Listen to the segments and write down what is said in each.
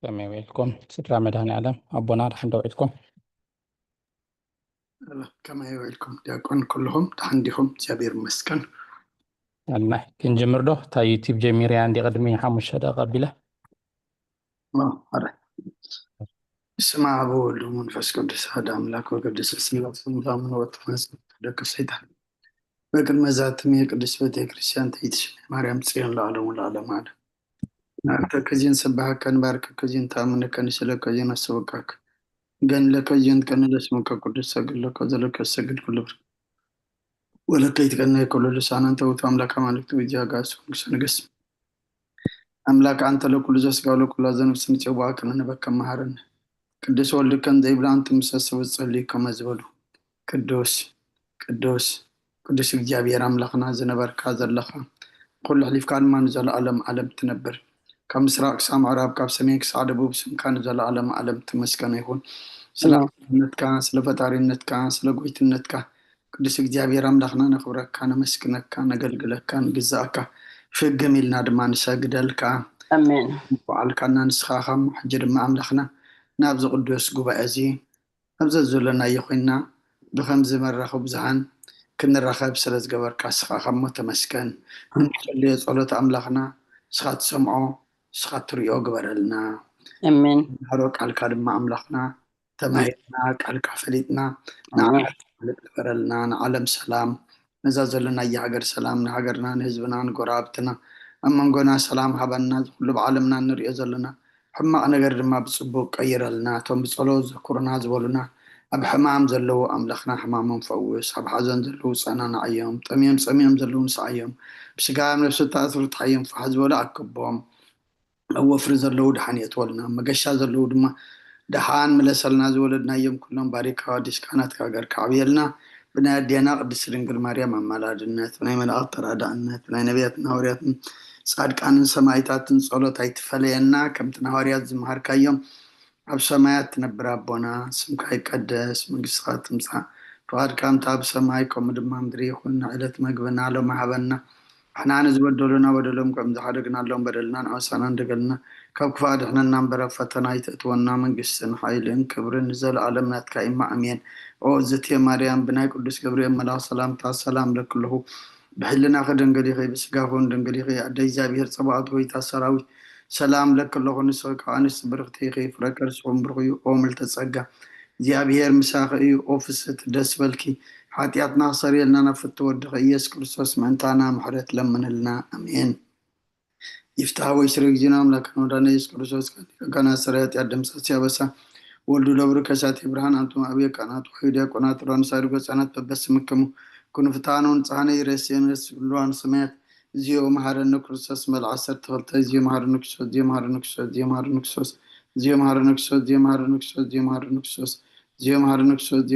ከመይ ውዒልኩም ስድራ መድኃኔ ዓለም ኣቦና፣ ደሓን ዶ ውዒልኩም? ከመይ ውዒልኩም ዲያቆን? ኩልኹም ደሓን ዲኹም? እግዚኣብሔር ይመስገን። ኣና ክንጅምር ዶ? እታ ዩቲብ ጀሚርያ እንዲ ቅድሚ ሓሙሽተ ደቂቃ ኣቢለ። ኦ፣ ኣረ። በስመ አብ ወወልድ ወመንፈስ ቅዱስ አሐዱ አምላክ ወገደሰ ስላሴ እምዛሙን ወተፈንስ ደቂ ሰይጣን በቅድመ ዛትም የቅድስት ቤተ ክርስቲያን ትይትሽ ማርያም ጽዮን ለዓለሙ ለዓለም አለ። ንኣርከኪ ዚን ስብሐከ ንባርከኪ ዚን ተኣምነከ ንስእለከ ዚን ነሰብቀክ ገንለከ ዚን ትቀንለ ስምከ ቅዱስ ሰግድ ለከ ዘለከ ሰግድ ኩሉ ብር ወለከ ይትቀነይ ኩሉ ልሳናን ተውቱ አምላክ አማልክት ውጃ ጋሱ ንግሰ ንግስ አምላክ አንተ ለኩሉ ዘስጋ ለኩሉ ዘነፍስ ንጽዋ ከመ ንበከ መሐረነ ቅዱስ ወልድከን ዘይብላን ትምሰስቡ ጸልይ ከመ ዝበሉ ቅዱስ ቅዱስ ቅዱስ እግዚኣብሔር ኣምላኽና ዝነበርካ ዘለኻ ኩሉ ሕሊፍካ ድማ ንዘለኣለም ዓለም ትነብር ካብ ምስራቅ ክሳብ ምዕራብ ካብ ሰሜን ክሳብ ደቡብ ስምካ ንዘለኣለም ዓለም ትመስገን ይኹን ስለ ኣምላኽነትካ ስለ ፈጣሪነትካ ስለ ጎይትነትካ ቅዱስ እግዚኣብሔር ኣምላኽና ነኽብረካ ነመስግነካ ነገልግለካ ንግዛእካ ፍግም ኢልና ድማ ንሰግደልካ ኣሜን። በዓልካና ንስኻ ካብ ሕጂ ድማ ኣምላኽና ናብዚ ቅዱስ ጉባኤ እዚ ኣብዚ ዘዘለናዮ ኮይንና ብኸምዚ መራኸቢ ብዙሃን ክንራኸብ ስለ ዝገበርካ ንስኻ ካብ ሞት ተመስገን። እንጸልዮ ጸሎት ኣምላኽና ንስኻ ትሰምዖ ንስኻ ትሪኦ ግበረልና። ኣሜን። ንሃሮ ቃልካ ድማ ኣምላኽና ተማሂርና ቃልካ ፈሊጥና ንዓለም ሰላም ንዓለም ሰላም ነዛ ዘለናያ ሃገር ሰላም ንሃገርና ንህዝብና ንጎረባብትና ኣብ መንጎና ሰላም ሃበና እዚ ኩሉ ብዓለምና እንሪኦ ዘለና ሕማቕ ነገር ድማ ብፅቡቅ ቀይረልና እቶም ብፀሎት ዘኩሩና ዝበሉና ኣብ ሕማም ዘለዉ ኣምላኽና ሕማሞም ፈውስ ኣብ ሓዘን ዘለዉ ፀናናዓዮም ጠምዮም ፀሚዮም ዘለዉ ንስዓዮም ብስጋ ኣብ ነብሲ ተኣስሩ ትሓዮም ፋሕ ዝበሉ ኣክቦም ኣብ ወፍሪ ዘለዉ ደሓን የእትወልና፣ ኣብ መገሻ ዘለዉ ድማ ደሓን ምለሰልና፣ ዝወለድናዮም ኩሎም ባሪካ ቀዲስካ ናትካ ገርካ ኣዕብየልና፣ ብናይ ኣዴና ቅድስቲ ድንግል ማርያም ኣማላድነት፣ ብናይ መላእኽቲ ተራዳእነት፣ ብናይ ነቢያትን ሃዋርያትን ጻድቃንን ሰማእታትን ጸሎት ኣይትፈለየና፣ ከምቲ ንሃዋርያት ዝመሃርካዮም ኣብ ሰማያት ትነብር ኣቦና፣ ስምካ ይቀደስ፣ መንግስትኻ ትምጻእ፣ ፍቓድካ ከምቲ ኣብ ሰማይ ከምኡ ድማ ምድሪ ይኹን፣ ዕለት መግብና ሎሚ ሃበና፣ ንሕና ንዝበደሉና በደሎም ከም ዝሓደግናሎም በደልና ንኣውሳና እንደገልና ካብ ክፉእ ኣድሕነና እምበር ኣብ ፈተና ኣይተእትወና መንግስትን ሓይልን ክብርን ንዘለኣለም ናትካ እማ ኣሜን ኦ እግዝእትየ ማርያም ብናይ ቅዱስ ገብርኤል መልኣኽ ሰላምታ ሰላም እለኪ ኣለኹ ብሕልናኺ ድንግል ኢኺ ብስጋኺ እውን ድንግል ኢኺ ኣደ እግዚኣብሔር ጸባኦት ጎይታ ሰራዊት ሰላም እለኪ ኣለኹ ንስኺ ካብ ኣንስቲ ብርኽቲ ኢኺ ፍረ ከርስኺ እውን ብሩኽ እዩ ኦ ምልዕተ ጸጋ እግዚኣብሔር ምሳኺ እዩ ኦ ፍስሕቲ ደስ በልኪ ሓጢኣትና ክሰርየልና ናብ ፍትው ወድኺ ኢየሱስ ክርስቶስ ምእንታና ምሕረት ለምንልና ኣሜን። ይፍታህ ወይ ስርይ ጊዜና ኣምላክና ወዳና ኢየሱስ ክርስቶስ ከጋና ስረ ኃጢአት ደምሳሲ ያበሳ ወልዱ ለብሩ ከሳቴ ብርሃን አንቱም አብየ ካህናት ወይ ዲያቆናት ሮን ሳይድ ጎጻናት በበስምክሙ ኩኑ ፍትሃኑ ንጽሃነ ይረስየን ስሉዋን ሰማያት እዚዮ መሃረነ ክርስቶስ መልዓ ዓሰርተ ክልተ እዚዮ መሃረነ ክርስቶስ እዚዮ መሃረነ ክርስቶስ እዚዮ መሃረነ ክርስቶስ እዚዮ መሃረነ ክርስቶስ እዚዮ መሃረነ ክርስቶስ እዚዮ መሃረነ ክርስቶስ እዚዮ መሃረነ ክርስቶስ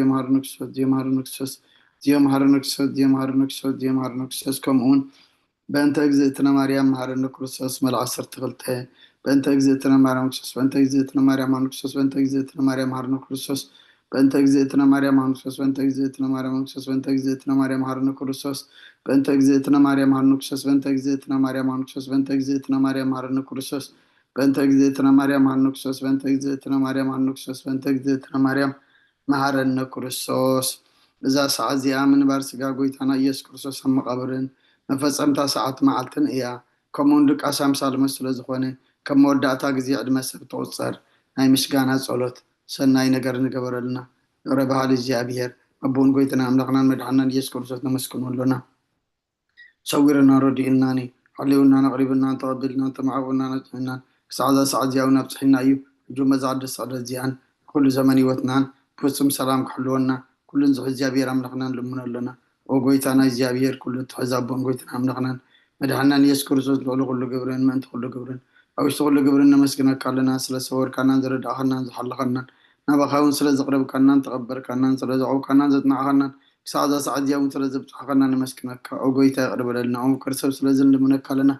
እዚዮ መሃረነ ክርስቶስ እዚዮ መሃረነ ክርስቶስ እዚዮ መሃረነ ክርስቶስ እዚዮ መሃረነ ክርስቶስ እዚዮ መሃረነ ክርስቶስ ከምኡ እውን በእንተ እግዝእትነ ማርያም መሃረነ ክርስቶስ መልዓ ዓሰርተ ክልተ በእንተ እግዝእትነ ማርያም ክርስቶስ በእንተ እግዝእትነ ማርያም መሃረነ ክርስቶስ በእንተ እግዝእትነ ማርያም መሃረነ ክርስቶስ በእንተ እግዝእትነ ማርያም መሃረነ ክርስቶስ በእንተ እግዝእትነ ማርያም መሃረነ ክርስቶስ በእንተ እግዝእትነ ማርያም መሃረነ ክርስቶስ በእንተ እግዝእትነ ማርያም መሃረነ ክርስቶስ በእንተ እግዝእትነ ማርያም መሃረነ ክርስቶስ በእንተ እግዝእትነ ማርያም መሃረነ ክርስቶስ በእንተ እግዝእትነ ማርያም መሃረነ ክርስቶስ በእንተ እግዝእትነ ማርያም መሃረነ ክርስቶስ በእንተ እግዝእትነ ማርያም መሃረነ ክርስቶስ በእንተ እግዝእትነ ማርያም መሃረነ ክርስቶስ እዛ ሰዓት እዚኣ ምንባር ስጋ ጎይታና ኢየሱስ ክርስቶስ ኣብ መቓብርን መፈጸምታ ሰዓት መዓልትን እያ። ከምኡውን ድቃስ ኣምሳልመ ስለ ዝኾነ፣ ከም መወዳእታ ግዜ ዕድመ ሰብ ትቑጸር ናይ ምስጋና ጸሎት፣ ሰናይ ነገር ንገበረልና። ይቕረ በሃሊ እግዚኣብሔር፣ ኣቦን ጎይታና ኣምላኽናን መድሓንናን ኢየሱስ ክርስቶስ ነመስግኖ ኣሎና። ሰዊርና ረዲኡናኒ፣ ሓልዩናን ኣቕሪቡናን ተቐቢልናን ተማዕቑናን ኣጽኒዕናን ክሳዕ እዛ ሰዓት እዚኣ እውን ኣብጽሒና እዩ። ሕጂ እውን በዛ ቅድስቲ ዕለት እዚኣን ኩሉ ዘመን ህይወትናን ፍጹም ሰላም ክሕልወና ኩሉ ንዝሕዝ እግዚኣብሔር ኣምላኽና ንልምኖ ኣሎና። ኦ ጎይታና እግዚኣብሔር ኩሉ እትሕዝ ኣቦን ጎይታና ኣምላኽናን መድሓንናን ኢየሱስ ክርስቶስ ልዕሊ ኩሉ ግብርን ምእንቲ ኩሉ ግብርን ኣብ ውሽጢ ኩሉ ግብርን ነመስግነካ ኣለና። ስለ ዝሰወርካናን ዝረዳእኻናን ዝሓለኻናን ናባኻ እውን ስለ ዘቕረብካናን ተቐበርካናን ስለ ዘዕውካናን ዘጽናዕኻናን ክሳዕ እዛ ሰዓት እዚኣ እውን ስለ ዘብጻሕኻና ነመስግነካ። ኦ ጎይታ ይቕረ በለልና። ኦ ምክር ሰብ ስለዚ ንልምነካ ኣለና።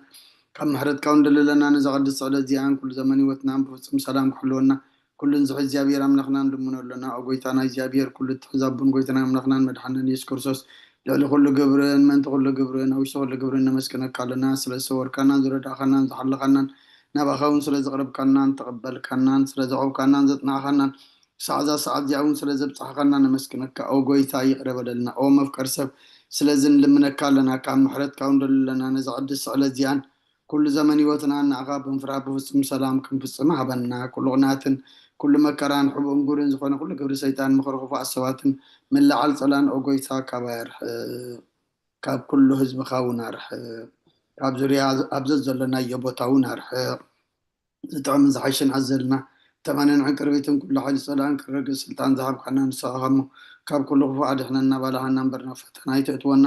ካብ ምሕረትካ እውን ደልለና ነዛ ቅድስቲ ዕለት እዚኣን ኩሉ ዘመን ህይወትናን ብፍጹም ሰላም ክሕልወና ኩሉን ዝሕዝ እግዚኣብሔር ኣምላኽና ንልምኖ ኣሎና። ኦ ጎይታና እግዚኣብሔር ኩሉ እትሕዝ ኣቦን ጎይታና ኣምላኽናን መድሓንናን ኢየሱስ ክርስቶስ ልዕሊ ኩሉ ግብርን ምእንቲ ኩሉ ግብርን ኣብ ውሽጢ ኩሉ ግብርን ነመስግነካ ኣለና። ስለ ዝሰወርካናን ዝረዳእኻናን ዝሓለኻናን ናባኻ እውን ስለ ዘቕረብካናን ተቐበልካናን፣ ስለ ዘቕረብካናን ዘጽናዕካናን፣ ሳዕዛ ሰዓት እዚኣ እውን ስለ ዘብጻሕካና ነመስግነካ። ኦ ጎይታ፣ ይቕረ በለልና። ኦ መፍቀር ሰብ፣ ስለዚ ንልምነካ ኣለና፣ ካብ ምሕረትካ እውን ደሉ ኣለና። ነዛ ቅድስቲ ዕለት እዚኣን ኩሉ ዘመን ህይወትና ንዓኻ ብምፍራህ ብፍጹም ሰላም ክንፍጽም ሃበና። ኩሉ ቅንኣትን ኩሉ መከራን ሕቡእን ግብርን ዝኾነ ኩሉ ግብሪ ሰይጣን፣ ምኽሪ ክፉኣት ሰባትን ምልዓል ጸላን፣ ኦ ጎይታ፣ ካባይ ኣርሕቕ። ካብ ኩሉ ህዝብኻ እውን ኣርሕቕ። ካብ ዙርያ ኣብ ዘዘለናዮ ቦታ እውን ኣርሕቕ። ዝጥዕምን ዝሓሽን ኣዘልና፣ ተማንን ዕንቅርቢትን ኩሉ ሓይሊ ጸላእን ክረግእ ስልጣን ዝሃብካና ንስኻ እሞ፣ ካብ ኩሉ ክፉእ ኣድሕነና፣ ባልሃና እምበር ናብ ፈተና ኣይተእትወና።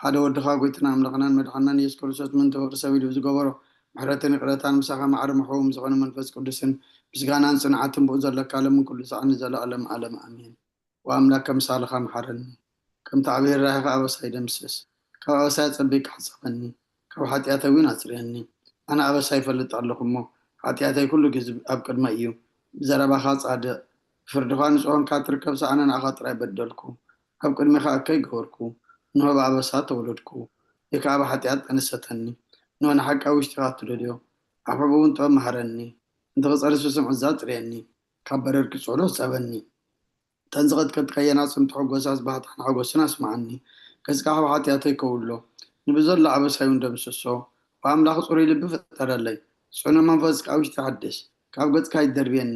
ሓደ ወድኻ ጎይታና ኣምላኽናን መድሓናን ኢየሱስ ክርስቶስ ምእንቲ ፍቕሪ ሰብ ኢሉ ዝገበሮ ምሕረትን ይቕረታን፣ ምሳኻ ማዕረ መሕውም ዝኾነ መንፈስ ቅዱስን ምስጋናን ጽንዓትን ብኡ ዘለካ ሎምን ኩሉ ሰዓት ንዘለኣለም ዓለም ኣሜን። ወኣምላክ ከምሳልኻ መሓረኒ፣ ከምቲ ዓብዪ ርህራሄኻ ኣበሳይ ደምስስ። ካብ ኣበሳይ ኣጸቢቕካ ሕጸበኒ፣ ካብ ሓጢኣተይ እውን ኣጽርየኒ። ኣነ ኣበሳይ ይፈልጥ ኣለኹ እሞ፣ ሓጢኣተይ ኩሉ ግዜ ኣብ ቅድመይ እዩ። ብዘረባኻ ጻድቕ፣ ብፍርድኻ ንጹህ ኾንካ ትርከብሲ፣ ኣነ ንዓኻ ጥራይ በደልኩ። ኣብ ቅድሜኻ እከይ ገበርኩ፣ እንሆ ብኣበሳ ተወለድኩ፣ ወይ ከኣ ብሓጢኣት ጠነሰተኒ። እንሆ ንሓቂ ኣብ ውሽጢኻ እትደልዮ፣ ኣብ ሕቡእ እውን ጥበብ መሃረኒ። እንተ ክጸርስ ብስም ዕዛ ኣጽርየኒ፣ ካብ በረድኪ ጽዕሎ ጸበኒ። እተን ዝቐጥቀጥካየን ኣዕጽምቲ ሕጎሳስ ባህታን ሓጎስን ኣስምዓኒ። ገጽካ ካብ ሓጢኣተይ ከውሎ፣ ንብዘሎ ኣበሳይ እውን ደምስሶ። ኦ ኣምላኽ፣ ጽሩይ ልቢ ፍጠረለይ፣ ጽኑዕ መንፈስ ከኣ ኣብ ውሽጠይ ሓድስ። ካብ ገጽካ ኣይትደርብየኒ፣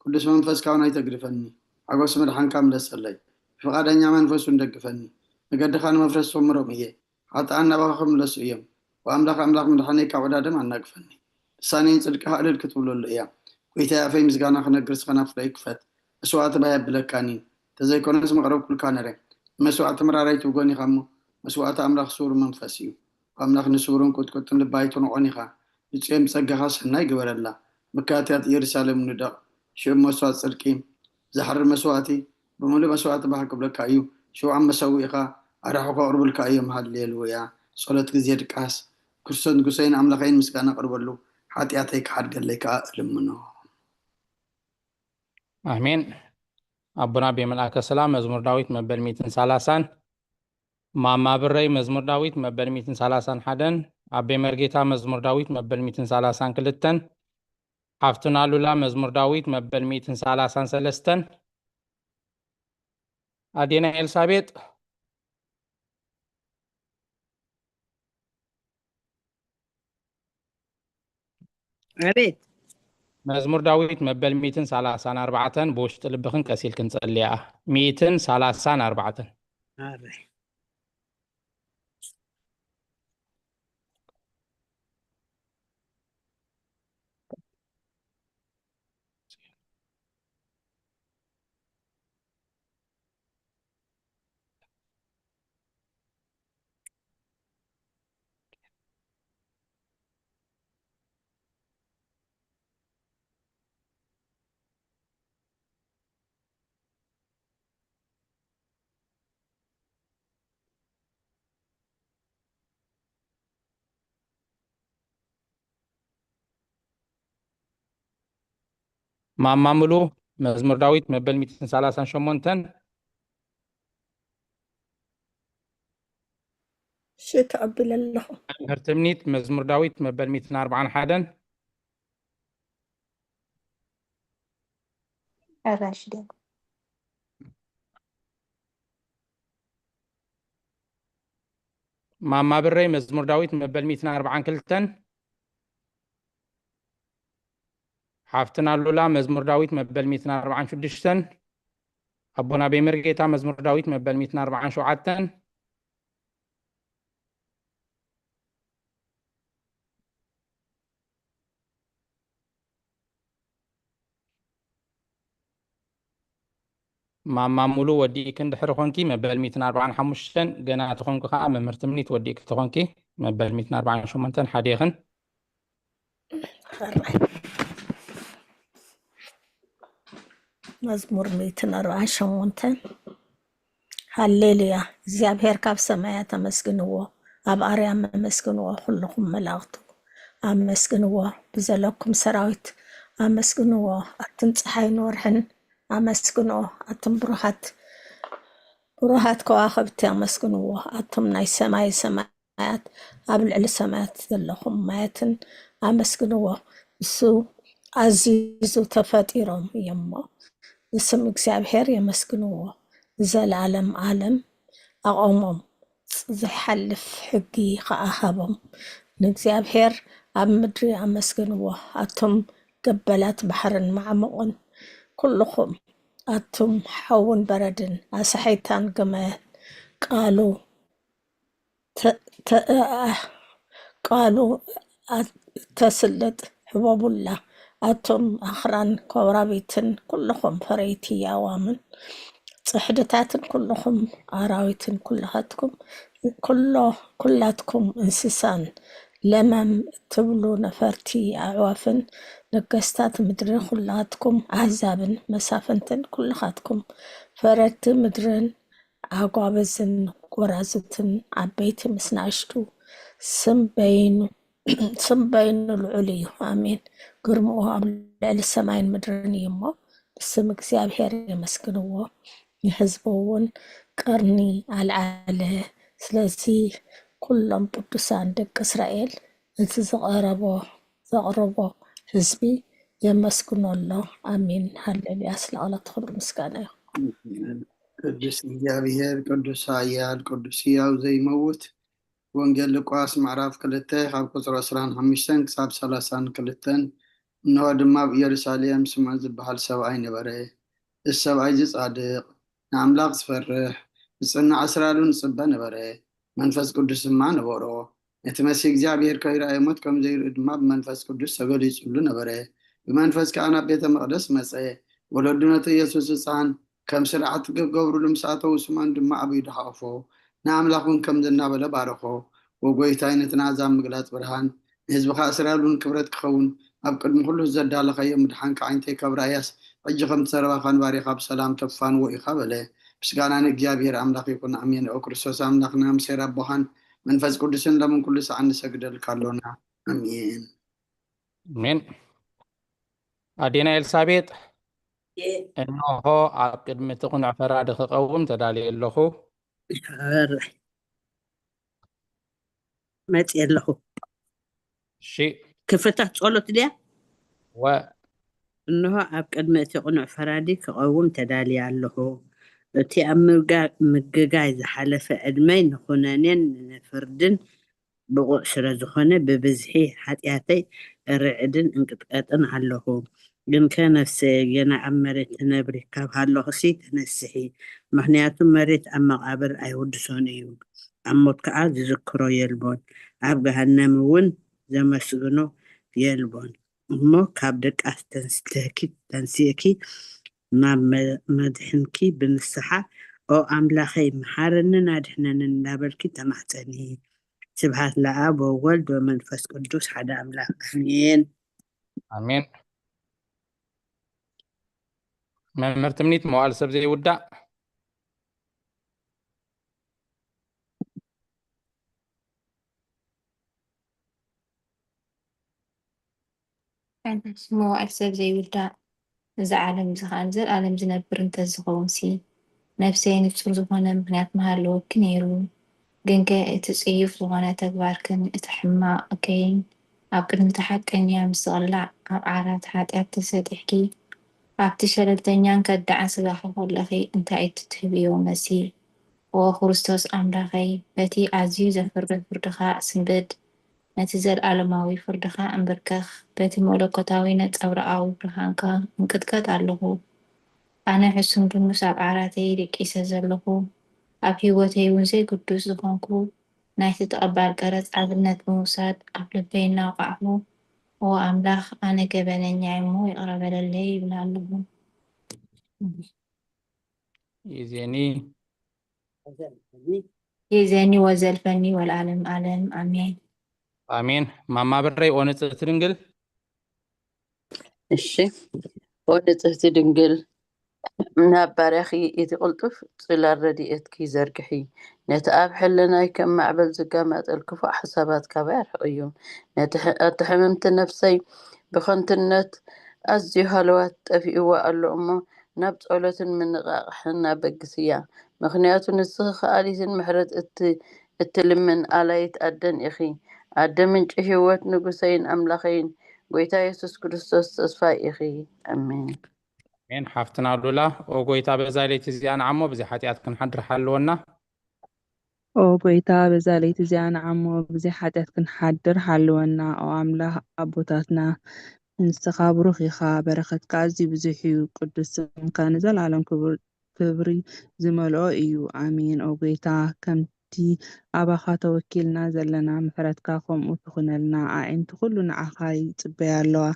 ቅዱስ መንፈስካ እውን ኣይተግድፈኒ። ሓጎስ መድሓንካ ምለሰለይ፣ ብፍቓደኛ መንፈስ እውን ደግፈኒ። መገድኻ ንመፍረስ ክምሮም እየ፣ ሓጥኣን ናባኻ ክምለሱ እዮም። ኦ ኣምላኽ፣ ኣምላኽ መድሓነይ፣ ካብ ዕዳ ደም ኣናግፈኒ። ልሳነይ ንጽድቅኻ እልል ክትብለሉ እያ። ጐይታየ፣ ኣፈይ ምስጋና ክነግር፣ ንስኻ ናፍቆተይ ክፈት። መስዋእቲ ባይ ኣብለካን እዩ፣ እንተዘይኮነስ መቕረብኩልካ ነይረ። ንመስዋእቲ መራር ኣይትብጎን ኢኻ እሞ፣ መስዋእቲ ኣምላኽ ስዉር መንፈስ እዩ። ኣምላኽ ንስዉርን ቁጥቁጥን ልቢ ኣይትንዕቆን ኢኻ። ብጽዮን ብጸጋኻ ሰናይ ግበረላ። መካትያት ኢየሩሳሌም ንደቕ። ሽዑ መስዋእቲ ጽድቂ፣ ዝሓርር መስዋእቲ፣ ብምሉእ መስዋእቲ ባህ ክብለካ እዩ። ሽውዓን መሰውኢኻ ኣራሑ ከቕርቡልካ እዮም። ሃሌሉያ። ጸሎት ግዜ ድቃስ። ክርስቶስ ንጉሰይን ኣምላኸይን ምስጋና ኣቕርበሉ፣ ሓጢኣተይ ክሓድገለይ ከኣ እልምኖ። ኣሜን። ኣቦና ኣቤ መልኣከ ሰላም መዝሙር ዳዊት መበል ሚእትን ሰላሳን፣ ማማ ብረይ መዝሙር ዳዊት መበል ሚእትን ሰላሳን ሓደን፣ ኣቤ መርጌታ መዝሙር ዳዊት መበል ሚእትን ሰላሳን ክልተን፣ ሓፍትና ሉላ መዝሙር ዳዊት መበል ሚእትን ሰላሳን ሰለስተን፣ ኣዴና ኤልሳቤጥ ኣቤት። መዝሙር ዳዊት መበል ሚእትን ሰላሳን ኣርባዕተን ብውሽጢ ልብኽን ቀሲልክን ጸልያ። ሚእትን ሰላሳን ኣርባዕተን። ኣረ። ማማ ሙሉ መዝሙር ዳዊት መበል ሚእትን ሰላሳን ሸሞንተን። እሺ፣ ተቐቢለ ኣለኹ። መምህር ትምኒት መዝሙር ዳዊት መበል ሚእትን ኣርባዓን ሓደን። ኣራሽ ደ ማማ ብረይ መዝሙር ዳዊት መበል ሚእትን ኣርባዓን ክልተን። ሓፍትና ሉላ መዝሙር ዳዊት መበል ሚእትን ኣርባዓን ሽዱሽተን። ኣቦና ቤመርጌታ መዝሙር ዳዊት መበል ሚእትን ኣርባዓን ሸውዓተን። ማማ ሙሉ ወዲእክን ድሕሪ ኾንኪ መበል ሚእትን ኣርባዓን ሓሙሽተን፣ ገና ተኾንኪ ኸዓ መምህር ትምኒት ወዲእኪ ተኾንኪ መበል ሚእትን ኣርባዓን ሸሞንተን ሓዲእኽን። መዝሙር ሚእትን ኣርባዓን ሸሞንተን። ሃሌሉያ። እግዚኣብሔር ካብ ሰማያት ኣመስግንዎ፣ ኣብ ኣርያም ኣመስግንዎ፣ ኩልኹም መላእኽቱ ኣመስግንዎ፣ ብዘለኩም ሰራዊት ኣመስግንዎ፣ ኣቱም ፀሓይን ወርሕን ኣመስግንዎ፣ ኣቱም ብሩሃት ብሩሃት ከዋኽብቲ ኣመስግንዎ፣ ኣቱም ናይ ሰማይ ሰማያት ኣብ ልዕሊ ሰማያት ዘለኹም ማያትን ኣመስግንዎ። እሱ ኣዚዙ ተፈጢሮም እዮሞ፣ ንስም እግዚኣብሔር የመስግንዎ። ንዘለኣለም ዓለም ኣቖሞም፣ ዘይሓልፍ ሕጊ ኸኣ ሃቦም። ንእግዚኣብሔር ኣብ ምድሪ ኣመስግንዎ፣ ኣቱም ገበላት ባሕርን መዓሙቕን፣ ኩልኹም ኣቱም ሓውን በረድን፣ ኣሳሒታን ግመን፣ ቃሉ ተ- ተ- ቃሉ ኣ- ተስልጥ ህቦቡላ። ኣቱም ኣኽራን ኮራቢትን ኩልኹም ፈረይቲ ኣእዋምን ጽሕድታትን ኩልኹም ኣራዊትን ኩልኻትኩም ኩሎ ኩላትኩም እንስሳን ለመም እትብሉ ነፈርቲ ኣዕዋፍን ነገስታት ምድሪ ኩላትኩም ኣህዛብን መሳፍንትን ኩልኻትኩም ፈረድቲ ምድርን ኣጓብዝን ጎራዙትን ዓበይቲ ምስ ንኣሽቱ ስም በይኑ ስም በይኑ ልዑል እዩ። ኣሜን። ግርምኡ ኣብ ልዕሊ ሰማይን ምድርን እዩ እሞ ንስም እግዚኣብሔር የመስግንዎ። ንህዝቡ እውን ቀርኒ ኣልዓለ። ስለዚ ኩሎም ቅዱሳን ደቂ እስራኤል እቲ ዝቐረቦ ዘቕርቦ ህዝቢ የመስግኖ ኣሎ። ኣሜን ሃሌሉያ። ስለ ቃላት ክብሪ ምስጋና ይኹን። ቅዱስ እግዚኣብሔር ቅዱስ ኃያል ቅዱስ ሕያው ዘይመውት። ወንጌል ሉቃስ ምዕራፍ ክልተ ካብ ቁፅሪ ዕስራን ሓሙሽተን ክሳብ ሰላሳን ክልተን። እንሆ ድማ ኣብ ኢየሩሳሌም ስምዖን ዝበሃል ሰብኣይ ነበረ። እዚ ሰብኣይ እዚ ጻድቕ፣ ንኣምላኽ ዝፈርሕ፣ ዝጽናዕ እስራኤል እውን ይጽበ ነበረ። መንፈስ ቅዱስ ድማ ነበሮ። ነቲ መሲህ እግዚኣብሔር ከይረኣየ ሞት ከም ዘይርኢ ድማ ብመንፈስ ቅዱስ ተገሊጹሉ ነበረ። ብመንፈስ ከኣ ናብ ቤተ መቕደስ መጸ። ወለዱ ነቲ ኢየሱስ ህጻን ከም ስርዓት ክገብሩሉ ምስ ኣተዉ፣ ስምዖን ድማ ኣብ ኢዱ ሓቖፎ፣ ንኣምላኽ እውን ከምዚ እናበለ ባረኾ፣ "ወጎይታይ፣ ነቲ ንኣሕዛብ ምግላጽ ብርሃን፣ ንህዝብኻ እስራኤል እውን ክብረት ክኸውን፣ ኣብ ቅድሚ ኩሉ ዘዳለኻዮ ምድሓንካ ዓይነተይ ካብ ረኣያስ፣ ሕጂ ከምቲ ዘረባኻ ንባሪኻ ብሰላም ተፋንዎ ኢኻ" በለ። ምስጋና ንእግዚኣብሔር ኣምላኽ ይኹን፣ ኣሜን። ኦ ክርስቶስ ኣምላኽና፣ ምሴር ኣቦኻን መንፈስ ቅዱስን ሎምን ኩሉ ሰዓት ንሰግደልካ ኣሎና። ኣሜን። ኣሜን። ኣዴና ኤልሳቤጥ፣ እንሆ ኣብ ቅድሚ እቲ ቅኑዕ ፈራዲ ክቐውም ተዳልየ ኣለኹ። ይሕረይ። መፅየ ኣለኹ። እሺ። ክፍታት ጸሎት ድያ? ወ እንሆ ኣብ ቅድሚ እቲ ቅኑዕ ፈራዲ ክቐውም ተዳልየ ኣለኹ። እቲ ኣብ ምጋ- ምግጋይ ዝሓለፈ ዕድመይ ንኹነኔን ንፍርድን ብቑዕ ስለ ዝኾነ፣ ብብዝሒ ሓጢኣተይ እርዕድን እንቅጥቀጥን ኣለኹ። ግንከ ነፍሰየ፣ ጌና ኣብ መሬት ትነብሪ ካብ ሃለኹሲ ተነስሒ። ምኽንያቱ መሬት ኣብ መቓብር ኣይውድሶን እዩ፣ ኣብ ሞት ከኣ ዝዝክሮ የልቦን፣ ኣብ ገሃነም እውን ዘመስግኖ የልቦን። እሞ ካብ ድቃስ ተንስተኪ ተንሲእኪ ናብ መ- መድሕንኪ ብንስሓ "ኦ ኣምላኸይ፣ መሓረንን ኣድሕነንን" እንዳበልኪ ተማሕፀኒ። ስብሐት ለኣብ ወወልድ ወመንፈስ ቅዱስ ሓደ ኣምላኽ ኣሜን። ኣሜን። መምህር ትምኒት፣ መዋዕል ሰብ ዘይውዳእ። ሓድሽ መዋእል ሰብ ዘይውዳእ፣ እዚ ዓለም እዚ ኸኣ ንዘለኣለም ዝነብር እንተዝኸውንሲ፣ ነፍሰይ ንጹር ዝኾነ ምኽንያት ምሃለወኪ ነይሩ። ግንከ እቲ ጽዩፍ ዝኾነ ተግባርክን እቲ ሕማቕከይን ኣብ ቅድሚ እቲ ሓቀኛ ምስቕላዕ ኣብ ዓራት ሓጢኣት ተሰጢሕኪ፣ ኣብቲ ሸለልተኛን ከዳዕን ስጋኺ ከለኺ እንታይ እዩ ትህብዮ መልሲ? ኦ ክርስቶስ ኣምላኸይ፣ በቲ ኣዝዩ ዘፍርህ ፍርድኻ ስንብድ፣ ነቲ ዘለኣለማዊ ፍርድኻ እንብርከኽ፣ በቲ መለኮታዊ ነጸብራቓዊ ብርሃንካ እንቅጥቀጥ ኣለኹ። ኣነ ሕሱም ድኑስ ኣብ ዓራተይ ደቂሰ ዘለኹ፣ ኣብ ህይወተይ እውን ዘይግዱስ ዝኾንኩ፣ ናይቲ ተቐባል ቀረጽ ኣብነት ብምውሳድ ኣብ ልበይ እናወቃዕኹ፣ ኦ ኣምላኽ፣ ኣነ ገበነኛ እየ እሞ ይቕረ በለለይ ይብል ኣለኹ። ይዜኒ ይዜኒ ወዘልፈኒ ወለዓለም ዓለም ኣሜን። ኣሜን። ማማ ብረይ፣ ኦ ንጽህቲ ድንግል። እሺ፣ ኦ ንጽህቲ ድንግል፣ ናብ ባርያኺ እቲ ቅልጡፍ ጽላል ረድኤትኪ ዘርግሒ። ነቲ ኣብ ሕልናይ ከም ማዕበል ዝጋማጠል ክፉእ ሓሳባት ካባይ ኣርሕቕዮ። ነቲ ሕ- ኣቲ ሕምምቲ ነፍሰይ ብኸንቱነት ኣዝዩ ሃለዋት ጠፊእዋ ኣሎ እሞ፣ ናብ ጸሎትን ምንቓቕሕን ኣበግስያ። ምኽንያቱ ንስኺ ከኣሊትን ምሕረት እት- እትልምን ኣላይት ኣደን ኢኺ። ኣደ ምንጪ ህይወት፣ ንጉሰይን ኣምላኸይን፣ ጎይታ የሱስ ክርስቶስ ተስፋ ኢኺ። ኣሜን። ኣሜን። ሓፍትና ሉላ፣ ኦ ጎይታ፣ በዛ ለይቲ እዚኣ ንዓሞ ብዘይ ሓጢኣት ክንሓድር ሓልወና። ኦ ጎይታ፣ በዛ ለይቲ እዚኣ ንዓሞ ብዘይ ሓጢኣት ክንሓድር ሓልወና። ኦ ኣምላኽ ኣቦታትና፣ ንስኻ ብሩኽ ኢኻ፣ በረኸትካ ኣዝዩ ብዙሕ እዩ። ቅዱስ ስምካ ንዘለኣለም ክብር ክብሪ ዝመልኦ እዩ። ኣሜን። ኦ ጎይታ፣ ከምቲ ኣባኻ ተወኪልና ዘለና፣ ምሕረትካ ከምኡ ትኹነልና። ኣዒንቲ ኩሉ ንዓኻ ይጽበያ ኣለዋ።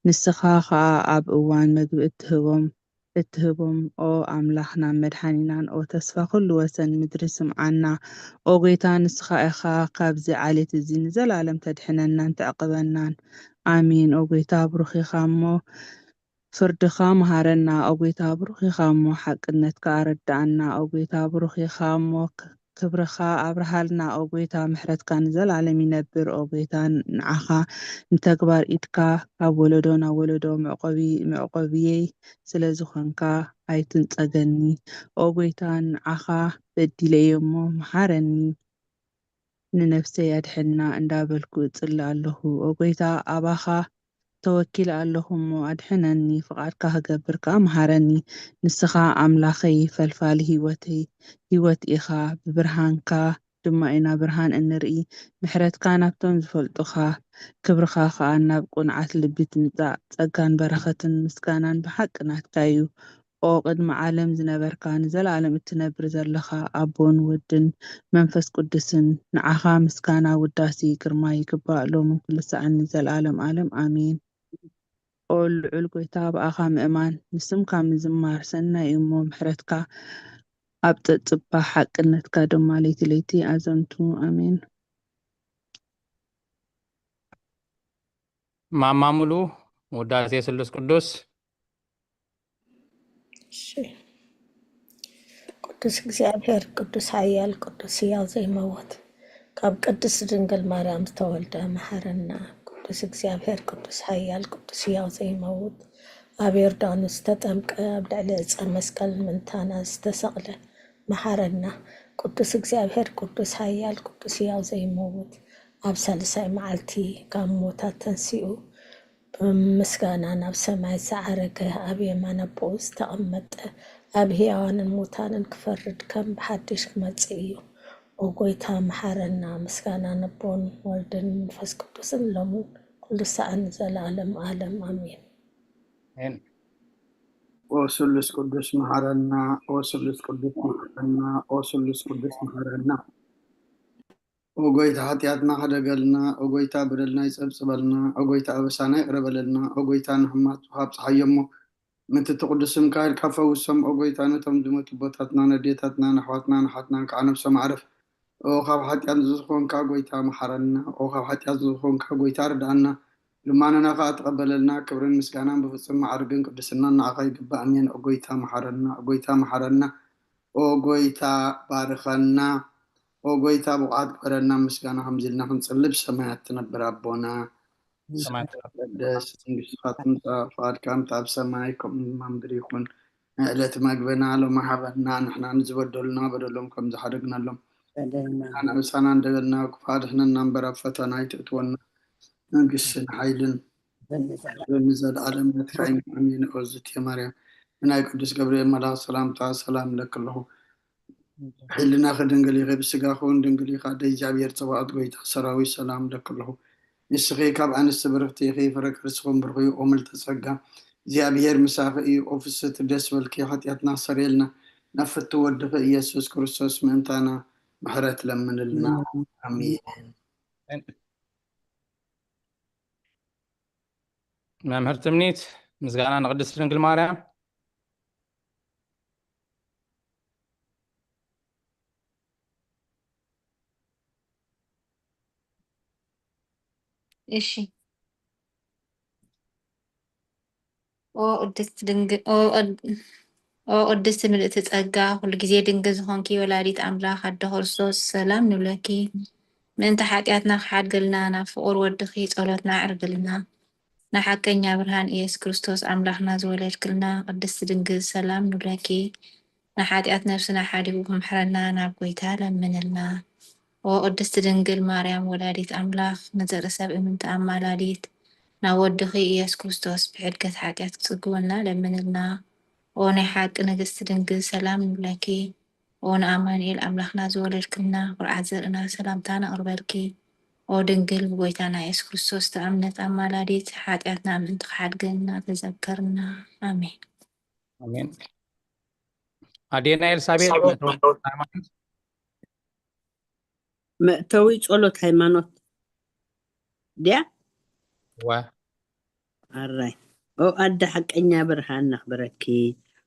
ንስኻ ኸኣ ኣብ እዋን መግቢ እትህቦም እትህቦም፣ ኦ ኣምላኽናን መድሓኒናን፣ ኦ ተስፋ ኩሉ ወሰን ምድሪ፣ ስምዓና። ኦ ጎይታ፣ ንስኻ ኢኻ ካብዚ ዓሌት እዚ ንዘለኣለም ተድሕነናን ተዕቕበናን። ኣሜን። ኦ ጎይታ፣ ብሩኽ ኢኻ እሞ፣ ፍርድኻ መሃረና። ኦ ጎይታ፣ ብሩኽ ኢኻ እሞ፣ ሓቅነትካ ኣረድኣና። ኦ ጎይታ፣ ብሩኽ ኢኻ እሞ፣ ክ- ክብርኻ ኣብርሃልና። ኦ ጎይታ፣ ምሕረትካ ንዘለኣለም ይነብር። ኦ ጎይታ፣ ንዓኻ ንተግባር ኢድካ ካብ ወለዶ ናብ ወለዶ መዕቆቢ መዕቆብየይ ስለ ዝኾንካ ኣይትንጸገኒ። ኦ ጎይታ፣ ንዓኻ በዲለዮ እሞ፣ መሓረኒ። ንነፍሰይ ኣድሕና እንዳበልኩ እጽሊ ኣለኹ። ኦ ጎይታ፣ ኣባኻ ተወኪለ ኣለኹ እሞ ኣድሕነኒ፣ ፍቓድካ ክገብር ከኣ መሃረኒ። ንስኻ ኣምላኸይ፣ ፈልፋሊ ህይወተይ፣ ህይወት ኢኻ። ብብርሃንካ ድማ ኢና ብርሃን እንርኢ። ምሕረትካ ናብቶም ዝፈልጡኻ፣ ክብርኻ ከኣ ናብ ቅኑዓት ልቢ ትምጻእ። ጸጋን በረኸትን ምስጋናን ብሓቂ ናትካ እዩ። ኦ ቅድሚ ዓለም ዝነበርካ፣ ንዘለኣለም እትነብር ዘለኻ፣ ኣቦን ወድን መንፈስ ቅዱስን፣ ንዓኻ ምስጋና፣ ውዳሴ፣ ግርማ ይግባእ፣ ሎምን ኩሉ ሰዓን ንዘለኣለም ዓለም። ኣሜን። ኦ ልዑል ጎይታ፣ ብኣኻ ምእማን፣ ንስምካ ምዝማር ሰናይ እዩ እሞ፣ ምሕረትካ ኣብ ጸጽባ፣ ሓቅነትካ ድማ ለይቲ ለይቲ ኣዘንቱ። ኣሜን። ማማ ሙሉ፣ ውዳሴ ስሉስ ቅዱስ። እሺ። ቅዱስ እግዚኣብሔር፣ ቅዱስ ኃያል፣ ቅዱስ ሕያው ዘይመውት፣ ካብ ቅድስት ድንግል ማርያም ዝተወልደ መሐረና። ቅዱስ እግዚኣብሔር፣ ቅዱስ ኃያል፣ ቅዱስ ሕያው ዘይመውት፣ ኣብ ዮርዳኖስ ዝተጠምቀ፣ ኣብ ልዕሊ ዕፀ መስቀል ምእንታና ዝተሰቕለ መሐረና። ቅዱስ እግዚኣብሔር፣ ቅዱስ ኃያል፣ ቅዱስ ሕያው ዘይመውት፣ ኣብ ሳልሳይ መዓልቲ ካብ ሞታት ተንሲኡ፣ ብምስጋና ናብ ሰማይ ዝዓረገ፣ ኣብ የማን ኣቦኡ ዝተቐመጠ፣ ኣብ ሕያዋንን ሙታንን ክፈርድ ከም ብሓድሽ ክመጽእ እዩ። ኦ ጎይታ፣ መሓረና። ምስጋና ንቦን ወልድን መንፈስ ቅዱስን ሎምን ኩሉ ሰዓን ንዘለዓለም ዓለም። ኣሜን። ኣሜን። ኦ ስሉስ ቅዱስ መሓረና፣ ኦ ስሉስ ቅዱስ መሓረና፣ ኦ ስሉስ ቅዱስ መሓረና። ኦ ጎይታ ሓጢኣትና ሕደገልና፣ ኦ ጎይታ በደልና ይጸብጽበልና፣ ኦ ጎይታ ኣበሳና ይቕረ በለልና፣ ኦ ጎይታ ንሕማቱ ካብ ጸሓዮ እሞ ምእንቲ እቲ ቅዱስ ስምካ ኢልካ ፈውሶም፣ ኦ ጎይታ ነቶም ዝሞቱ ኣቦታትና፣ ነዴታትና፣ ንኣሕዋትና፣ ንሓትናን ከዓ ነብሶም ኣዕርፍ። ኦ ካብ ሓጢኣት ንዝኾንካ ጎይታ መሓረና፣ ኦ ካብ ሓጢኣት ንዝኾንካ ጎይታ ርድኣና፣ ልማኖና ከዓ ተቐበለልና። ክብርን ምስጋናን ብፍጹም መዓርግን ቅድስናን ንዓኻ ይግባእ። ኣሜን። ኦ ጎይታ መሓረና፣ ኦ ጎይታ መሓረና፣ ኦ ጎይታ ባርኸና፣ ኦ ጎይታ ብቑዓት ግበረና። ምስጋና ከምዚ ኢልና ክንጽሊ ብሰማያት ትነብር ኣቦና፣ ሰማይ ስምካ ይትቀደስ፣ መንግስትኻ ትምጻእ፣ ፍቓድካ ከምቲ ኣብ ሰማይ ከምኡ ድማ ምድሪ ይኹን። ናይ ዕለት መግብና ሎሚ ሃበና፣ ንሕና ንዝበደሉና በደሎም ከም ዝሓደግናሎም፣ ንሕና ንኣበሳና እንደበልና፣ ክፉእ ኣድሕነና እምበር ኣብ ፈተና ኣይትእትወና። መንግስትን ሓይልን ዘለዓለም ናትካ እዩ። ኣሜን። ኦ ዝትየ ማርያም፣ ብናይ ቅዱስ ገብርኤል መልኣኽ ሰላምታ ሰላም እለኪ ኣለኹ። ሕልናኺ ድንግል ኢኺ፣ ብስጋኺ እውን ድንግል ኢኻ። ኣደ እግዚኣብሔር ጸባኦት፣ ጎይታ ሰራዊት፣ ሰላም እለኪ ኣለኹ። ንስኺ ካብ ኣንስቲ ብርኽቲ ኢኺ፣ ፍረ ከርስኺ እውን ብሩኽ እዩ። ኦ ምልዕተ ጸጋ፣ እግዚኣብሔር ምሳኺ እዩ። ኦ ፍስሕቲ ደስ በልኪ፣ ሓጢኣትና ሰረየልና፣ ናብ ፍትው ወድኺ ኢየሱስ ክርስቶስ ምእንታና ምሕረት ለምንልና። ኣሜን። መምህር ትምኒት፣ ምስጋና ንቅድስት ድንግል ማርያም። እሺ። ኦ ቅድስት ድንግል ኦ ቅድ- ኦ ቅድስት ምልእቲ ጸጋ፣ ኩሉ ግዜ ድንግል ዝኾንኪ ወላዲት ኣምላኽ ኣደ ክርስቶስ፣ ሰላም ንብለኪ። ምእንቲ ሓጢኣትና ክሓድገልና ናብ ፍቑር ወድኺ ጸሎትና ኣዕርግልና። ንሓቀኛ ብርሃን ኢየሱስ ክርስቶስ ኣምላኽና ዝወለድክልና ቅድስት ድንግል፣ ሰላም ንብለኪ። ንሓጢኣት ነፍስና ሓዲጉ ክምሕረና ናብ ጎይታ ለምንልና። ኦ ቅድስት ድንግል ማርያም ወላዲት ኣምላኽ፣ ንዘርኢ ሰብ እምንቲ ኣማላዲት፣ ናብ ወድኺ ኢየሱስ ክርስቶስ ብሕድገት ሓጢኣት ክትጽግወልና ለምንልና። ኦ ናይ ሓቂ ንግስቲ ድንግል ሰላም ንብለኪ። ኦ ንኣማኑኤል ኣምላኽና ዝወለድክልና ኩርዓት ዘርእና ሰላምታ ነቕርበልኪ። ኦ ድንግል ብጎይታና ኢየሱስ ክርስቶስ ተኣምነት ኣማላዲት ሓጢኣትና ምእንቲ ክሓድገና ተዘከርና። ኣሜን። ኣሜን። ኣዴና ኤልሳቤጥ መእተዊ ጸሎት ሃይማኖት። መእተዊ ጸሎት ሃይማኖት ድያ? ዋ ኣራይ ኦ ኣደ ሓቀኛ ብርሃን ነኽብረኪ።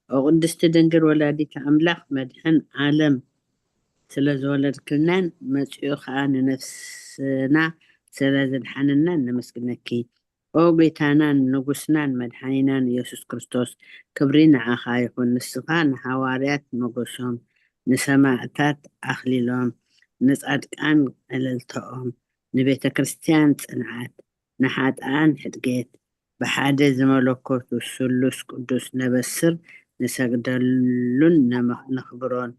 ኦ ቅድስቲ ድንግል ወላዲት ኣምላኽ መድሕን ዓለም ስለ ዝወለድክልናን መጺኡ ኸኣ ንነፍስና ስለ ዘድሓነናን ነመስግነኪ። ኦ ጌታናን ንጉስናን መድሓኒናን ኢየሱስ ክርስቶስ ክብሪ ንዓኻ ይኹን። ንስኻ ንሃዋርያት ሞገሶም፣ ንሰማዕታት ኣኽሊሎም፣ ንጻድቃን እልልታኦም፣ ንቤተ ክርስቲያን ጽንዓት፣ ንሓጥኣን ሕድገት፣ ብሓደ ዝመለኮቱ ስሉስ ቅዱስ ነበስር ንሰግደሉን ነመ- ነኽብሮን።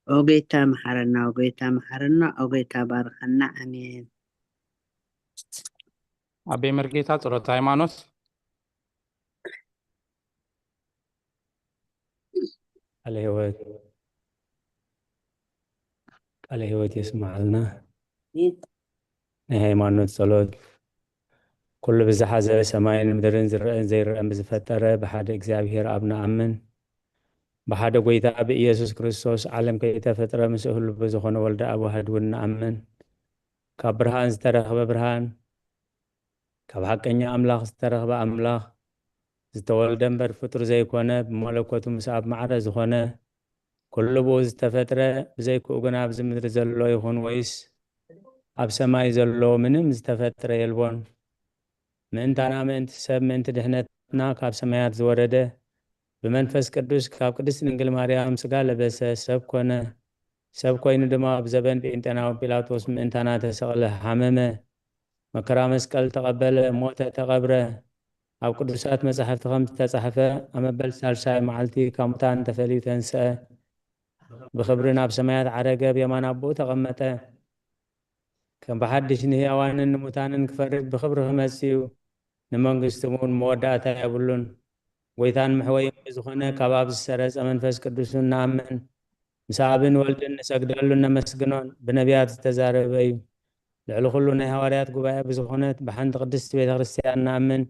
ኦ ጌታ መሓረና፣ ኦ ጌታ መሓረና፣ ኦ ጌታ ባርኸና። ኣሜን። ኣቤ መርጌታ ጸሎት ሃይማኖት። ቃለ ህይወት ቃለ ህይወት የስምዓልና። ናይ ሃይማኖት ጸሎት። ኩሉ ብዝሓዘ ሰማይን ምድርን ዝረአን ዘይረአን ብዝፈጠረ ብሓደ እግዚኣብሔር ኣብ ንኣምን። ብሓደ ጎይታ ብኢየሱስ ክርስቶስ ዓለም ከይተፈጥረ ምስኡ ህሉው ብዝኾነ ወልደ ኣብ ዋህድ እውን ንኣምን። ካብ ብርሃን ዝተረኽበ ብርሃን፣ ካብ ሓቀኛ ኣምላኽ ዝተረኽበ ኣምላኽ፣ ዝተወልደ እምበር ፍጡር ዘይኮነ፣ ብመለኮቱ ምስ ኣብ ማዕረ ዝኾነ፣ ኩሉ ብኡ ዝተፈጥረ፣ ብዘይክኡ ግን ኣብዚ ምድሪ ዘሎ ይኹን ወይስ ኣብ ሰማይ ዘሎ ምንም ዝተፈጥረ የልቦን። ምእንታና ምእንቲ ሰብ ምእንቲ ድሕነትና ካብ ሰማያት ዝወረደ፣ ብመንፈስ ቅዱስ ካብ ቅድስት ድንግል ማርያም ስጋ ለበሰ፣ ሰብ ኮነ። ሰብ ኮይኑ ድማ ኣብ ዘበን ጴንጤናዊ ጲላጦስ ምእንታና ተሰቕለ፣ ሓመመ፣ መከራ መስቀል ተቐበለ፣ ሞተ፣ ተቐብረ። ኣብ ቅዱሳት መጻሕፍቲ ከም ዝተጻሕፈ ኣብ መበል ሳልሳይ መዓልቲ ካብ ሙታን ተፈልዩ ተንስአ። ብኽብሪ ናብ ሰማያት ዓረገ፣ ብየማን ኣቦኡ ተቐመጠ። ከም ብሓድሽ ንህያዋንን ንሙታንን ክፈርድ ብኽብሪ ክመጽእ እዩ። ንመንግስቱ እውን መወዳእታ የብሉን። ጎይታን መሕወይን ብዝኾነ ካብ ኣብ ዝሰረጸ መንፈስ ቅዱስን ንኣምን። ምስ ኣብን ወልድን ንሰግደሉን ነመስግኖን። ብነቢያት ዝተዛረበ እዩ። ልዕሊ ኩሉ ናይ ሃዋርያት ጉባኤ ብዝኾነት ብሓንቲ ቅድስቲ ቤተ ክርስቲያን ንኣምን።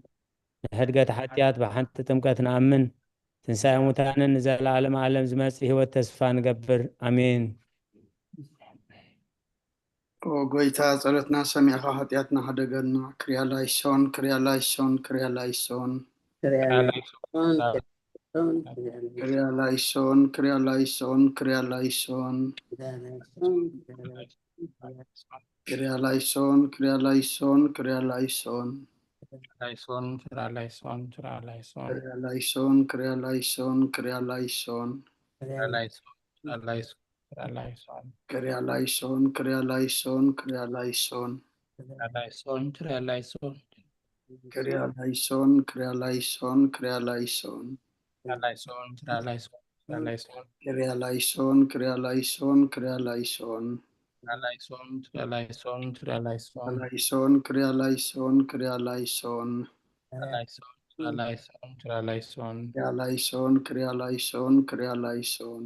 ንሕድገት ሓጢኣት ብሓንቲ ጥምቀት ንኣምን። ትንሳኤ ሙታንን ንዘለኣለም ዓለም ዝመጽእ ህይወት ተስፋ ንገብር። ኣሜን። ኦ ጎይታ ጸሎትና ሰሚዕኻ ሓጢኣትና ሓደገልና። ክሪያ ላይሶን፣ ክሪያ ላይሶን፣ ክሪያ ላይሶን። ክሪያ ላይሶን፣ ክሪያ ላይሶን፣ ክሪያ ላይሶን፣ ክሪያ ላይሶን። ክሪያ ላይሶን፣ ክሪያ ላይሶን፣ ክሪያ ላይሶን። ላይሶን፣ ችራ ላይሶን፣ ችራ ላይሶን። ክሪያ ላይሶን፣ ክሪያ ላይሶን፣ ክሪያ ላይሶን። ችራ ላይሶን፣ ችራ ላይሶን፣ ችራ ላይሶን። ክሪያ ላይሶን፣ ክሪያ ላይሶን፣ ክሪያ ላይሶን። ችራ ላይሶን፣ ችራ ላይሶን። ክሪያ ላይሶን፣ ክሪያ ላይሶን፣ ክሪያ ላይሶን። ችራ ላይሶን፣ ችራ ላይሶን፣ ችራ ላይሶን። ክሪያ ላይሶን፣ ክሪያ ላይሶን፣ ክሪያ ላይሶን። ችራ ላይሶን፣ ችራ ላይሶን፣ ችራ ላይሶን። ላይሶን፣ ክሪያ ላይሶን፣ ክሪያ ላይሶን። ችራ ላይሶን፣ ችራ ላይሶን፣ ችራ ላይሶን። ክሪያ ላይሶን፣ ክሪያ ላይሶን፣ ክሪያ ላይሶን።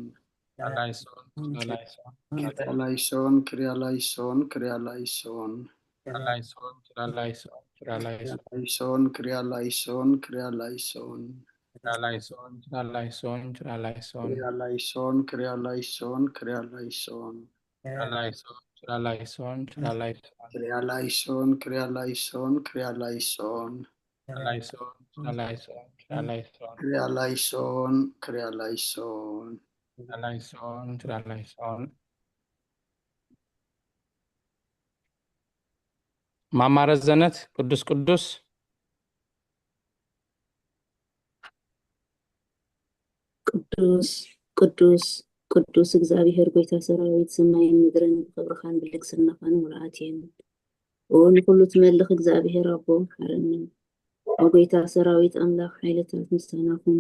ችራ ላይሶን፣ ችራ ላይሶን፣ ክሪያ ላይሶን፣ ክሪያ ላይሶን፣ ክሪያ ላይሶን። ችራ ላይሶን፣ ችራ ላይሶን፣ ችራ ላይሶን። ላይሶን፣ ክሪያ ላይሶን፣ ክሪያ ላይሶን። ችራ ላይሶን፣ ችራ ላይሶን፣ ችራ ላይሶን። ክሪያ ላይሶን፣ ክሪያ ላይሶን፣ ክሪያ ላይሶን። ችራ ላይሶን፣ ችራ ላይሶን፣ ችራ ላይሶን። ክሪያ ላይሶን፣ ክሪያ ላይሶን፣ ክሪያ ላይሶን። ችራ ላይሶን፣ ችራ ላይሶን፣ ችራ ላይሶን። ክሪያ ላይሶን፣ ክሪያ ላይሶን። ችራ ላይሶን፣ ችራ ላይሶን። ማማ ረዘነት ቅዱስ ቅዱስ። ቅዱስ ቅዱስ ቅዱስ እግዚኣብሔር ጎይታ ሰራዊት፣ ሰማይን ምድርን ብኽብርኻን ብልግስናኻን ምሉኣት እየን። ኦ ንኹሉ ትመልኽ እግዚኣብሔር ኣቦ፣ ሓረኒ። ኦ ጎይታ ሰራዊት ኣምላኽ፣ ሓይልታት ምሳና ኩን።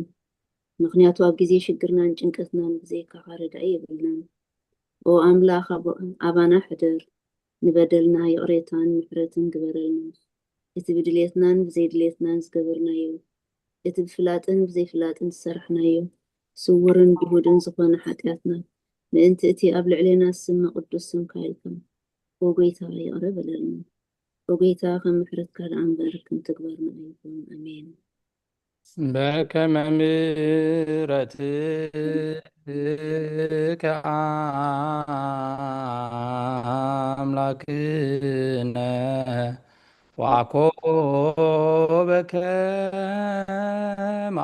ምኽንያቱ ኣብ ግዜ ሽግርናን ጭንቀትናን ብዘይካኻ ረዳኢ የብልናን። ኦ ኣምላኽ ኣቦ-፣ ኣባና ሕደር፣ ንበደልና ይቕሬታን ምሕረትን ግበረልና። እቲ ብድልየትናን ብዘይድልየትናን ዝገበርናዮ፣ እቲ ብፍላጥን ብዘይፍላጥን ዝሰራሕናዮ፣ ስውርን ግሁድን ዝኾነ ሓጢኣትና፣ ምእንቲ እቲ ኣብ ልዕሌና ዝስመ ቅዱስ ስምካ ኢልካ፣ ኦ ጎይታ፣ ይቕረ በለልና። ኦ ጎይታ፣ ከም ምሕረትካ ደኣ እምበር ከም ተግባርና ኣይኹን። ኣሜን። በከመ ምሕረትከ ኣምላክነ ወአኮ በከመ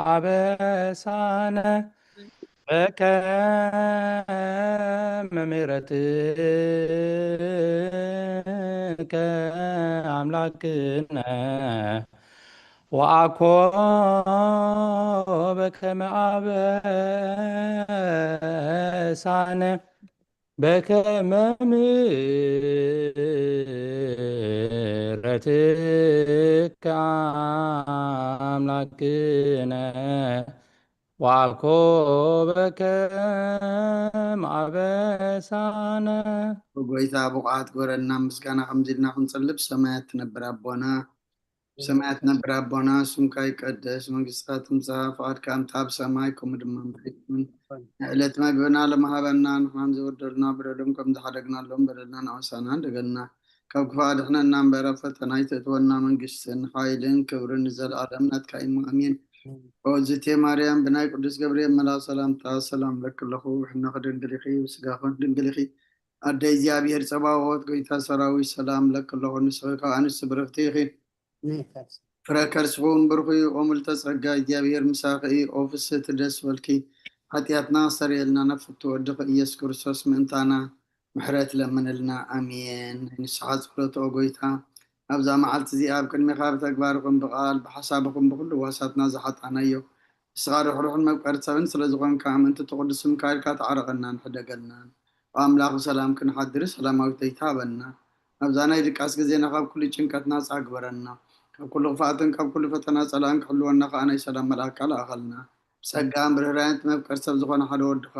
አበሳነ በከመ ምሕረትከ አምላክነ ወአኮ በከመ አበሳነ በከመ ምሕረትከ አምላክነ ወአኮ በከመ አበሳነ። ጎይታ ብቑዓት ግበረና። ምስጋና ከምዚ ኢልና ክንጽልብ፣ ሰማያት ትነብር ኣቦና፣ ሰማያት ነብር ኣቦና፣ ስምካ ይቀደስ፣ መንግስትካ ትምጻእ፣ ፍቓድካ ከምታ ኣብ ሰማይ ከምኡ ድማ ምድሪ ትኹን። ዕለት መግብና ሎሚ ሃበና፣ ንሕናን ዝበደሉና በደሎም ከም ዝሓደግናሎም በደልና ንኣውሳና እንደገልና፣ ካብ ክፉእ ኣድሕነና እምበር፣ ኣብ ፈተና ኣይተእትወና፣ መንግስትን ሓይልን ክብርን ንዘለኣለም ናትካ እዩ፣ ኣሜን። ኦ እግዝእትየ ማርያም፣ ብናይ ቅዱስ ገብርኤል መልኣኽ ሰላምታ ሰላም ለኪ ኣለኹ፣ ብሕልናኺ ድንግል ኢኺ፣ ብስጋኺ ድንግል ኢኺ፣ ኣደ እግዚኣብሔር ጸባኦት፣ ጎይታ ሰራዊት፣ ሰላም ለኪ ኣለኹ፣ ንስኺ ካብ ኣንስቲ ብርኽቲ ኢኺ፣ ፍረ ከርስኺ እውን ብሩኽ እዩ። ኦ ምልዕተ ጸጋ፣ እግዚኣብሔር ምሳኺ እዩ። ኦ ፍስህቲ ደስ በልኪ፣ ሓጢኣትና ኣስተሰርየልና፣ ናብ ፍቱ ወድኺ ኢየሱስ ክርስቶስ ምእንታና ምሕረት ለምንልና። ኣሜን። ናይ ንስሓ ጸሎት ኦ ጎይታ፣ ኣብዛ መዓልቲ እዚኣ ኣብ ቅድሜኻ ብተግባር ይኹን ብቓል ብሓሳብ ይኹን ብኹሉ ዋሳትና ዝሓጣናዮ፣ ንስኻ ርሕሩሕን መፍቀርቲ ሰብን ስለ ዝኾንካ፣ ምእንቲ እቲ ቅዱስ ስምካ ኢልካ ተዓረቐናን ሕደገልናን። ኦ ኣምላኽ ብሰላም ክንሓድር ሰላማዊት ለይቲ ሃበና። ኣብዛ ናይ ድቃስ ግዜና ካብ ኩሉ ጭንቀት ናጻ ግበረና። ካብ ኩሉ ክፍኣትን ካብ ኩሉ ፈተና ጸላእን ክሕልወና ከኣ ናይ ሰላም መልኣካ ለኣኸልና። ብጸጋን ብርህራሄን እቲ መፍቀር ሰብ ዝኾነ ሓደ ወድኻ፣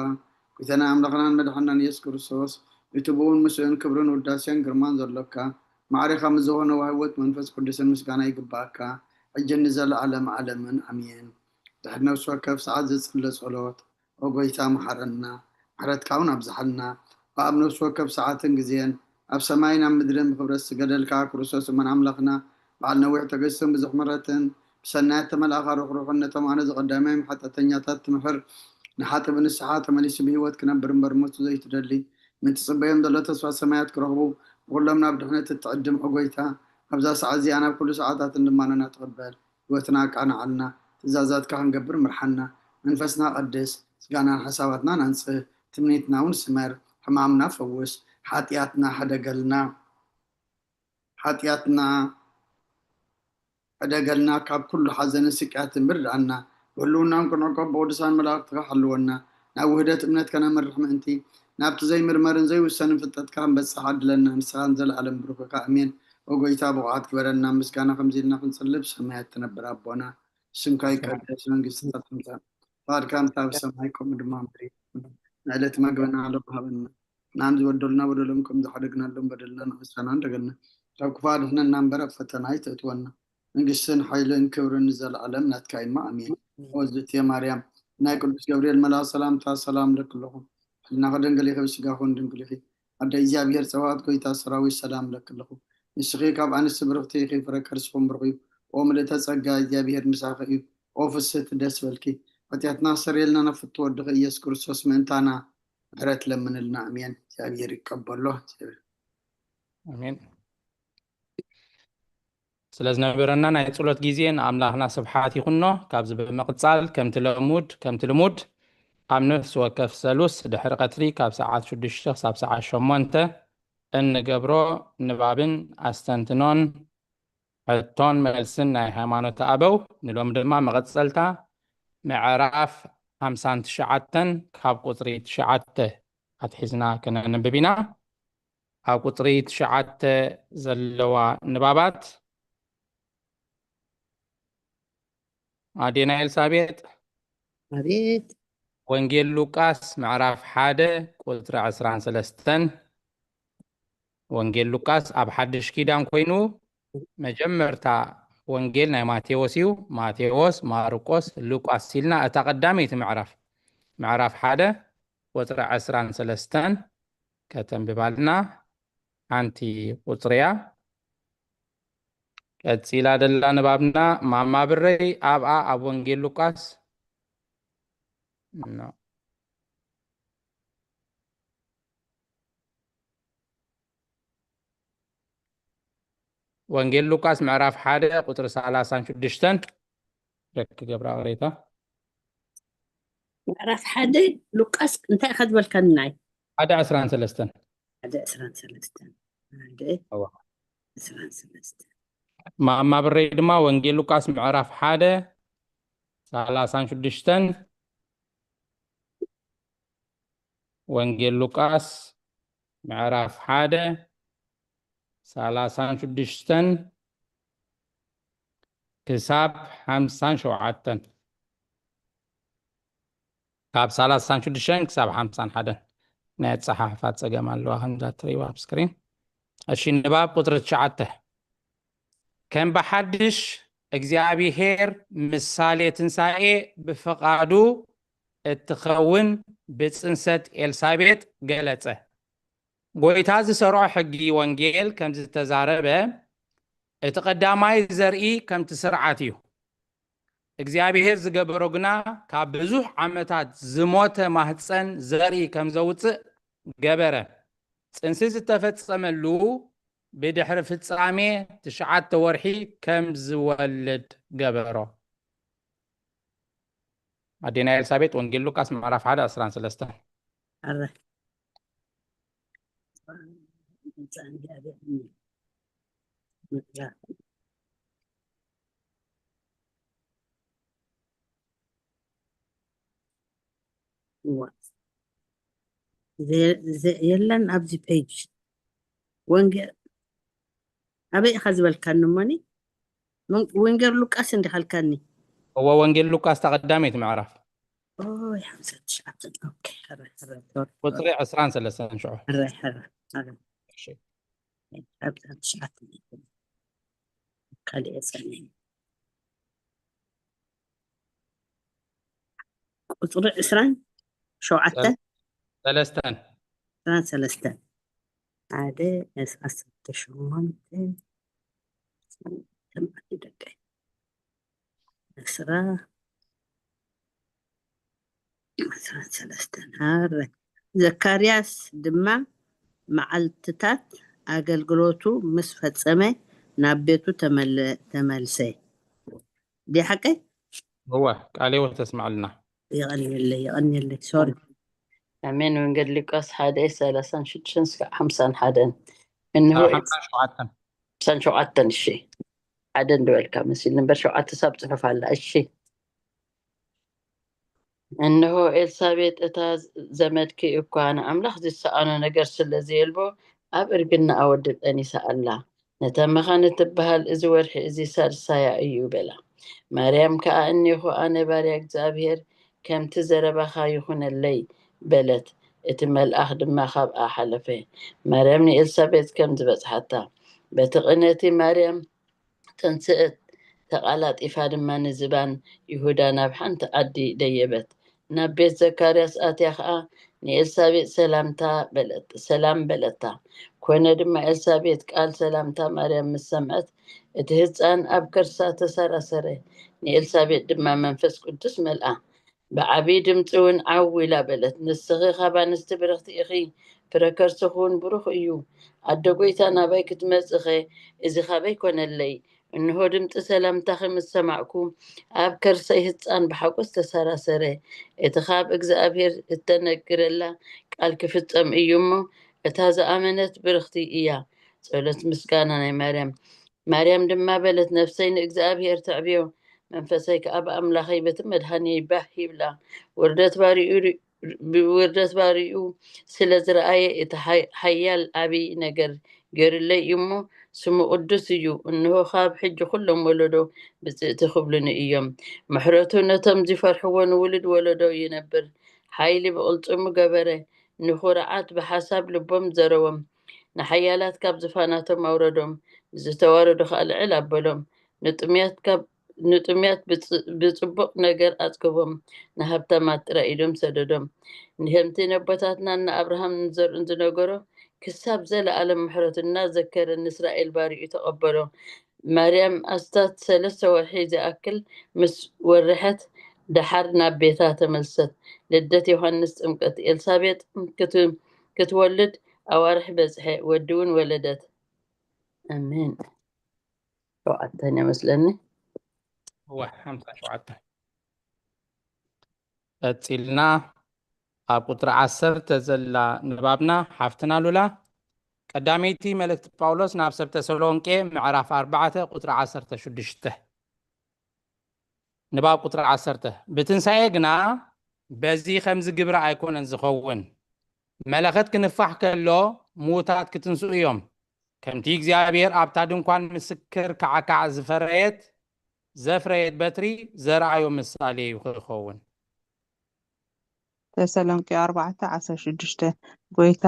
ጎይታና ኣምላኽናን መድሓናን ኢየሱስ ክርስቶስ፣ እቲ ብኡን ምስኡን ክብርን ውዳሴን ግርማን ዘሎካ፣ ማዕሬኻ ምስ ዝኾነ ዋህወት መንፈስ ቅዱስን ምስጋና ይግባኣካ፣ ሕጂ ንዘለኣለም ዓለምን ኣሜን። ድሕሪ ነፍሲ ወከፍ ሰዓት ዝጽለ ጸሎት፣ ኦ ጎይታ፣ መሓረና፣ ምሕረትካ እውን ኣብዝሓልና። ኣብ ነፍሲ ወከፍ ሰዓትን ግዜን፣ ኣብ ሰማይን ኣብ ምድርን ብኽብረት ዝገደልካ ክርስቶስ እመን ኣምላኽና፣ በዓል ነዊሕ ትዕግስትን ብዙሕ ምሕረትን፣ ብሰናያት ተመልኣኻ ርሕሩሕን ነቶም ኣነ ዝቐዳማዮም ሓጢኣተኛታት ትምሕር፣ ንሓጢእ ብንስሓ ተመሊሱ ብህይወት ክነብር እምበር ሞቱ ዘይትደሊ፣ ምእንቲ ትጽበዮም ዘሎ ተስፋ ሰማያት ክረኽቡ፣ ንኹሎም ናብ ድሕነት እትዕድም ኦ ጎይታ፣ ኣብዛ ሰዓት እዚኣን ኣብ ኩሉ ሰዓታትን ልማኖና ትቐበል። ህይወትና ኣቃንዓልና፣ ትእዛዛትካ ክንገብር ምርሓና። መንፈስና ቀድስ፣ ስጋናን ሓሳባትናን ኣንጽህ፣ ትምኒትና እውን ስመር፣ ሕማምና ፈውስ፣ ሓጢኣትና ሕደገልና፣ ሓጢኣትና ሕደገልና፣ ካብ ኩሉ ሓዘንን ስቅያትን ምርድኣና። ብህልውናን ክንዕቆብ ብቅዱሳን መላእኽትካ ሓልወና። ናብ ውህደት እምነት ከነምርሕ ምእንቲ፣ ናብቲ ዘይምርመርን ዘይውሰንን ፍልጠትካ ክንበጽሕ ዓድለና። ንስኻ ንዘለኣለም ብሩኽካ፣ ኣሜን። ኦ ጎይታ፣ ብቑዓት ግበረና፣ ምስጋና ከምዚ ኢልና ክንጽልብ፣ ሰማያት ትነብር ኣቦና፣ ስምካ ይቀደስ፣ መንግስትካ ትምጻእ፣ ፍቓድካ ከምቲ ኣብ ሰማይ ከምኡ ድማ ምድሪ ትኹን። ንዕለት መግብና ሎሚ ሃበና፣ ንሕናን ዝበደሉና በደሎም ከም ዝሓደግናሎም በደልና ንኣሳና እንደገና፣ ካብ ክፉእ ኣድሕነና እምበር ኣብ ፈተና ኣይተእትወና። መንግስትን ሓይልን ክብርን ንዘለኣለም ናትካ እዩ፣ ኣሜን። ኦ እግዝእትየ ማርያም፣ ናይ ቅዱስ ገብርኤል መልኣኽ ሰላምታ ሰላም እለኪ ኣለኹ። ሕልናኺ ድንግል ኢኺ፣ ብስጋኺ እውን ድንግል ኢኺ። ኣደ እግዚኣብሔር ጸባኦት፣ ጎይታ ሰራዊት፣ ሰላም እለኪ ኣለኹ። ንስኺ ካብ ኣንስቲ ብርኽቲ ኢኺ፣ ፍረ ከርስኺ እውን ብሩኽ እዩ። ኦ ምልእተ ጸጋ፣ እግዚኣብሔር ምሳኺ እዩ። ኦ ፍስህቲ ደስ በልኪ፣ ሓጢኣትና ኣስተሰርየልና፣ ናብ ፍቱ ወድኺ ኢየሱስ ክርስቶስ ምእንታና ምሕረት ለምንልና። ኣሜን። እግዚኣብሔር ይቀበሎ። ኣሜን። ስለ ዝነበረና ናይ ጸሎት ግዜ ንኣምላኽና ስብሓት ይኹኖ። ካብዚ ብምቕጻል ከምቲ ልሙድ፣ ከምቲ ልሙድ ኣብ ነፍሲ ወከፍ ሰሉስ ድሕሪ ቀትሪ ካብ ሰዓት ሽዱሽተ ክሳብ ሰዓት ሸሞንተ እንገብሮ ንባብን ኣስተንትኖን ሕቶን መልስን ናይ ሃይማኖት ኣበው፣ ንሎሚ ድማ መቐጸልታ ምዕራፍ ሓምሳን ትሽዓተን ካብ ቁጽሪ ትሽዓተ ኣትሒዝና ከነንብብ ኢና። ኣብ ቁጽሪ ትሽዓተ ዘለዋ ንባባት፣ ኣዴና ኤልሳቤጥ። ኣቤት። ወንጌል ሉቃስ ምዕራፍ ሓደ ቁጽሪ ዕስራን ሰለስተን። ወንጌል ሉቃስ ኣብ ሓድሽ ኪዳን ኮይኑ መጀመርታ ወንጌል ናይ ማቴዎስ እዩ። ማቴዎስ፣ ማርቆስ፣ ሉቃስ ኢልና እታ ቀዳመይቲ ምዕራፍ፣ ምዕራፍ ሓደ ቁፅሪ ዕስራን ሰለስተን ከተንብባልና ሓንቲ ቁፅሪ እያ። ቀፂላ ደላ ንባብና ማማ ብረይ ኣብኣ ኣብ ወንጌል ሉቃስ፣ ኖ። ወንጌል ሉቃስ ምዕራፍ ሓደ ቁፅሪ ሰላሳን ሽዱሽተን። ረክ ገብረ ኣቕሬታ። ምዕራፍ ሓደ ሉቃስ እንታይ ኢኻ ዝበልካኒ? ናይ ሓደ ዕስራን ሰለስተን። ሓደ ዕስራን ሰለስተን። ሓደ እዋ። ዕስራን ሰለስተን። ማማ ብረይ ድማ ወንጌል ሉቃስ ምዕራፍ ሓደ ሰላሳን ሽዱሽተን። ወንጌል ሉቃስ ምዕራፍ ሓደ ሰላሳን ሽዱሽተን ክሳብ ሓምሳን ሸውዓተን። ካብ ሰላሳን ሽዱሽተን ክሳብ ሓምሳን ሓደን ናይ ኣጸሓሕፋ ጸገም ኣለዋ፣ ከምዛ ትርእይዋ ኣብ ስክሪን። እሺ፣ ንባብ ቁጽሪ ትሽዓተ። ከም ብሓድሽ እግዚኣብሔር ምሳሌ ትንሳኤ ብፍቓዱ እትኸውን ብጽንሰት ኤልሳቤጥ ገለጸ። ጎይታ ዝሰርዖ ሕጊ ወንጌል ከም ዝተዛረበ እቲ ቀዳማይ ዘርኢ ከምቲ ስርዓት እዩ። እግዚኣብሔር ዝገበሮ ግና ካብ ብዙሕ ዓመታት ዝሞተ ማህፀን ዘርኢ ከም ዘውፅእ ገበረ። ፅንሲ ዝተፈጸመሉ ብድሕሪ ፍጻሜ ትሽዓተ ወርሒ ከም ዝወልድ ገበሮ። ኣዴና ኤልሳቤጥ ወንጌል ሉቃስ ምዕራፍ ሓደ ዕስራን ሰለስተን። ኣረ የለን ኣብዚ ፔጅ ወንጌል ኣበይ ኢኻ ዝበልካኒ እሞኒ? ወንጌል ሉቃስ እንዲኻ ልካኒ? እወ፣ ወንጌል ሉቃስ ተቐዳመይቲ ምዕራፍ። ኦይ፣ ሓምሳ ትሽዓተ። ኦኬ፣ ሕረ፣ ሕረ፣ ሶሪ። ቁፅሪ ዕስራን ሰለስተን ሽዑ። ሕረ፣ ሕረ፣ ሕረ። እሺ። ሓምሳ ትሽዓተ። ካልእ የጸኒ። ቁፅሪ ዕስራን ሸውዓተ። ሰለስተን። ዕስራን ሰለስተን። ሓደ፣ ዓሰርተ ሸሞንተ፣ ደቂ ዕስራ፣ ዕስራን ሰለስተን። ሃረ። ዘካርያስ ድማ መዓልትታት ኣገልግሎቱ ምስ ፈጸመ ናብ ቤቱ ተመለ-፣ ተመልሰ። ድዩ ሓቀይ? እወ፣ ቃለ ሕይወት ተስምዐልና። የቐንየለይ፣ የቐንየለይ። ሶሪ። ኣሜን። ወንጌል ሉቃስ ሓደ ሰላሳን ሽዱሽተን እስካብ ሓምሳን ሓደን። እንሆ ካብ ሓምሳን ሸውዓተን። ሓምሳን ሸውዓተን፣ እሺ። ሓደ እንድበልካ መሲል ነበር ሸውዓተ ሳብ ጽሑፍ ኣላ። እሺ። እንሆ ኤልሳቤጥ እታ ዘመድኪ እኳ ንኣምላኽ ዝሰኣኖ ነገር ስለ ዘየልቦ ኣብ እርግናኣ ወዲ ጠኒሳ ኣላ። ነታ መኻን እትበሃል እዚ ወርሒ እዚ ሳልሳያ እዩ በላ። ማርያም ከኣ እኔኹ ኣነ ባርያ እግዚኣብሔር ከምቲ ዘረባኻ ይኹነለይ በለት። እቲ መልኣኽ ድማ ካብኣ ሓለፈ። ማርያም ንኤልሳቤጥ ከም ዝበጽሓታ በቲ ቅነቲ ማርያም ተንስእት፣ ተቓላጢፋ ድማ ንዝባን ይሁዳ ናብ ሓንቲ ዓዲ ደየበት። ናብ ቤት ዘካርያስ ኣትያ ኸኣ ንኤልሳቤጥ ሰላምታ በለት-፣ ሰላም በለታ። ኮነ ድማ ኤልሳቤጥ ቃል ሰላምታ ማርያም ምስ ሰምዐት፣ እቲ ህጻን ኣብ ከርሳ ተሰራሰረ። ንኤልሳቤጥ ድማ መንፈስ ቅዱስ መልኣ። ብዓቢ ድምጺ እውን ዓው ኢላ በለት፣ "ንስኺ ካብ ኣንስቲ ብርኽቲ ኢኺ፣ ፍረ ከርስኺ እውን ብሩኽ እዩ። ኣደ ጐይታ ናባይ ክትመጽእኸ፣ እዚ ኻበይ ኮነለይ? እንሆ ድምጺ ሰላምታኺ ምስ ሰማዕኩ፣ ኣብ ከርሰይ ህጻን ብሓጎስ ተሰራሰረ። እቲ ካብ እግዚኣብሔር እተነግረላ ቃል ክፍጸም እዩ እሞ፣ እታ ዝኣመነት ብርኽቲ እያ።" ጸሎት ምስጋና ናይ ማርያም። ማርያም ድማ በለት፣ "ነፍሰይ ንእግዚኣብሔር ተዕብዮ፣ መንፈሰይ ከኣ ብኣምላኸይ በቲ መድሃኒየይ ባህ ይብላ። ውርደት ባሪኡ ሪ-፣ ብውርደት ባሪኡ ስለ ዝረኣየ፣ እቲ ሓይ-፣ ሓያል ዓቢ ነገር ገይሩለይ እዩ እሞ፣ ስሙ ቅዱስ እዩ። እንሆ፣ ካብ ሕጂ ኩሎም ወለዶ ብጽእቲ ክብሉኒ እዮም። ምሕረቱ ነቶም ዝፈርሕዎ ንውሉድ ወለዶ ይነብር። ሓይሊ ብቕልጽሙ ገበረ፣ ንኹርዓት ብሓሳብ ልቦም ዘረዎም። ንሓያላት ካብ ዝፋናቶም ኣውረዶም፣ ንዝተዋረዱ ኸኣ ልዕል ኣበሎም። ንጥሙያት ካብ ንጥሙያት ብጽ- ብጽቡቕ ነገር ኣጽግቦም፣ ንሃብታማት ጥራይ ኢዶም ሰደዶም። ንከምቲ ነቦታትናን ንኣብርሃምን ንዘርኡን ዝነገሮ፣ ክሳብ ዘለኣለም ምሕረቱ እናዘከረ ንእስራኤል ባሪኡ ተቐበሎ። ማርያም ኣስታት ሰለስተ ወርሒ ዝኣክል ምስ ወርሐት ደሓር ናብ ቤታ ተመልሰት። ልደት ዮሃንስ፣ ጥምቀት ኤልሳቤጥ፣ ክት- ክትወልድ ኣዋርሕ በጽሐ፣ ወዲ እውን ወለደት። ኣሜን። ሸውዓተን እየ መስለኒ። እወ ሓምሳ ሸውዓተ። ቀጺልና ኣብ ቁጽሪ ዓሰርተ ዘላ ንባብና ሓፍትና ሉላ፣ ቀዳመይቲ መልእክቲ ጳውሎስ ናብ ሰብ ተሰሎንቄ ምዕራፍ ኣርባዕተ ቁጽሪ ዓሰርተ ሽዱሽተ። ንባብ ቁጽሪ ዓሰርተ፣ ብትንሳኤ ግና በዚ ከምዚ ግብሪ ኣይኮነን ዝኸውን። መለኸት ክንፋሕ ከሎ ምዉታት ክትንስኡ እዮም። ከምቲ እግዚኣብሔር ኣብታ ድንኳን ምስክር ካዕካዕ ዝፈረየት ዘፍረየት በትሪ ዘርኣዮ ምሳሌ እዩ ክኸውን። ተሰሎንቄ ኣርባዕተ ዓሰርተ ሽዱሽተ፣ ጎይታ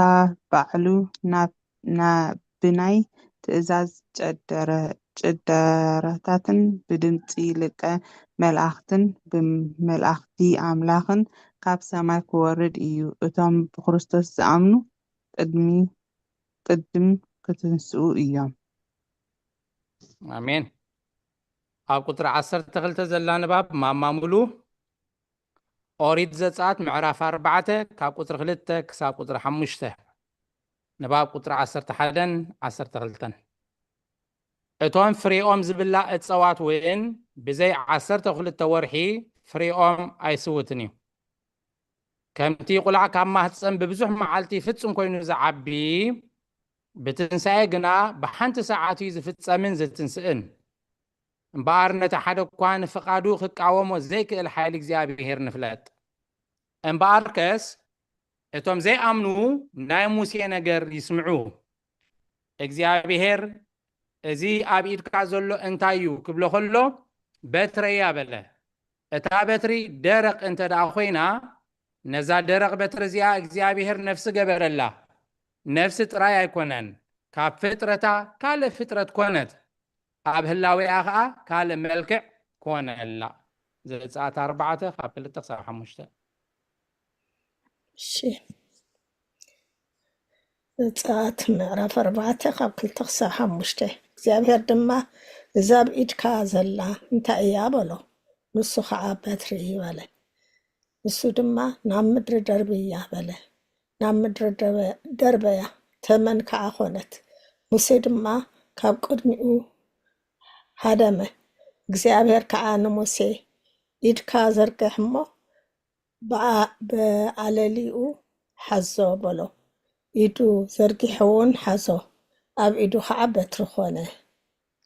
ባዕሉ ናብ ና- ብናይ ትእዛዝ ጨደረ- ጭደረታትን ብድምጺ ልቀ መላእኽትን ብመላእኽቲ ኣምላኽን ካብ ሰማይ ክወርድ እዩ። እቶም ብክርስቶስ ዝኣምኑ ቅድሚ ቅድም ክትንስኡ እዮም። ኣሜን። ኣብ ቁጽሪ ዓሰርተ ክልተ ዘላ ንባብ ማማ ሙሉ። ኦሪት ዘጸኣት ምዕራፍ ኣርባዕተ ካብ ቁጽሪ ክልተ ክሳብ ቁጽሪ ሓሙሽተ። ንባብ ቁጽሪ ዓሰርተ ሓደን ዓሰርተ ክልተን። እቶም ፍሬኦም ዝብላዕ እጸዋት እውን ብዘይ ዓሰርተ ክልተ ወርሒ ፍሬኦም ኣይስውትን እዩ። ከምቲ ቁላዕ ካብ ማህጸን ብብዙሕ መዓልቲ ፍጹም ኮይኑ ዝዓቢ፣ ብትንሳኤ ግና ብሓንቲ ሰዓት እዩ ዝፍጸምን ዝትንስእን። እምበኣር ነቲ ሓደ እኳ ንፍቓዱ ክቃወሞ ዘይክእል ሓይሊ እግዚኣብሔር ንፍለጥ። እምበኣርከስ እቶም ዘይኣምኑ ናይ ሙሴ ነገር ይስምዑ። እግዚኣብሔር እዚ ኣብ ኢድካ ዘሎ እንታይ እዩ ክብሎ ከሎ በትረያ በለ። እታ በትሪ ደረቕ እንተ ደኣ ኮይና ነዛ ደረቕ በትሪ እዚኣ እግዚኣብሔር ነፍሲ ገበረላ። ነፍሲ ጥራይ ኣይኮነን፣ ካብ ፍጥረታ ካልእ ፍጥረት ኮነት። ኣብ ህላዌኣ ኸዓ ካልእ መልክዕ ኮነላ። ዘጸኣት ኣርባዕተ ካብ ክልተ ክሳብ ሓሙሽተ። እሺ፣ ዘጸኣት ምዕራፍ ኣርባዕተ ካብ ክልተ ክሳብ ሓሙሽተ። እግዚኣብሔር ድማ እዛ ኣብ ኢድካ ዘላ እንታይ እያ በሎ። ንሱ ኸዓ በትሪ እዩ በለ። ንሱ ድማ ናብ ምድሪ ደርብያ በለ። ናብ ምድሪ ደርበ- ደርበያ፣ ተመን ከዓ ኾነት። ሙሴ ድማ ካብ ቅድሚኡ ሃደመ። እግዚኣብሔር ከዓ ንሙሴ ኢድካ ዘርግሕ እሞ ብኣ- ብኣለሊኡ ሓዞ በሎ። ኢዱ ዘርጊሑ እውን ሓዞ። ኣብ ኢዱ ከዓ በትሪ ኾነ።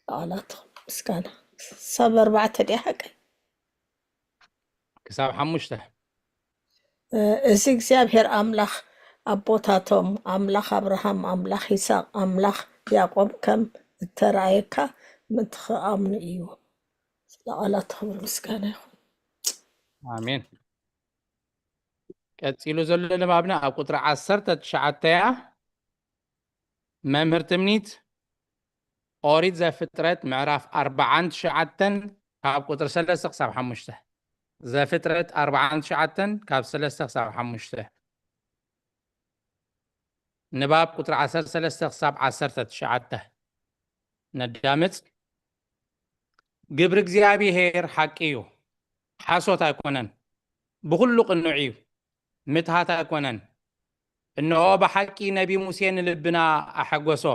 ቃላት ምስጋና ሰብ ኣርባዕተ ድያ ሓቀይ? ክሳብ ሓሙሽተ። እዚ እግዚኣብሔር ኣምላኽ ኣቦታቶም ኣምላኽ ኣብርሃም ኣምላኽ ይስሐቅ ኣምላኽ ያዕቆብ ከም እተራእየካ ምእንቲ ክኣምኑ እዩ። ስለ ቃላት ክብር ምስጋና ይኹን። ኣሜን። ቀጺሉ ዘሎ ንባብና ኣብ ቁጽሪ ዓሰርተ ትሽዓተ እያ። መምህር ትምኒት ኦሪት ዘፍጥረት ምዕራፍ ኣርባዓን ትሽዓተን ካብ ቁጽሪ ሰለስተ ክሳብ ሓሙሽተ። ዘፍጥረት ኣርባዓን ትሽዓተን ካብ ሰለስተ ክሳብ ሓሙሽተ። ንባብ ቁጽሪ ዓሰርተ ሰለስተ ክሳብ ዓሰርተ ትሽዓተ። ነዳምጽ። ግብሪ እግዚኣብሔር ሓቂ እዩ፣ ሓሶት ኣይኮነን፣ ብኹሉ ቅኑዕ እዩ፣ ምትሃት ኣይኮነን። እንሆ ብሓቂ ነቢ ሙሴ ንልብና ኣሐጎሶ።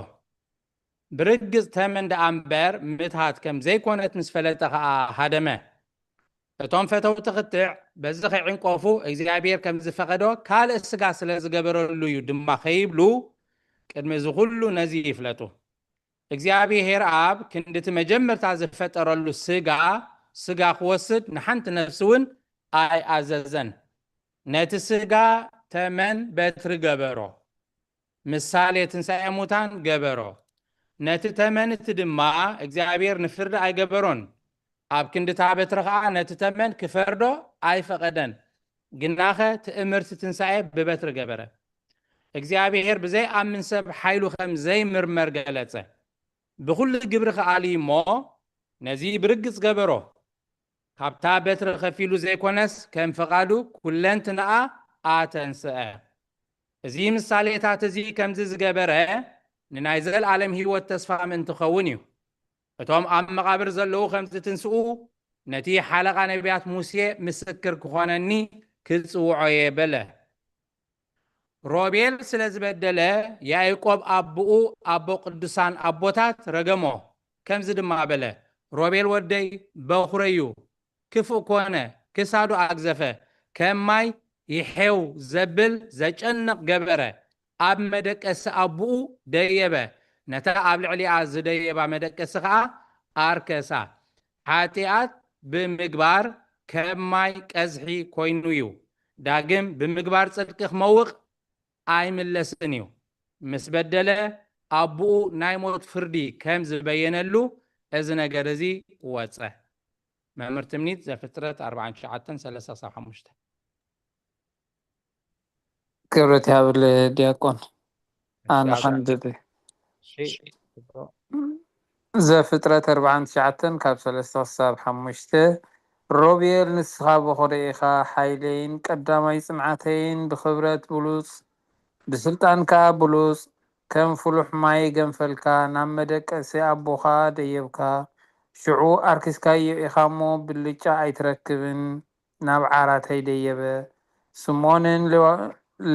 ብርግጽ ተመን ደኣ እምበር ምትሃት ከም ዘይኮነት ምስ ፈለጠ ኸኣ ሃደመ። እቶም ፈተውቲ ክትዕ በዚ ከይዕንቀፉ እግዚኣብሔር ከም ዝፈቐዶ ካልእ ስጋ ስለ ዝገበረሉ እዩ ድማ ከይብሉ ቅድሚ እዚ ኩሉ ነዚ ይፍለጡ። እግዚኣብሔር ኣብ ክንዲ እቲ መጀመርታ ዝፈጠረሉ ስጋ ስጋ ክወስድ ንሓንቲ ነፍሲ እውን ኣይኣዘዘን። ነቲ ስጋ ተመን በትሪ ገበሮ፣ ምሳሌ ትንሳኤ ሙታን ገበሮ። ነቲ ተመን እቲ ድማ እግዚኣብሔር ንፍርዲ ኣይገበሮን። ኣብ ክንዲ እታ በትሪ ኸዓ ነቲ ተመን ክፈርዶ ኣይፈቐደን። ግናኸ ትእምርቲ ትንሳኤ ብበትሪ ገበረ። እግዚኣብሔር ብዘይኣምን ሰብ ሓይሉ ከም ዘይምርመር ገለጸ። ብኹሉ ግብሪ ከኣልዩ እሞ ነዚ ብርግጽ ገበሮ። ካብታ በትሪ ከፊሉ ዘይኮነስ ከም ፍቓዱ ኩለንትናኣ ኣተንስአ። እዚ ምሳሌታት እዚ ከምዚ ዝገበረ ንናይ ዘለኣለም ህይወት ተስፋ ምእንቲ ኸውን እዩ። እቶም ኣብ መቓብር ዘለዉ ከም ዝትንስኡ ነቲ ሓለቓ ነቢያት ሙሴ ምስክር ክኾነኒ ክጽውዖ እየ በለ። ሮቤል ስለ ዝበደለ ያዕቆብ ኣቦኡ ኣቦ ቅዱሳን ኣቦታት ረገሞ። ከምዚ ድማ በለ፣ ሮቤል ወደይ በኹረዩ ክፉእ ኮነ፣ ክሳዱ ኣግዘፈ፣ ከም ማይ ይሔው ዘብል ዘጨንቕ ገበረ። ኣብ መደቀሲ ኣቦኡ ደየበ፣ ነታ ኣብ ልዕሊኣ ዝደየባ መደቀሲ ኸኣ ኣርከሳ። ሓጢኣት ብምግባር ከም ማይ ቀዝሒ ኮይኑ እዩ። ዳግም ብምግባር ጽድቂ ክመውቕ ኣይምለስን እዩ። ምስ በደለ ኣቦኡ ናይ ሞት ፍርዲ ከም ዝበየነሉ እዚ ነገር እዚ ወጸ። መምህር ትምኒት ዘፍጥረት ኣርባዓን ትሽዓተን ሰለስተ ክሳብ ሓሙሽተ። ክብረት ያብል ዲያቆን ኣነ ከንብብ። ዘፍጥረት ኣርባዓን ትሽዓተን ካብ ሰለስተ ክሳብ ሓሙሽተ። ሮቤል ንስኻ በኾረ ኢኻ ሓይለይን ቀዳማይ ጽንዓተይን ብኽብረት ብሉጽ ብስልጣን ከኣ ብሉጽ ከም ፍሉሕ ማይ ገንፈልካ ናብ መደቀሲ ኣቦኻ ደየብካ ሽዑ ኣርኪስካዮ ኢኻ እሞ ብልጫ ኣይትረክብን ናብ ዓራተይ ደየበ። ስምኦንን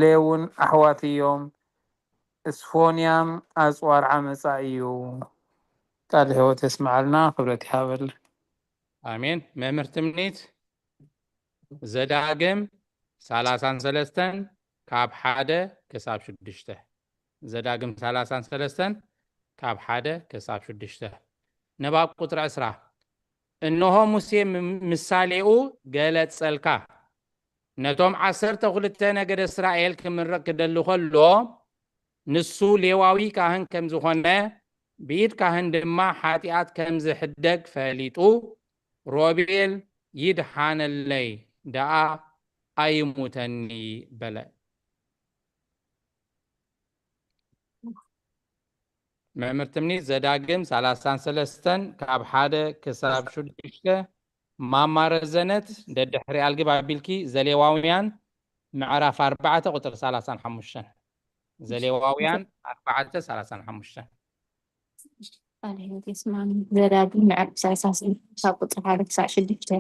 ሌውን ኣሕዋት እዮም። እስፎንያም ኣጽዋር ዓመጻ እዩ። ቃል ህይወት የስምዓልና፣ ክብረት ይሃበል። ኣሜን። መምህር ትምኒት ዘዳግም ሰላሳን ሰለስተን ካብ ሓደ ክሳብ ሽዱሽተ። ዘዳግም ሰላሳን ሰለስተን ካብ ሓደ ክሳብ ሽዱሽተ። ንባብ ቁጽሪ ዕስራ። እንሆ ሙሴ ምሳሌኡ ገለጸልካ። ነቶም ዓሰርተ ክልተ ነገደ እስራኤል ክምርቕ ክደሊ ከሎ ንሱ ሌዋዊ ካህን ከም ዝኾነ ብኢድ ካህን ድማ ሓጢኣት ከም ዝሕደግ ፈሊጡ ሮቤል ይድሓነለይ ደኣ ኣይሙተኒ በለ። መምህር ትምኒት ዘዳግም ሰላሳን ሰለስተን ካብ ሓደ ክሳብ ሽዱሽተ። ማማ ረዘነት ደድሕሪ ኣልግብ ኣቢልኪ ዘሌዋውያን ምዕራፍ ኣርባዕተ ቁጽሪ ሰላሳን ሓሙሽተን። ዘሌዋውያን ኣርባዕተ ሰላሳን ሓሙሽተን። ቃል ህይወት የስማኒ። ዘዳግም ምዕራፍ ሰላሳን ሰለስተን ካብ ቁጽሪ ሓደ ክሳብ ሽዱሽተ።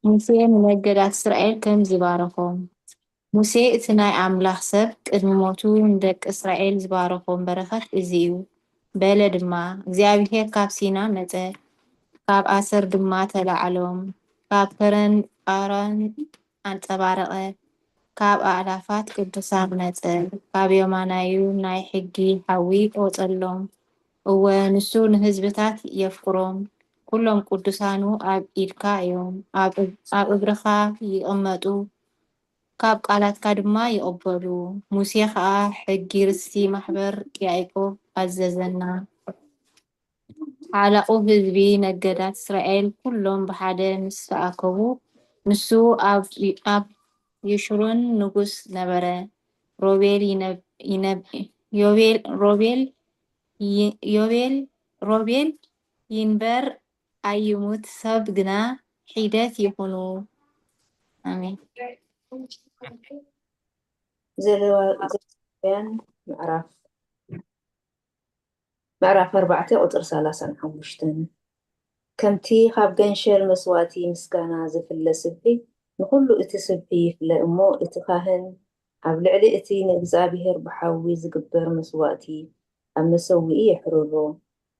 ሙሴ ንነገዳት እስራኤል ከም ዝባረኾም። ሙሴ እቲ ናይ ኣምላኽ ሰብ ቅድሚ ሞቱ ንደቂ እስራኤል ዝባረኾም በረኸት እዚ እዩ። በለ ድማ፣ እግዚኣብሄር ካብ ሲና መጸ፣ ካብ ኣሰር ድማ ተላዕሎም፣ ካብ ከረን ቃራን ኣንጸባረቐ፣ ካብ ኣእላፋት ቅዱሳን መጸ፣ ካብ የማናዩ ናይ ሕጊ ሓዊ ቆጸሎም። እወ፣ ንሱ ንህዝብታት የፍቅሮም፣ ኩሎም ቅዱሳኑ ኣብ ኢድካ እዮም፣ ኣብ እብ- ኣብ እግርኻ ይቕመጡ፣ ካብ ቃላትካ ድማ ይቕበሉ። ሙሴ ኸኣ ሕጊ ርስቲ ማሕበር ያዕቆብ ኣዘዘና። ሓለቑ ህዝቢ ነገዳት እስራኤል ኩሎም ብሓደ ምስ ተኣከቡ፣ ንሱ ኣብ ኣብ የሽሩን ንጉስ ነበረ። ሮቤል ይነብ ይነብ ዮቤል ሮቤል ይ- ዮቤል ሮቤል ይንበር ኣይሙት ሰብ ግና ሒደት ይኹኑ። ኣሜን። ዘለዋውያን ምዕራፍ ምዕራፍ ኣርባዕተ ቁጽሪ ሰላሳን ሓሙሽተን። ከምቲ ካብ ገንሸል መስዋእቲ ምስጋና ዝፍለ ስብሒ ንኹሉ እቲ ስብሒ ይፍለ እሞ እቲ ካህን ኣብ ልዕሊ እቲ ንእግዚኣብሔር ብሓዊ ዝግበር መስዋእቲ ኣብ መሰውኢ የሕርሮ።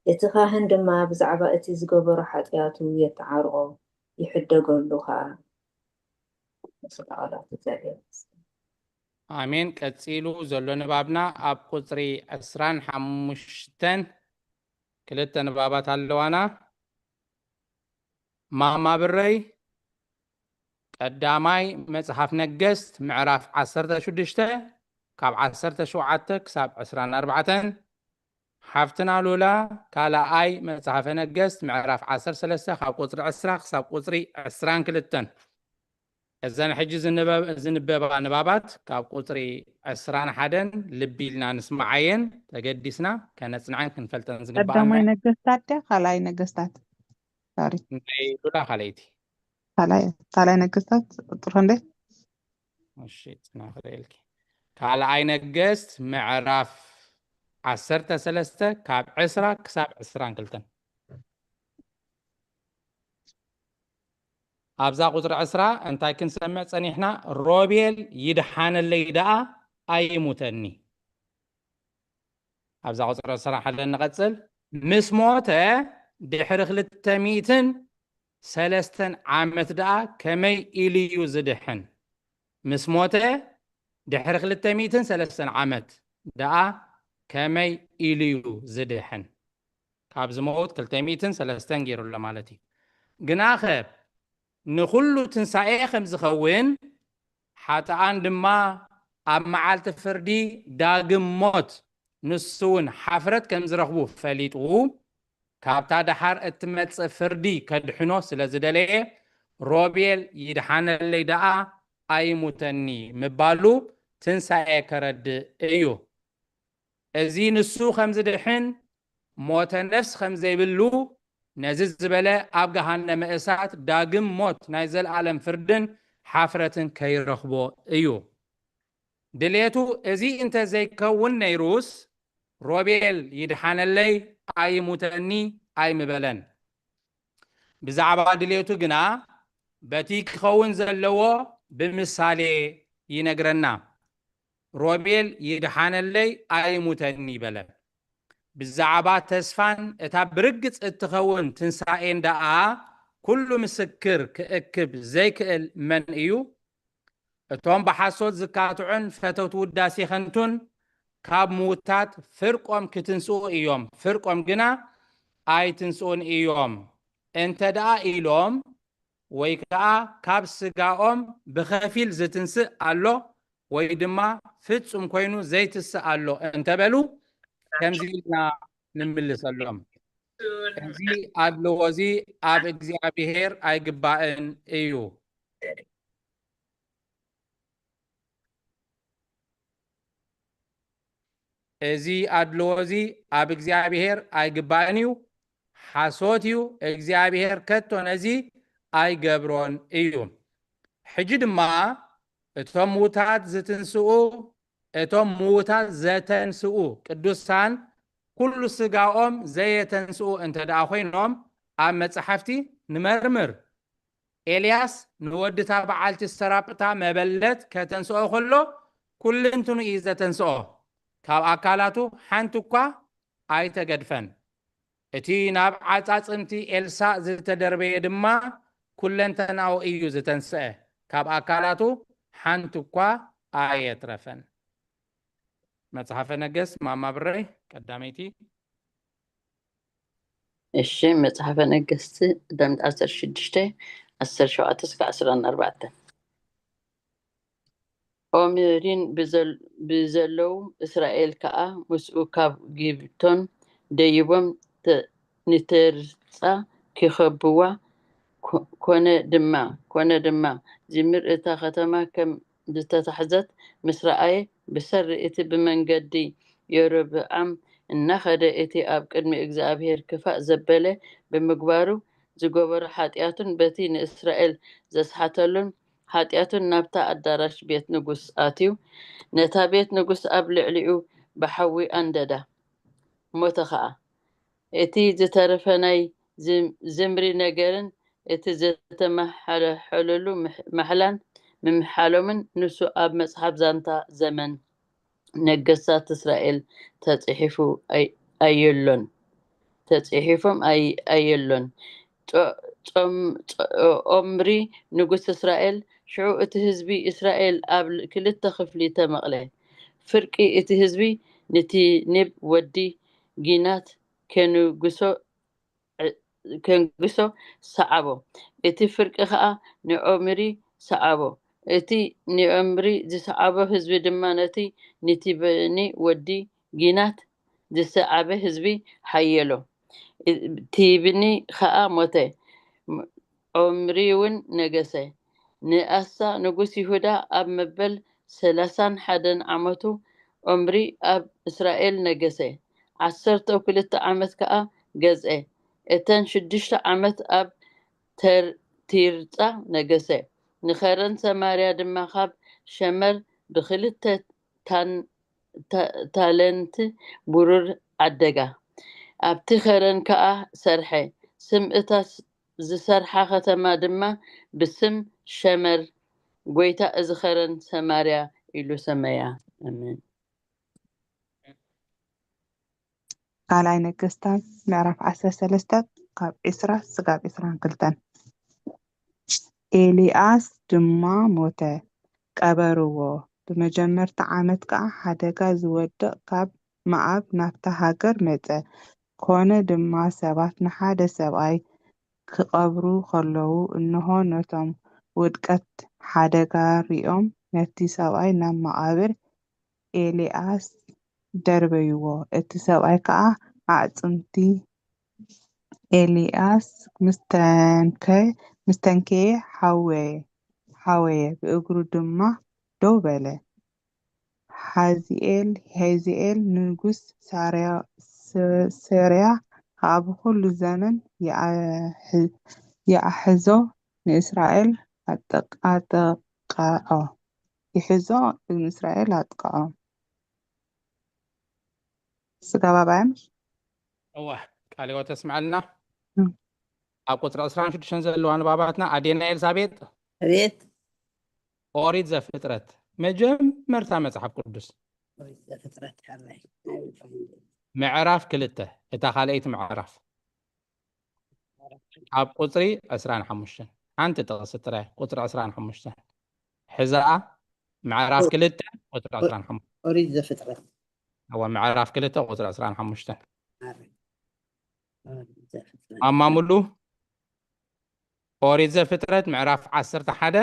እቲ ካህን ድማ ብዛዕባ እቲ ዝገበሮ ሓጢኣቱ የተዓርቆ፣ ይሕደገሉ ኸኣ። ኣሜን። ቀጺሉ ዘሎ ንባብና ኣብ ቁጽሪ ዕስራን ሓሙሽተን ክልተ ንባባት ኣለዋና። ማማ ብረይ ቀዳማይ መጽሓፍ ነገስት ምዕራፍ ዓሰርተ ሽዱሽተ ካብ ዓሰርተ ሸውዓተ ክሳብ ዕስራን ኣርባዕተን፣ ሓፍትና ሉላ ካልኣይ መጽሓፈ ነገስት ምዕራፍ ዓሰርተ ሰለስተ ካብ ቁጽሪ ዕስራ ክሳብ ቁጽሪ ዕስራን ክልተን። እዘን ሕጂ ዝንበብ- ዝንበባ ንባባት ካብ ቁፅሪ ዕስራን ሓደን ልቢ ኢልና ንስምዓየን ተገዲስና ከነፅንዐን ክንፈልጠን ዝግብኣና ቀዳማይ ነገስታት ድያ ካልኣይ ነገስታት? ሶሪ፣ ናይ ሉላ ካልኣይቲ። ካልኣይ ካልኣይ ነገስታት ቁፅሪ ክንደይ? እሺ፣ ፅና ክርእየልኪ። ካልኣይ ነገስት ምዕራፍ ዓሰርተ ሰለስተ ካብ ዕስራ ክሳብ ዕስራን ክልተን። ኣብዛ ቁፅሪ ዕስራ እንታይ ክንሰምዕ ፀኒሕና? ሮቤል ይድሓነለይ ደኣ ኣይሙተኒ። ኣብዛ ቁፅሪ ዕስራን ሓደን ንቐፅል። ምስ ሞተ ድሕሪ ክልተ ሚእትን ሰለስተን ዓመት ደኣ ከመይ ኢሉ እዩ ዝድሕን? ምስ ሞተ ድሕሪ ክልተ ሚእትን ሰለስተን ዓመት ደኣ ከመይ ኢሉ እዩ ዝድሕን? ካብ ዝመውት ክልተ ሚእትን ሰለስተን ገይሩ ኣሎ ማለት እዩ። ግናኸ ንኹሉ ትንሳኤ ከም ዝኸውን ሓጥኣን ድማ ኣብ መዓልቲ ፍርዲ ዳግም ሞት ንሱ እውን ሓፍረት ከም ዝረኽቡ ፈሊጡ ካብታ ደሓር እትመጽእ ፍርዲ ከድሕኖ ስለ ዝደለየ ሮቤል ይድሓነለይ ደኣ ኣይሙተኒ ምባሉ ትንሳኤ ከረድእ እዩ። እዚ ንሱ ከም ዝድሕን ሞተ ነፍስ ከም ዘይብሉ ነዚ ዝበለ ኣብ ገሃነመ እሳት ዳግም ሞት ናይ ዘለኣለም ፍርድን ሓፍረትን ከይረኽቦ እዩ። ድሌቱ እዚ እንተ ዘይከውን ነይሩስ ሮቤል ይድሓነለይ ኣይሙተኒ ኣይምበለን። ብዛዕባ ድሌቱ ግና በቲ ክኸውን ዘለዎ ብምሳሌ ይነግረና። ሮቤል ይድሓነለይ ኣይሙተኒ በለ። ብዛዕባ ተስፋን እታ ብርግጽ እትኸውን ትንሳኤን ደኣ ኩሉ ምስክር ክእክብ ዘይክእል መን እዩ? እቶም ብሓሶት ዝካትዑን ፈተውቲ ውዳሴ ከንቱን ካብ ምውታት ፍርቆም ክትንስኡ እዮም፣ ፍርቆም ግና ኣይትንስኡን እዮም። እንተ ደኣ ኢሎም ወይ ከኣ ካብ ስጋኦም ብኸፊል ዝትንስእ ኣሎ ወይ ድማ ፍጹም ኮይኑ ዘይትስእ ኣሎ እንተበሉ ከምዚ ኢልና ንምልሰሎም። እዚ ኣድልዎ እዚ ኣብ እግዚኣብሔር ኣይግባእን እዩ። እዚ ኣድልዎ እዚ ኣብ እግዚኣብሔር ኣይግባእን እዩ፣ ሓሶት እዩ፣ እግዚኣብሔር ከቶ ነዚ ኣይገብሮን እዩ። ሕጂ ድማ እቶም ምዉታት ዝትንስኡ፣ እቶም ምዉታት ዘተንስኡ ቅዱሳን ኩሉ ስጋኦም ዘየተንስኡ እንተ ደኣ ኮይኖም ኣብ መጻሕፍቲ ንመርምር። ኤልያስ ንወዲ እታ በዓልቲ ሰራጵታ መበለት ከተንስኦ ከሎ ኩልንትኑ እዩ ዘተንስኦ፣ ካብ ኣካላቱ ሓንቲ እኳ ኣይተገድፈን። እቲ ናብ ዓጻጽምቲ ኤልሳእ ዝተደርበየ ድማ ኩለንተናኡ እዩ ዝተንስአ፣ ካብ ኣካላቱ ሓንቲ እኳ ኣየትረፈን። መጽሓፈ ነገስት ማማ ብረይ ቀዳመይቲ። እሺ፣ መጽሓፈ ነገስት ቀዳመይቲ ዓሰርተ ሽዱሽተ፣ ዓሰርተ ሸውዓተ እስከ ዓሰርተ ኣርባዕተ። ኦምሪን ብዘል- ብዘለዉ እስራኤል ከኣ ምስኡ ካብ ጊብቶን ደይቦም ተ- ንትርጻ ኪኸብዋ፣ ኮ- ኮነ ድማ፣ ኮነ ድማ፣ ዚምር እታ ኸተማ ከም ዝተታሕዘት ምስ ረኣየ፣ ብሰሪ እቲ ብመንገዲ የሮብዓም እናኸደ እቲ ኣብ ቅድሚ እግዚኣብሄር ክፋእ ዘበለ ብምግባሩ ዝገበሮ ሓጢኣቱን በቲ ንእስራኤል ዘስሓተሉን ሓጢኣቱን ናብታ ኣዳራሽ ቤት ንጉስ ኣትዩ፣ ነታ ቤት ንጉስ ኣብ ልዕሊኡ ብሓዊ ኣንደዳ፣ ሞተ ኸኣ። እቲ ዝተረፈ ናይ ዝም- ዝምሪ ነገርን እቲ ዝተመሓለሐለሉ ምሕ- ማሕላን ምምሓሎምን ንሱ ኣብ መጽሓፍ ዛንታ ዘመን ነገስታት እስራኤል ተጽሒፉ ኣይ- ኣየሎን። ተጽሒፎም ኣይ- ኣየሎን። ጾ- ጾም- ጾ- ኦምሪ ንጉስ እስራኤል፣ ሽዑ እቲ ህዝቢ እስራኤል ኣብ ክልተ ክፍሊ ተመቕለ። ፍርቂ እቲ ህዝቢ ንቲኒብ ወዲ ጊናት ከንግሶ ከንግሶ ሰዓቦ። እቲ ፍርቂ ኸኣ ንኦምሪ ሰዓቦ። እቲ ንኦምሪ ዝሰዓቦ ህዝቢ ድማ ነቲ ንቲብኒ ወዲ ጊናት ዝሰዓበ ህዝቢ ሓየሎ። ቲብኒ ኸኣ ሞተ፣ ኦምሪ እውን ነገሰ። ንኣሳ ንጉስ ይሁዳ ኣብ መበል ሰላሳን ሓደን ዓመቱ ዖምሪ ኣብ እስራኤል ነገሰ። ዓሰርተው ክልተ ዓመት ከኣ ገዝኤ። እተን ሽዱሽተ ዓመት ኣብ ተር-፣ ቲርጻ ነገሰ። ንኸረን ሰማርያ ድማ ካብ ሸመር ብኽልተ ታን-፣ ታ-፣ ታለንት ብሩር ዓደጋ። ኣብቲ ኸረን ከኣ ሰርሐ። ስም እታ ስ-፣ ዝሰርሓ ኸተማ ድማ ብስም ሸመር፣ ጐይታ እዚ ኸረን ሰማርያ ኢሉ ሰመያ። ኣሜን። ካልኣይ ነገስታት ምዕራፍ ዓሰርተ ሰለስተ ካብ ዕስራ ስጋብ ዕስራን ክልተን። ኤልያስ ድማ ሞተ፣ ቀበርዎ። ብመጀመርታ ዓመት ከኣ ሓደጋ ዝወድቕ ካብ መኣብ ናብታ ሃገር መጸ። ኮነ ድማ ሰባት ንሓደ ሰብኣይ ክቐብሩ ከለዉ፣ እንሆ ነቶም ውድቀት ሓደጋ ሪኦም ነቲ ሰብኣይ ናብ መቓብር ኤልያስ ደርበይዎ። እቲ ሰብኣይ ከኣ ኣዕጽምቲ ኤልያስ ምስ ተንከ-፣ ምስ ተንከየ ሓወየ፣ ሓወየ፣ ብእግሩ ድማ ደው በለ። ሓዚኤል፣ ሐዚኤል ንጉስ ሳርያ-፣ ስ-፣ ሶርያ ከኣ ብኹሉ ዘመን ይኣ-፣ ይኣሕዞ፣ ንእስራኤል ኣጠቅ-፣ ኣጠቃዖ። ይሕዞ፣ ንእስራኤል ኣጥቅዖ። ስጋብ ኣባይ ምሽ? እወ፣ ቃለ ሕይወት ተስምዓልና። እም። ኣብ ቁጽሪ ዕስራን ሽዱሽተን ዘለዋ ንባባትና ኣዴና ኤልሳቤጥ። ኣቤት። ኦሪት ዘፍጥረት፣ መጀመርታ መጽሓፍ ቅዱስ። ኦሪት ዘፍጥረት፣ ሕራይ። ምዕራፍ ክልተ፣ እታ ካልኣይቲ ምዕራፍ። ኣብ ቁጽሪ ዕስራን ሓሙሽተን፣ ሓንቲ ጥቕሲ ጥራይ፣ ቁጽሪ ዕስራን ሓሙሽተን። ሕዛኣ ምዕራፍ ኦ-፣ ክልተ ቁጽሪ ኦ-፣ ዕስራን ሓሙሽተን። ኦሪት ዘፍጥረት። እወ፣ ምዕራፍ ክልተ ቁጽሪ ዕስራን ሓሙሽተን። ኣረ። ኦሪት ዘፍጥረት። ማማ ሙሉ፣ ኦሪት ዘፍጥረት ምዕራፍ ዓሰርተ ሓደ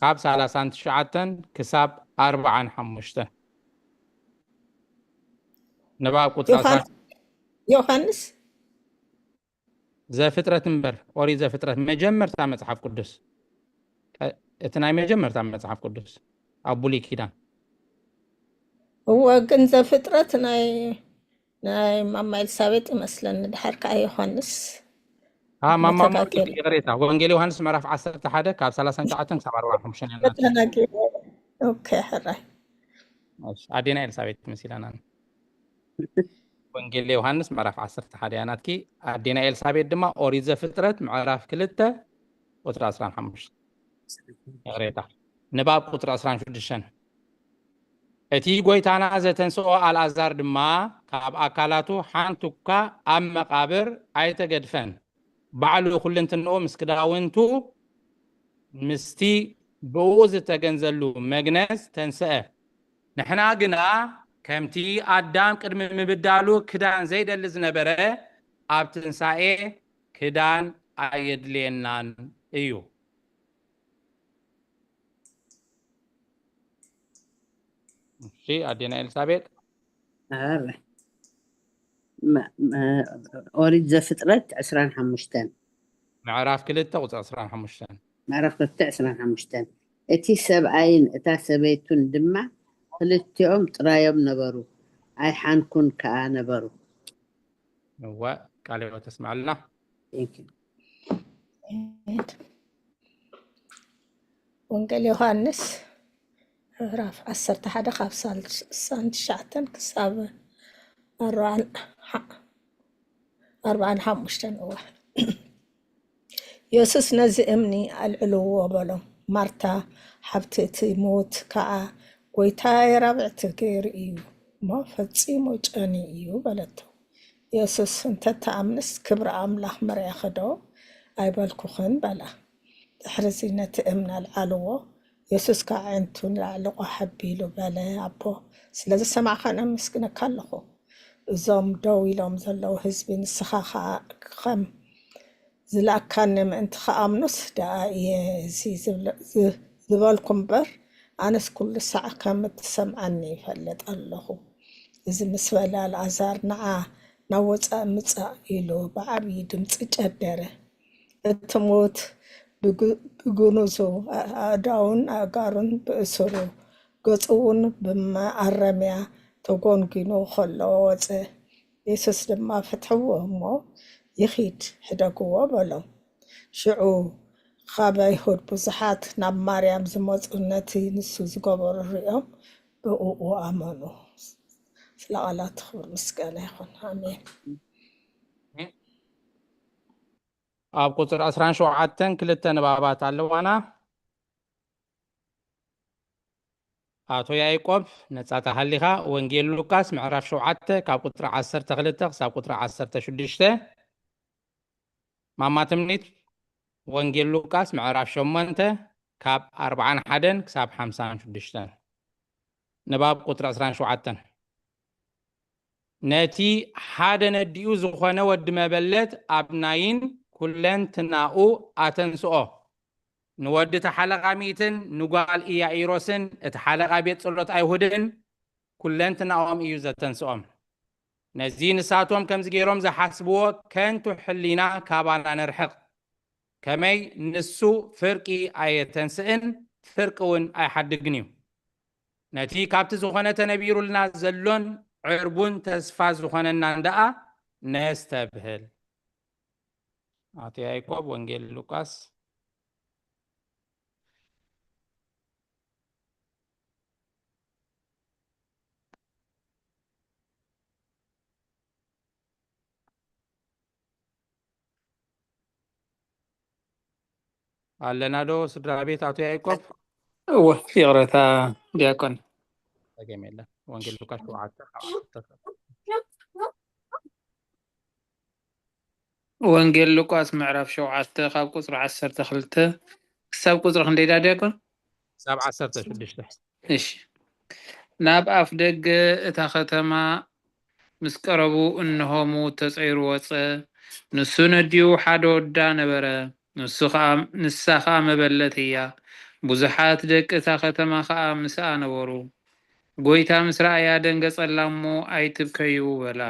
ካብ ሰላሳን ትሽዓተን ክሳብ ኣርባዓን ሓሙሽተን። ንባብ ቁጽሪ ዮሃን-፣ ዕስራ። ዮሃንስ? ዘፍጥረት እምበር፣ ኦሪት ዘፍጥረት መጀመርታ መጽሓፍ ቅዱስ። እ-፣ እቲ ናይ መጀመርታ መጽሓፍ ቅዱስ ኣብ ብሉይ ኪዳን። እወ፣ ግን ዘፍጥረት ናይ፣ ናይ ማማ ኤልሳቤጥ ይመስለኒ፣ ድሓር ከኣ ዮሃንስ። ኣ፣ ማማ መተካከል። ሙሉ፣ ይቕሬታ፣ ወንጌል ዮሃንስ ምዕራፍ ዓሰርተ ሓደ ካብ ሰላሳን ትሽዓተን ክሳብ ኣርባዓን ሓሙሽተን እያ ናትኪ። መተናገሪ። ኦኬ፣ ሕራይ። እሺ፣ ኣዴና ኤልሳቤጥ መሲላና። ወንጌል ዮሃንስ ምዕራፍ ዓሰርተ ሓደ እያ ናትኪ። ኣዴና ኤልሳቤጥ ድማ ኦሪት ዘፍጥረት ምዕራፍ ክልተ ቁጽሪ ዕስራን ሓሙሽተን። ይቕሬታ። ንባብ ቁጽሪ ዕስራን ሽዱሽተን። እቲ ጐይታና ዘተንስኦ ኣልኣዛር ድማ ካብ ኣካላቱ ሓንቲ እኳ ኣብ መቓብር ኣይተገድፈን። ባዕሉ ኩልንትንኡ ምስ ክዳውንቱ ምስቲ ብእኡ ዝተገንዘሉ መግነዝ ተንስአ። ንሕና ግና ከምቲ ኣዳም ቅድሚ ምብዳሉ ክዳን ዘይደሊ ዝነበረ፣ ኣብ ትንሳኤ ክዳን ኣየድልየናን እዩ። እሺ፣ ኣዴና ኤልሳቤጥ። ኣረ። መ-፣ መ-፣ ኦሪት ዘፍጥረት ዕስራን ሓሙሽተን። ምዕራፍ ክልተ ቁጽሪ ዕስራን ሓሙሽተን። ምዕራፍ ክልተ ዕስራን ሓሙሽተን። እቲ ሰብኣይን እታ ሰበይቱን ድማ ክልቲኦም ጥራዮም ነበሩ፣ ኣይሓንኩን ከኣ ነበሩ። እወ፣ ቃለ ሕይወት ተስምዓልና። Thank you። ወንጌል ዮሃንስ ምዕራፍ ዓሰርተ ሓደ ካብ ሳልሳን ትሽዓተን ክሳብ ኣርባዓን ሓ-፣ ኣርባዓን ሓሙሽተን። እወ። የሱስ ነዚ እምኒ ኣልዕልዎ በሎም። ማርታ ሓብቲ እቲ ምዉት ከኣ፣ ጐይታይ፣ ራብዕቲ ገይሩ እዩ እሞ ፈጺሙ ጨንዩ እዩ በለቶ። የሱስ፣ እንተ ትኣምንስ ክብሪ ኣምላኽ መርኤኺ ዶ ኣይበልኩኽን? በላ። ድሕርዚ ነቲ እምኒ ኣልዓልዎ። የሱስ ከኣ ኣዒንቱ ንላዕሊ ቋሕ ኣቢሉ በለ፣ ኣቦ፣ ስለ ዝሰማዕካኒ ኣመስግነካ ኣለኹ። እዞም ደው ኢሎም ዘለዉ ህዝቢ ንስኻ ኸኣ ከም ዝለኣካኒ ምእንቲ ክኣምኑስ ደኣ እየ እዚ ዝብለ-፣ ዝ-፣ ዝበልኩ እምበር፣ ኣነስ ኩሉ ሳዕ ከም እትሰምዓኒ ይፈልጥ ኣለኹ። እዚ ምስ በለ ኣልኣዛር፣ ንዓ ናብ ወጻኢ ምጻእ ኢሉ ብዓብዪ ድምጺ ጨደረ። እቲ ምዉት ብግ-፣ ብግኑዙ ኣእዳውን ኣእጋሩን ብእሱሩ፣ ገጹ እውን ብመኣረምያ ተጎንጒኑ ኸሎ ወጸ። የሱስ ድማ፣ "ፍትሕዎ እሞ ይኺድ፣ ሕደግዎ" በሎም። ሽዑ ኻብ ኣይሁድ ብዙሓት ናብ ማርያም ዝመጹ ነቲ ንሱ ዝገበሮ ርእዮም ብእኡ ኣመኑ። ስለ ቃላቱ ክብሪ ምስጋና ይኹን። ኣሜን። ኣብ ቁጽሪ ዕስራን ሸውዓተን ክልተ ንባባት ኣለዋና። ኣቶ ያዕቆብ፣ ነጻ ተሃሊኻ፣ ወንጌል ሉቃስ ምዕራፍ ሸውዓተ ካብ ቁጽሪ ዓሰርተ ክልተ ክሳብ ቁጽሪ ዓሰርተ ሽዱሽተ። ማማ ትምኒት፣ ወንጌል ሉቃስ ምዕራፍ ሸሞንተ ካብ ኣርብዓን ሓደን ክሳብ ሓምሳን ሽዱሽተን። ንባብ ቁጽሪ ዕስራን ሸውዓተን። ነቲ ሓደ ነዲኡ ዝኾነ ወዲ መበለት ኣብ ናይን ኩለንትናኡ ኣተንስኦ። ንወዲ እቲ ሓለቓ ሚእትን ንጓል ኢያኢሮስን እቲ ሓለቓ ቤት ጸሎት ኣይሁድን ኩለንትናኦም እዩ ዘተንስኦም። ነዚ ንሳቶም ከምዚ ገይሮም ዝሓስብዎ ከንቱ ሕሊና ካባና ነርሕቕ። ከመይ ንሱ ፍርቂ ኣየተንስእን ፍርቂ እውን ኣይሓድግን እዩ። ነቲ ካብቲ ዝኾነ ተነቢሩልና ዘሎን ዕርቡን ተስፋ ዝኾነናን ደኣ ነስተብህል። ኣቶ ያዕቆብ ወንጌል ሉቃስ። ኣለና ዶ ስድራ ቤት ኣቶ ያዕቆብ? እወ፣ ይቕረታ ዲያቆን። ጸገም የለን። ወንጌል ሉቃስ ሸውዓተ። ወንጌል ሉቃስ ምዕራፍ ሸውዓተ ካብ ቁጽሪ ዓሰርተ ክልተ ክሳብ ቁጽሪ ክንደይ ዳ ዲያቆን? ክሳብ ዓሰርተ ሽዱሽተ። እሺ። ናብ ኣፍ ደገ እታ ከተማ ምስ ቀረቡ፣ እንሆ ምዉት ተጸይሩ ወጸ። ንሱ ነዲኡ ሓደ ወዳ ነበረ። ንሱ ኸኣ፣ ንሳ ኸኣ መበለት እያ። ብዙሓት ደቂ እታ ከተማ ኸኣ ምስኣ ነበሩ። ጐይታ ምስ ረኣያ ደንገጸላ እሞ፣ "ኣይትብከዩ" በላ።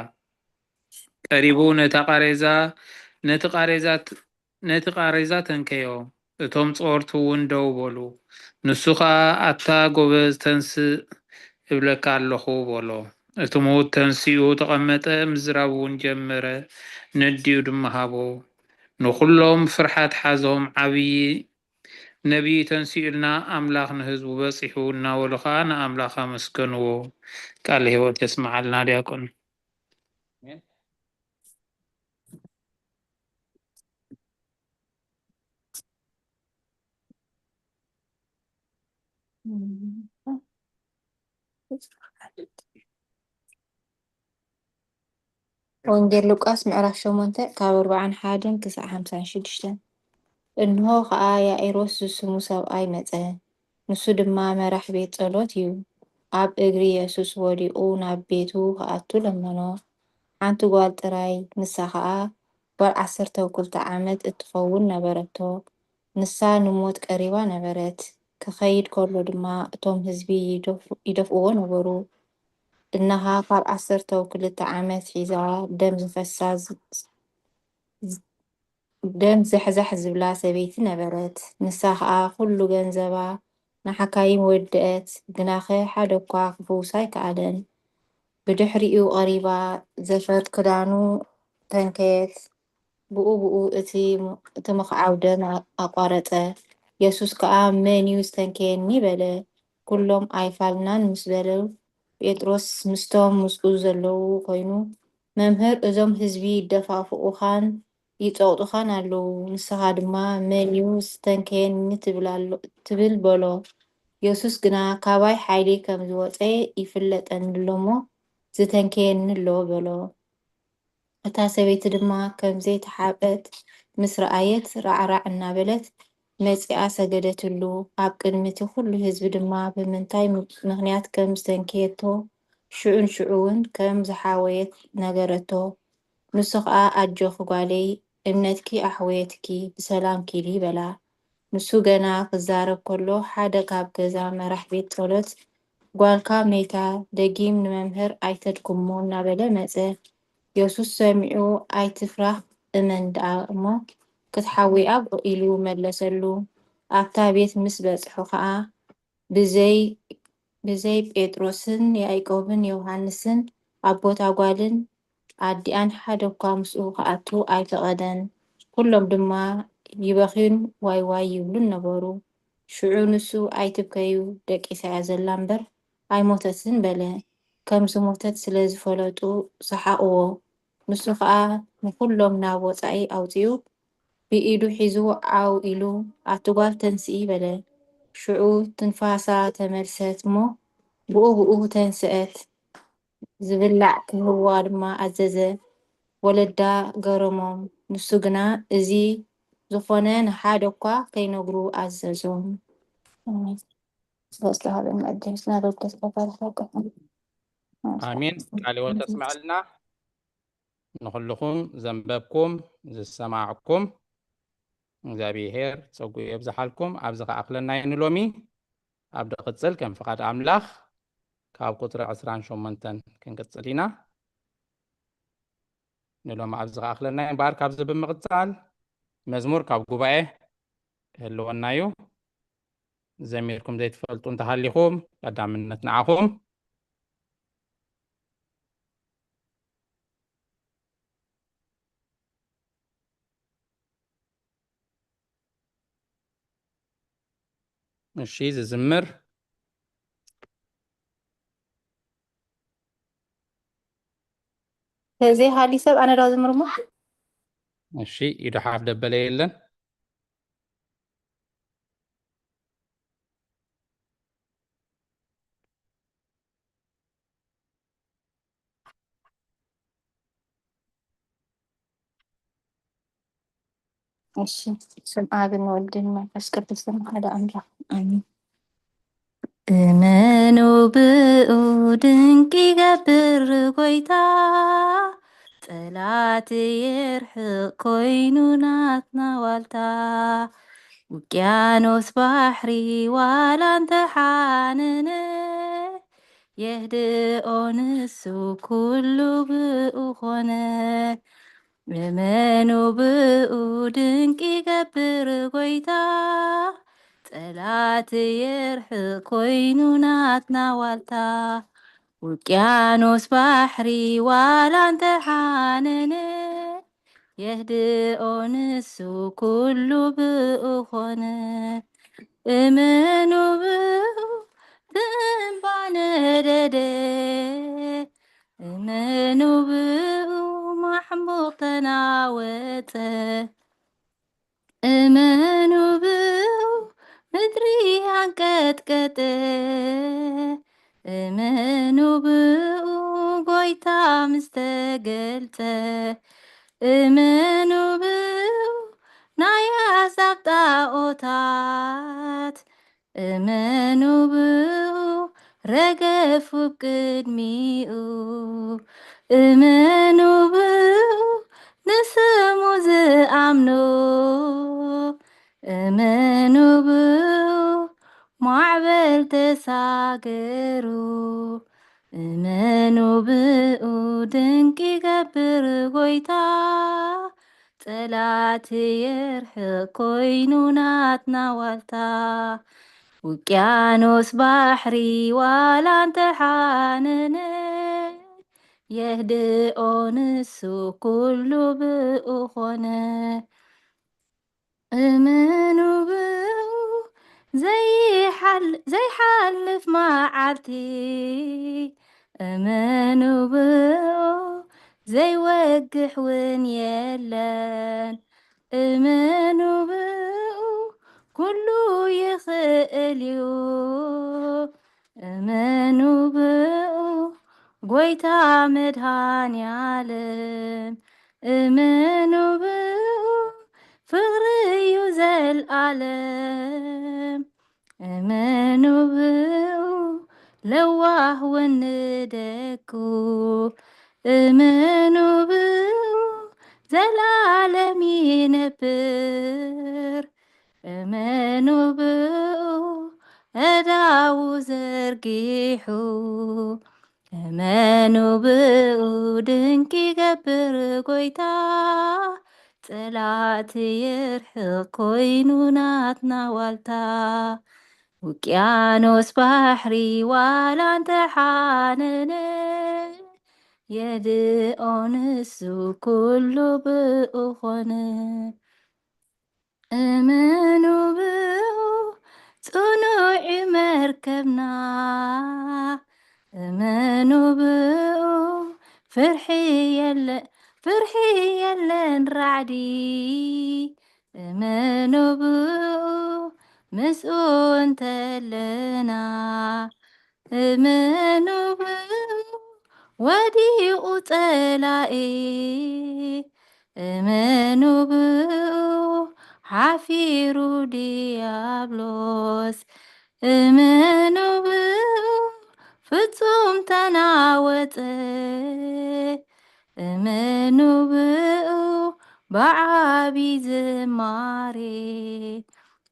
ቀሪቡ ነታ ቃሬዛ፣ ነቲ ቃሬዛ ነቲ ቃሬዛ ተንከዮ፣ እቶም ጸወርቲ እውን ደው በሉ። ንሱ ኸኣ፣ "ኣታ ጐበዝ፣ ተንስእ እብለካ ኣለኹ" በሎ። እቲ ምዉት ተንሲኡ ተቐመጠ፣ ምዝራብ እውን ጀመረ፣ ነዲኡ ድማ ሃቦ። ንኹሎም ፍርሓት ሓዞም፣ "ዓብዪ ነቢይ ተንሲኡልና፣ ኣምላኽ ንህዝቡ በጺሑ" እናበሉ ኸኣ ንኣምላኽ ኣመስገንዎ። ቃለ ህይወት የስምዓልና ዲያቆን። ወንጌል ሉቃስ ምዕራፍ ሸሞንተ ካብ ኣርብዓን ሓደን ክሳዕ ሓምሳን ሽዱሽተን። እንሆ ኸኣ ያኢሮስ ዝስሙ ሰብኣይ መጸ፣ ንሱ ድማ መራሕ ቤት ጸሎት እዩ። ኣብ እግሪ የሱስ ወዲቑ ናብ ቤቱ ክኣቱ ለመኖ። ሓንቲ ጓል ጥራይ፣ ንሳ ኸኣ ጓል ዓሰርተ ክልተ ዓመት እትኸውን ነበረቶ። ንሳ ንሞት ቀሪባ ነበረት። ክኸይድ ከሎ ድማ እቶም ህዝቢ ይደፍ-፣ ይደፍእዎ ነበሩ። እንሃ ካብ ዓሰርተ ክልተ ዓመት ሒዛ ደም ዝፈሳ ዝ-፣ ዝ-፣ ደም ዛሕዛሕ ዝብላ ሰበይቲ ነበረት። ንሳ ኸኣ ኩሉ ገንዘባ ንሓካይም ወደአት፣ ግናኸ ሓደ እኳ ክፍውሳ ኣይከኣለን። ብድሕሪኡ ቀሪባ ዘፈር ክዳኑ ተንከየት፣ ብኡ ብኡ እቲ፣ እቲ ምኽዓው ደም ኣቋረጸ። የሱስ ከኣ፣ "መን እዩ ዝተንከየኒ?" በለ። ኩሎም፣ "ኣይፋልናን" ምስ በሉ፣ ጴጥሮስ ምስቶም ምስኡ ዘለዉ ኮይኑ፣ "መምህር፣ እዞም ህዝቢ ይደፋፍኡኻን ይጸቕጡኻን ኣለዉ፣ ንስኻ ድማ፣ 'መን እዩ ዝተንከየኒ ትብል ኣሎ-፣ ትብል?'" በሎ። የሱስ ግና፣ "ካባይ ሓይሊ ከም ዝወጸ ይፍለጠኒ ኣሎ እሞ፣ ዝተንከየኒ ኣሎ" በሎ። እታ ሰበይቲ ድማ ከም ዘይተሓብአት ምስ ረኣየት፣ ራዕራዕ እናበለት መጺኣ ሰገደትሉ። ኣብ ቅድሚ እቲ ኹሉ ህዝቢ ድማ ብምንታይ ምኽንያት ከም ዝተንከየቶ፣ ሽዑን ሽዑ እውን ከም ዝሓወየት ነገረቶ። ንሱ ኸኣ፣ "ኣጆኺ ጓለይ፣ እምነትኪ ኣሕወየትኪ፣ ብሰላም ኪዲ" በላ። ንሱ ገና ክዛረብ ከሎ፣ ሓደ ካብ ገዛ መራሕ ቤት ጸሎት፣ "ጓልካ መይታ፣ ደጊም ንመምህር ኣይተድክሞ" እናበለ መጸ። የሱስ ሰሚዑ፣ "ኣይትፍራህ፣ እመን ደኣ እሞ፣ ክትሓዊ ኣብዑ ኢሉ መለሰሉ። ኣብታ ቤት ምስ በጽሑ ኸኣ ብዘይ ብዘይ ጴጥሮስን ያዕቆብን ዮሃንስን ኣቦታ ጓልን ኣዲኣን ሓደ እኳ ምስኡ ክኣቱ ኣይፈቐደን። ኩሎም ድማ ይበኽዩን ዋይ ዋይ ይብሉን ነበሩ። ሽዑ ንሱ ኣይትብከዩ፣ ደቂሳ እያ ዘላ እምበር ኣይሞተትን በለ። ከም ዝሞተት ስለ ዝፈለጡ ሰሓቕዎ። ንሱ ኸኣ ንኹሎም ናብ ወጻኢ ኣውጺኡ ብኢዱ ሒዙ ዓው ኢሉ፣ ኣቲ ጓል ተንስኢ በለ። ሽዑ ትንፋሳ ተመልሰት እሞ ብኡ ብኡ ተንስአት። ዝብላዕ ክህብዋ ድማ ኣዘዘ። ወለዳ ገረሞም። ንሱ ግና እዚ ዝኾነ ንሓደ እኳ ከይነግሩ ኣዘዞም። ስለ ዝተሃበና ዕድል ስለ ደገፍ ተባረኽ። ኣሜን። ቃለ ሕይወት ተስምዐልና። ንኹልኹም ዘንበብኩም ዝሰማዕኩም እግዚኣብሔር ጸጉ የብዝሓልኩም። ኣብዚ ከኣኽለና እዩ ንሎሚ። ኣብ ድቕጽል ከም ፍቓድ ኣምላኽ ካብ ቁጽሪ ዕስራን ሸሞንተን ክንቅጽል ኢና። ንሎሚ ኣብዚ ከኣኽለና እዩ። እምበኣር ካብዚ ብምቕጻል መዝሙር ካብ ጉባኤ ክህልወና እዩ። ዘሚርኩም ዘይትፈልጡ እንተሃሊኹም ቀዳምነት ንዓኹም። እሺ፣ ዝዝምር ተዘይሃሊ ሰብ ኣነ ዶ ዝምርሞ? እሺ፣ ኢዱ ሓፍ ደበለ የለን። እሺ፣ ስም ኣብን ወልድን መንፈስ ቅዱስን ሓደ ኣምላኽ ኣሜን። እመኑ ብኡ ድንቂ ይገብር ጎይታ፣ ጠላት የርሕቕ ኮይኑ ናትና ዋልታ። ውቅያኖስ ባሕሪ ዋላ እንተሓነነ፣ የህድኦ ንሱ ኩሉ ብኡ ኾነ። እመኑ ብኡ ድንቂ ይገብር ጎይታ፣ ጠላት የርሕቕ ኮይኑ ናትና ዋልታ። ውቅያኖስ ባሕሪ ዋላ እንተሓነነ፣ የህድኦ ንሱ ኩሉ ብኡ ኾነ። እመኑ ብኡ ትንባ ነደደ፣ እመኑ ብኡ ማሕሙቕ ተናወጸ። እመኑ ብኡ ምድሪ ኣንቀጥቀጠ። እመኑ ብኡ ጎይታ ምስ ተገልጸ። እመኑ ብኡ ናይ ኣሕዛብ ጣዖታት። እመኑ ብኡ ረገፉ ቅድሚኡ። እመኑ ብኡ ንስሙ ዝኣምኑ። እመኑ ብኡ ማዕበል ተሳገሩ። እመኑ ብኡ ድንቂ ይገብር ጎይታ፣ ጠላት የርሕቕ ኮይኑ ናትና ዋልታ። ውቅያኖስ ባሕሪ ዋላ እንተሓነነ፣ የህድኦ ንሱ ኩሉ ብኡ ኾነ። እመኑ ብኡ ዘይሓል-፣ ዘይሓልፍ መዓልቲ፣ እመኑ ብኡ ዘይወግሕ ውን የለን። እመኑ ብኡ ኩሉ ይኽእል እዩ። እመኑ ብኡ ጎይታ መድሃኒ ዓለም። እመኑ ብኡ ፍቕሪ እዩ ዘልኣለም። እመኑ ብኡ ለዋህ ውን ንደቁ። እመኑ ብኡ ዘልኣለም ይነብር። እመኑ ብኡ ኣእዳዉ ዘርጊሑ። እመኑ ብኡ ድንቂ ይገብር ጎይታ፣ ጸላእቲ ይርሕቕ ኮይኑ ናትና ዋልታ። ውቅያኖስ ባሕሪ ዋላ እንተሓነነ፣ የድኦ ንሱ ኩሉ ብኡ ኾነ። እመኑ ብኡ ጽኑዕ መርከብና፣ እመኑ ብኡ ፍርሒ የለ-፣ ፍርሒ የለን ራዕዲ። እመኑ ብኡ ምስኡ እንተለና፣ እመኑ ብኡ ወዲቑ ጸላኢ፣ እመኑ ብኡ ሓፊሩ ዲያብሎስ፣ እመኑ ብኡ ፍጹም ተናወጸ። እመኑ ብኡ ብዓቢ ዝማሬ፣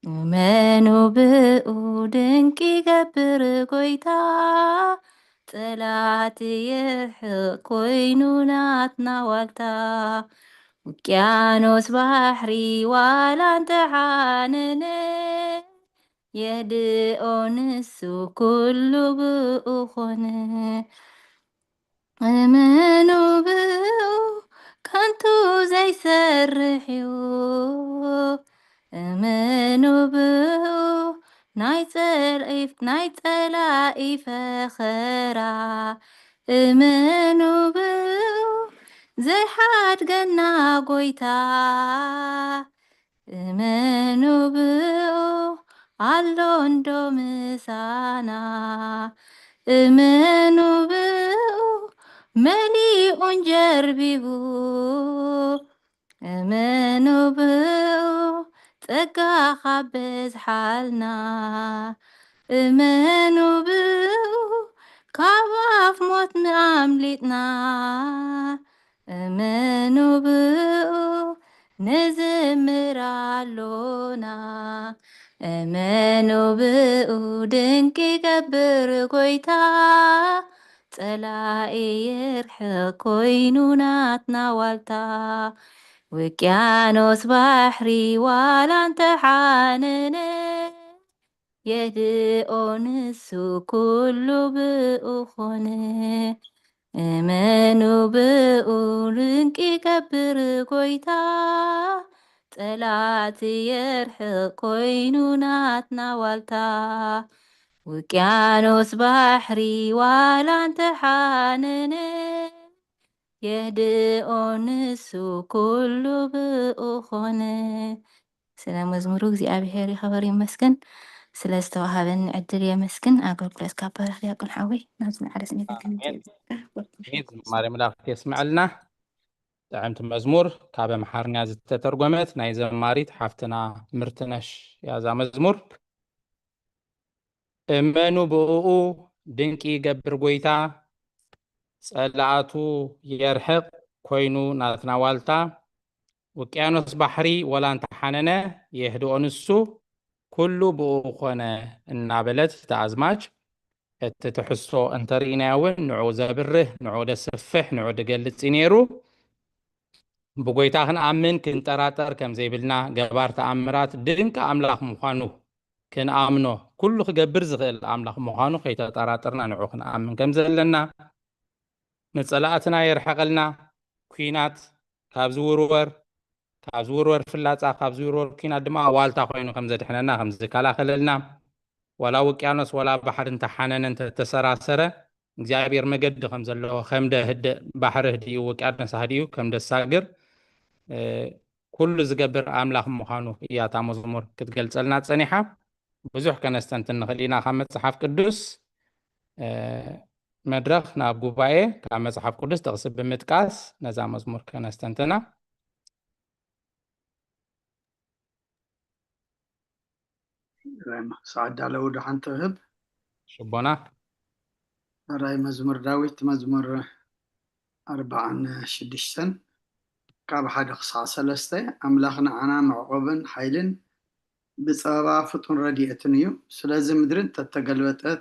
እመኑ ብኡ ድንቂ ይገብር ጎይታ። ጸላእቲ ይርሕቕ ኮይኑ ናትና ዋልታ። ውቅያኖስ ባሕሪ ዋላ እንተሓነነ፣ የድኦ ንሱ ኩሉ ብኡ ኾነ። እመኑ ብኡ ከንቱ ዘይሰርሕ እዩ። እመኑ ብኡ ናይ ጸልኢ-፣ ናይ ጸላኢ ፈኸራ። እመኑ ብኡ ዘይሓድገና ጎይታ። እመኑ ብኡ ኣሎ እንዶ ምሳና። እመኑ ብኡ መሊኡን ጀርቢቡ። እመኑ ብኡ ጸጋ ካብ በዝሓልና። እመኑ ብኡ ካብ ኣፍ ሞት ኣምሊጥና። እመኑ ብኡ ንዝምር ኣሎና። እመኑ ብኡ ድንቂ ይገብር ጎይታ። ጸላኢ ይርሕቕ ኮይኑ ናትና ዋልታ። ውቅያኖስ ባሕሪ ዋላ እንተሓነነ፣ የድኦ ንሱ ኩሉ ብኡ ኾነ። እመኑ ብኡ ድንቂ ይገብር ጎይታ። ጸላእቲ የርሕቕ ኮይኑ ናትና ዋልታ። ውቅያኖስ ባሕሪ ዋላ እንተሓነነ፣ የድኦ ንሱ ኩሉ ብኡ ኾነ። ስለ መዝሙሩ እግዚኣብሔር ይኸበር ይመስገን። ስለ ዝተዋሃበኒ ዕድል የመስግን። ኣገልግሎትካ ባርኽ ዲያቆን ሓወይ። ናብዚ ማዕረ ስሜት ኣሜን። ኣሜን። ዝማሬ መላእክት የስምዐልና። ጥዕምቲ መዝሙር ካብ ኣምሓርኛ ዝተተርጎመት ናይ ዘማሪት ሓፍትና ምርትነሽ እያ እዛ መዝሙር። እመኑ ብእኡ ድንቂ ይገብር ጐይታ፣ ጸላእቱ የርሕቕ ኮይኑ ናትና ዋልታ። ውቅያኖስ ባሕሪ ወላ እንተሓነነ የህድኦ ንሱ፣ ኩሉ ብእኡ ኾነ እናበለት እታ ኣዝማች እቲ ትሕዝቶ እንተርኢናዮ እውን ንዑ ዘብርህ፣ ንዑ ደስፍሕ፣ ንዑ ድገልጽ እዩ ነይሩ። ብጎይታ ክንኣምን ክንጠራጠር ከም ዘይብልና፣ ገባር ተኣምራት ድንቂ ኣምላኽ ምዃኑ ክንኣምኖ፣ ኩሉ ክገብር ዝኽእል ኣምላኽ ምዃኑ ከይተጠራጠርና ንዑ ክንኣምን ከም ዘለና፣ ንጸላእትና የርሕቐልና፣ ኲናት ካብ ዝውርወር፣ ካብ ዝውርወር ፍላጻ፣ ካብ ዝውርወር ኲናት ድማ ዋልታ ኮይኑ ከም ዘድሕነና፣ ከም ዝከላኸለልና፣ ዋላ ውቅያኖስ ዋላ ባሕሪ እንተሓነነ እንተተሰራሰረ፣ እግዚኣብሔር መገዲ ከም ዘለዎ፣ ከም ደህድእ፣ ባሕሪ ህድኡ፣ ውቅያኖስ ኣህድኡ ከም ደሳግር፣ እ፣ ኩሉ ዝገብር ኣምላኽ ምዃኑ እያ እታ መዝሙር ክትገልጸልና ጸኒሓ። ብዙሕ ከነስተንትን ንኽእል ኢና ካብ መጽሓፍ ቅዱስ። እ፣ መድረኽ ናብ ጉባኤ ካብ መጽሓፍ ቅዱስ ጥቕሲ ብምጥቃስ ነዛ መዝሙር ከነስተንትና። ሰዓት ዳለዉ ደሓን ትህብ። ሽቦና። ራይ መዝሙር ዳዊት መዝሙር ኣርባዓን ሽዱሽተን ካብ ሓደ ክሳዕ ሰለስተ። ኣምላኽ ንዓና መዕቆብን ሓይልን ብጸበባ ፍጡን ረድኤትን እዩ። ስለዚ ምድሪ እንተተገልበጠት፣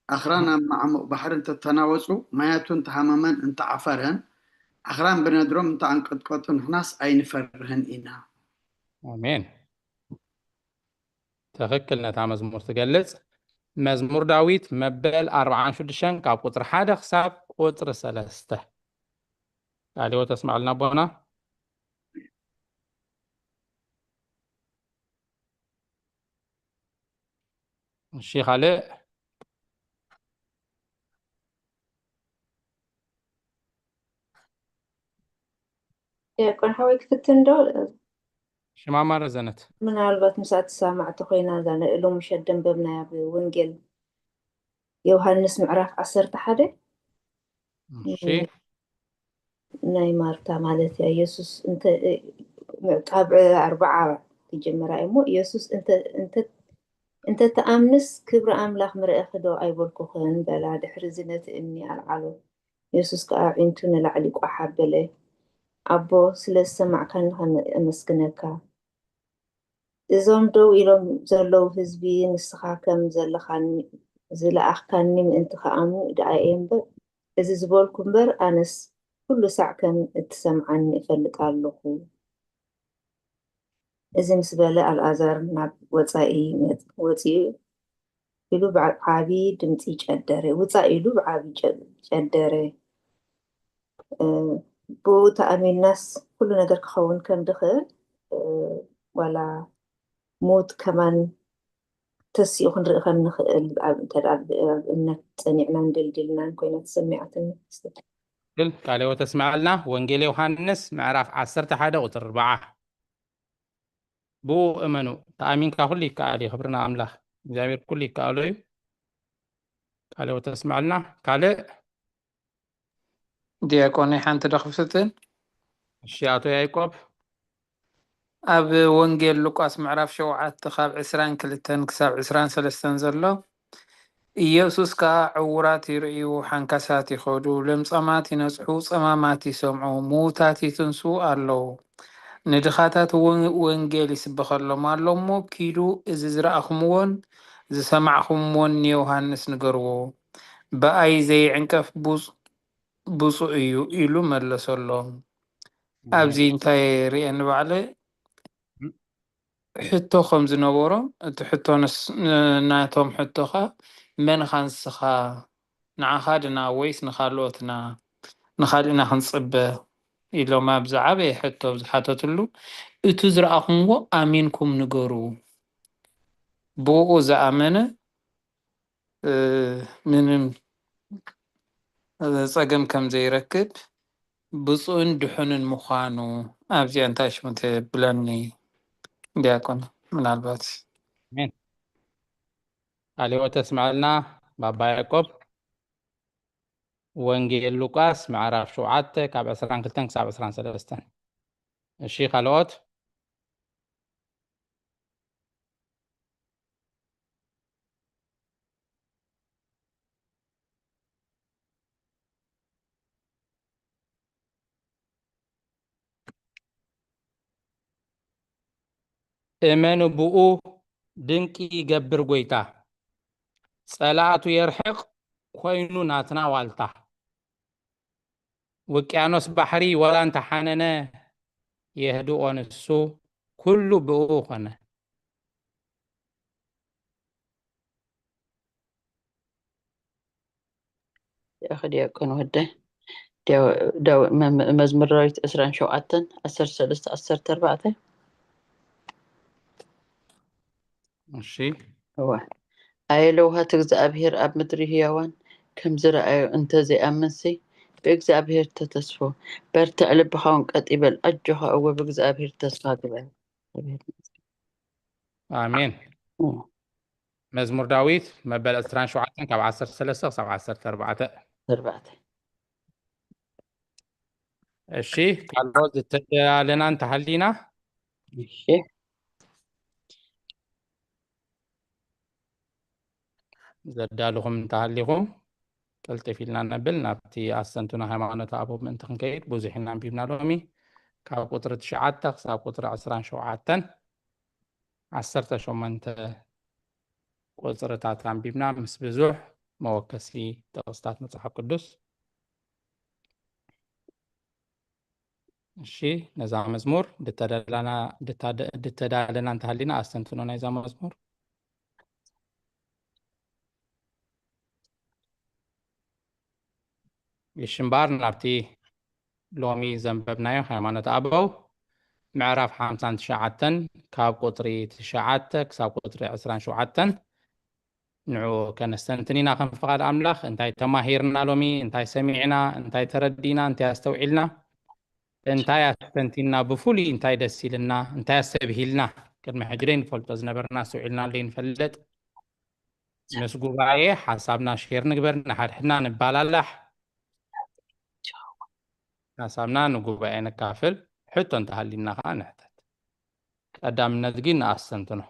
ኣኽራን ኣብ ማዕሙቕ ባሕሪ እንተተናወጹ፣ ማያቱ እንተሃመመን እንተዓፈረን፣ ኣኽራን ብነድሮም እንተኣንቀጥቀጡ ንሕናስ ኣይንፈርህን ኢና። ኣሜን። ትኽክል፣ ነታ መዝሙር ትገልጽ። መዝሙር ዳዊት መበል ኣርብዓን ሽዱሽተን ካብ ቁጽሪ ሓደ ክሳብ ቁጽሪ ሰለስተ። ቃለ ሕይወት ኣስምዓልና ኣቦና። እሺ፣ ካልእ? ዲያቆን ሓወይ ክፍትን ዶ? ሽማማ ረዘነት። ምናልባት ምስኣ ትሰማማዕ ተኾይና፣ እዛ ሎሚ ምሸት ደንበብናያ ብወንጌል ዮሃንስ ምዕራፍ ዓሰርተ ሓደ፣ እሺ። ናይ ማርታ ማለት እያ። ኢየሱስ እንተ፣ ካብ ኣርብዓ ትጅምራ እሞ፣ ኢየሱስ እንተ፣ እንተ፣ እንተ ትኣምንስ ክብሪ ኣምላኽ ምረእኺ ዶ ኣይበልኩኽን? በላ። ድሕሪ እዚ ነቲ እምኒ ኣልዓሎ። ኢየሱስ ከኣ ኣዒንቱ ንላዕሊ ቋሕ ኣበለ። ኣቦ፣ ስለ ዝሰማዕካኒ ከመ-፣ ኣመስግነካ። እዞም ደው ኢሎም ዘለዉ ህዝቢ፣ ንስኻ ከም ዘለኻኒ፣ ዝለኣኽካኒ ምእንቲ ክኣምኑ ደኣ እየ እምበር፣ እዚ ዝበልኩ እምበር፣ ኣነስ ኩሉ ሳዕ ከም እትሰምዓኒ እፈልጥ ኣለኹ። እዚ ምስ በለ፣ ኣልኣዛር ናብ ወጻኢ መጽ-፣ ወጺኡ ኢሉ ብዓቢ ድምጺ ጨደረ። ውጻእ ኢሉ ብዓቢ ጨ-፣ ጨደረ። እ፣ ብኡ ተኣሚንናስ ኩሉ ነገር ክኸውን ከም ድኽእል፣ እ፣ ዋላ ሞት ከማን ተሲኡ ክንርኢ ከም ንኽእል፣ ኣብ፣ እንተ ደኣ ኣብ፣ ኣብ እምነት ጸኒዕናን ደልዲልናን ኮይና ተሰሚዓትኒ። ትክክል። ቃለ ሕይወት ኣስምዓልና። ወንጌል ዮሃንስ ምዕራፍ ዓሰርተ ሓደ ቁጽሪ ኣርብዓ። ብኡ እመኑ። ተኣሚንካ ኩሉ ይከኣል እዩ። ክብሪ ንኣምላኽ። እግዚኣብሔር ኩሉ ይከኣሎ እዩ። ቃለ ሕይወት ኣስምዓልና። ካልእ? ዲያቆን፣ ሓንቲ ዶ ክፍትን? እሺ፣ ኣቶ ያዕቆብ። ኣብ ወንጌል ሉቃስ ምዕራፍ ሸውዓተ ካብ ዕስራን ክልተን ክሳብ ዕስራን ሰለስተን ዘሎ፣ ኢየሱስ ከኣ ዕዉራት ይርእዩ፣ ሓንካሳት ይኸዱ፣ ለምጻማት ይነጽሑ፣ ጸማማት ይሰምዑ፣ ምዉታት ይትንስኡ ኣለዉ። ንድኻታት እውን ወንጌል ይስበኸሎም ኣሎ እሞ፣ ኪዱ እዚ ዝረኣኹምዎን ዝሰማዕኹምዎን ንዮሃንስ ንገርዎ። ብኣይ ዘይዕንቀፍ ብፁ-፣ ብፁዕ እዩ ኢሉ መለሰሎም። ኣብዚ እንታይ ርእየ ንባዕለ ሕቶ ከም ዝነበሮም፣ እቲ ሕቶ ንስ-፣ ን-፣ ናቶም ሕቶ ኸኣ መን ኢኻ ንስኻ? ንዓኻ ድና ወይስ ንኻልኦትና? ንኻልእና ክንጽበ? ኢሎም ኣብ ዝዓበየ ሕቶ ዝሓተትሉ፣ እቲ ዝረኣኹምዎ ኣሚንኩም ንገሩ። ብኡ ዝኣመነ እ፣ ምንም፣ እ፣ ጸገም ከም ዘይረክብ ብፁዕን ድሑንን ምዃኑ ኣብዚኣ እንታይ ሽሙ ተብለኒ ዲያቆን ምናልባት። ኣሜን። ቃለ ሕይወት ተስምዐልና ባባ ያዕቆብ። ወንጌል ሉቃስ ምዕራፍ ሸውዓተ ካብ ዕስራን ክልተን ክሳብ ዕስራን ሰለስተን። እሺ፣ ካልኦት? እመኑ ብኡ ድንቂ ይገብር ጐይታ፣ ጸላእቱ የርሕቕ ኮይኑ ናትና ዋልታ። ውቅያኖስ ባሕሪ ወላ እንተሓነነ የህድኦ ንሱ፣ ኩሉ ብእኡ ኾነ። ያኸ ዲያቆን ወደ ዲያው-፣ ዳው-፣ መ-፣ መ-፣ መዝሙር ዳዊት ዕስራን ሸውዓተን፣ ዓሰርተ ሰለስተ፣ ዓሰርተ ኣርባዕተ። እሺ። እወ። ኣየ ለውሃት እግዚኣብሔር ኣብ ምድሪ ህያዋን፣ ከም ዝረኣዮ እንተ ዘይኣምንሲ፣ ብእግዚኣብሔር ተተስፎ። በርትዕ፣ ልብኻ እውን ቀጥ ይበል፣ ኣጆኻ፣ እወ፣ ብእግዚኣብሔር ተስፋ ግበር። ኣሜን። እወ። መዝሙር ዳዊት መበል ዕስራን ሸውዓተን ካብ ዓሰርተ ሰለስተ ክሳብ ዓሰርተ ኣርባዕተ። ኣርባዕተ። እሺ፣ ካልኦት ዝተዳለና እንተሃሊና? እሺ። ዘዳልኹም እንተሃሊኹም፣ ቅልጥፍ ኢልና ነብል፣ ናብቲ ኣስተንትኖ ሃይማኖት ኣበው ምእንቲ ክንከይድ ብዙሕ ኢና ኣንቢብና ሎሚ። ካብ ቁጽሪ ትሽዓተ ክሳብ ቁጽሪ ዕስራን ሸውዓተን፣ ዓሰርተ ሸሞንተ ቁጽርታት ኣንቢብና፣ ምስ ብዙሕ መወከሲ ጥቕስታት መጽሓፍ ቅዱስ። እሺ፣ ነዛ መዝሙር ድተደላና ድታደ- ድተዳለና እንተሃሊና ኣስተንትኖ ናይዛ መዝሙር። እሺ፣ እምበኣር ናብቲ ሎሚ ዘንበብናዮ ሃይማኖት ኣበው ምዕራፍ ሓምሳን ትሽዓተን ካብ ቁጽሪ ትሽዓተ ክሳብ ቁጽሪ ዕስራን ሸውዓተን ንዑ ከነስተንትን ኢና። ከም ፍቓድ ኣምላኽ እንታይ ተማሂርና ሎሚ፣ እንታይ ሰሚዕና፣ እንታይ ተረዲእና፣ እንታይ ኣስተውዒልና፣ እንታይ ኣስተንቲንና፣ ብፍሉይ እንታይ ደስ ኢልና፣ እንታይ ኣስተብሂልና፣ ቅድሚ ሕጂ ደይ ንፈልጦ ዝነበርና ኣስተውዒልና ደይ ንፈልጥ ምስ ጉባኤ ሓሳብና ሼር ንግበር፣ ንሓድሕድና ንባላላሕ፣ ሓሳብና ንጉባኤ ነካፍል፣ ሕቶ እንተሃሊና ከዓ ንሕተት። ቀዳምነት ግን ንኣስተንትኖ።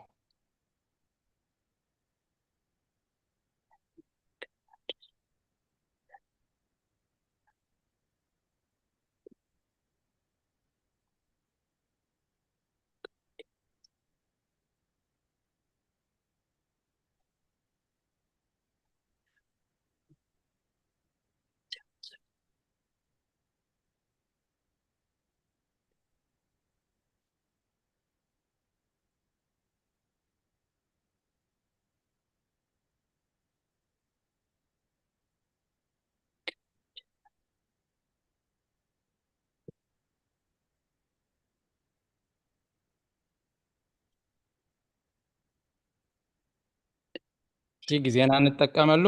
እሺ፣ ግዜና ንጠቀመሉ።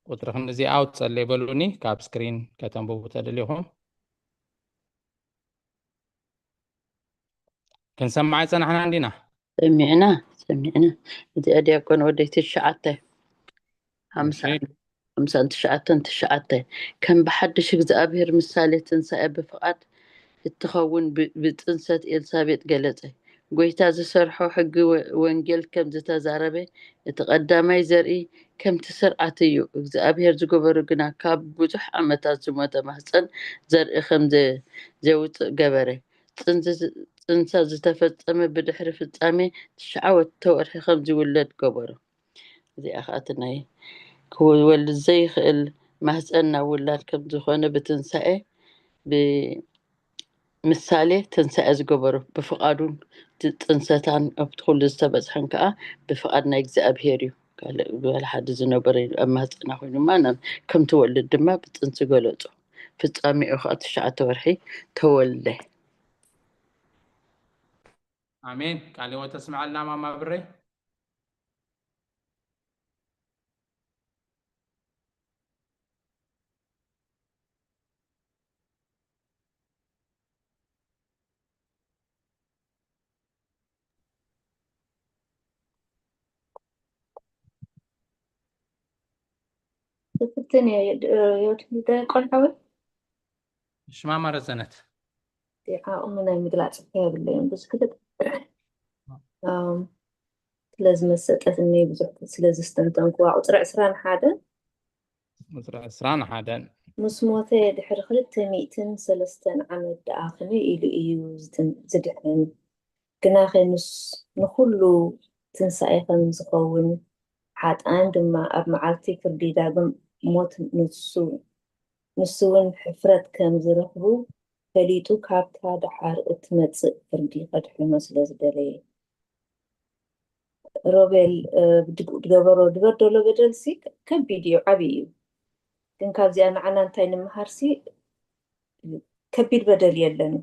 ቁፅሪ ክንዲዚ ኣውት ጸለይ በሉኒ፣ ካብ ስክሪን ከተንብቡ ተደሊኹም። ክንሰምዓ ይጸናሕና እንዲና። ሰሚዕና ሰሚዕና። እዚኣ ዲያቆን ወደይ ትሽዓተ ሓምሳ ሓምሳን ትሽዓተን ትሽዓተ። ከም ብሓድሽ እግዚኣብሔር ምሳሌ ትንሳኤ ብፍቓድ እትኸውን ብ- ብጥንሰት ኤልሳቤጥ ገለጸ። ጎይታ ዝሰርሖ ሕጊ ወ- ወንጌል ከም ዝተዛረበ እቲ ቀዳማይ ዘርኢ ከምቲ ስርዓት እዩ። እግዚኣብሔር ዝገበሮ ግና ካብ ብዙሕ ዓመታት ዝሞተ ማህፀን ዘርኢ ከም ዘ- ዘውፅእ ገበረ። ጽንስ- ጽንሳ ዝተፈጸመ ብድሕሪ ፍጻሜ ትሽዓተ ወርሒ ከም ዝውለድ ገበሮ። እዚኣ ከዓ እቲ ናይ ክወልድ ዘይኽእል ማህፀን ናብ ውላድ ከም ዝኾነ ብትንሳኤ ብምሳሌ ትንሳኤ ዝገበሮ ብፍቓዱን እቲ ጽንሰታን ኣብቲ ኩሉ ዝተበጽሐን ከዓ ብፍቓድ ናይ እግዚኣብሔር እዩ። ካልእ ብባል ሓደ ዝነበረ እዩ። ኣብ ማህፀና ኮይኑ ድማ ናብ ከም ትወልድ ድማ ብጥንሲ ገለጾ። ፍጻሜኡ ከዓ ትሽዓተ ወርሒ ተወልደ። ኣሜን። ቃለ ሕይወት ተስምዓልና ማማ ብረይ። ትፍትን እየ ድ- ዮድ- ደ- ቆልዓዊ ሽማማ ረዘነት። ዓቕሚ ናይ ምግላፅ እኮ የብለይን ብዙሕ ክልጥ ኣም፣ ስለ ዝመሰጠትኒ ብዙሕ ስለ ዘስተንተንኩዋ ቁፅሪ ዕስራን ሓደን ቁፅሪ ዕስራን ሓደን ምስ ሞተ ድሕሪ ክልተ ሚእትን ሰለስተን ዓመት ደኣ ከመይ ኢሉ እዩ ዝትን- ዝድሕን? ግናኸ ንስ- ንኹሉ ትንሳኤ ከም ዝኸውን ሓጥኣን ድማ ኣብ መዓልቲ ፍርዲ ዳግም ሞት ንሱ ንሱ እውን ሕፍረት ከም ዝረኽቡ ፈሊጡ ካብታ ደሓር እትመጽእ ፍርዲ ከድሕኖ ስለ ዝደለየ። ሮቤል እ፣ ድግ- ድገበሮ ድበር ደሎ በደል ሲ ከቢድ እዩ፣ ዓብዪ እዩ። ግን ካብዚኣ ንዓና እንታይ ንምሃር ሲ ከቢድ በደል የለን።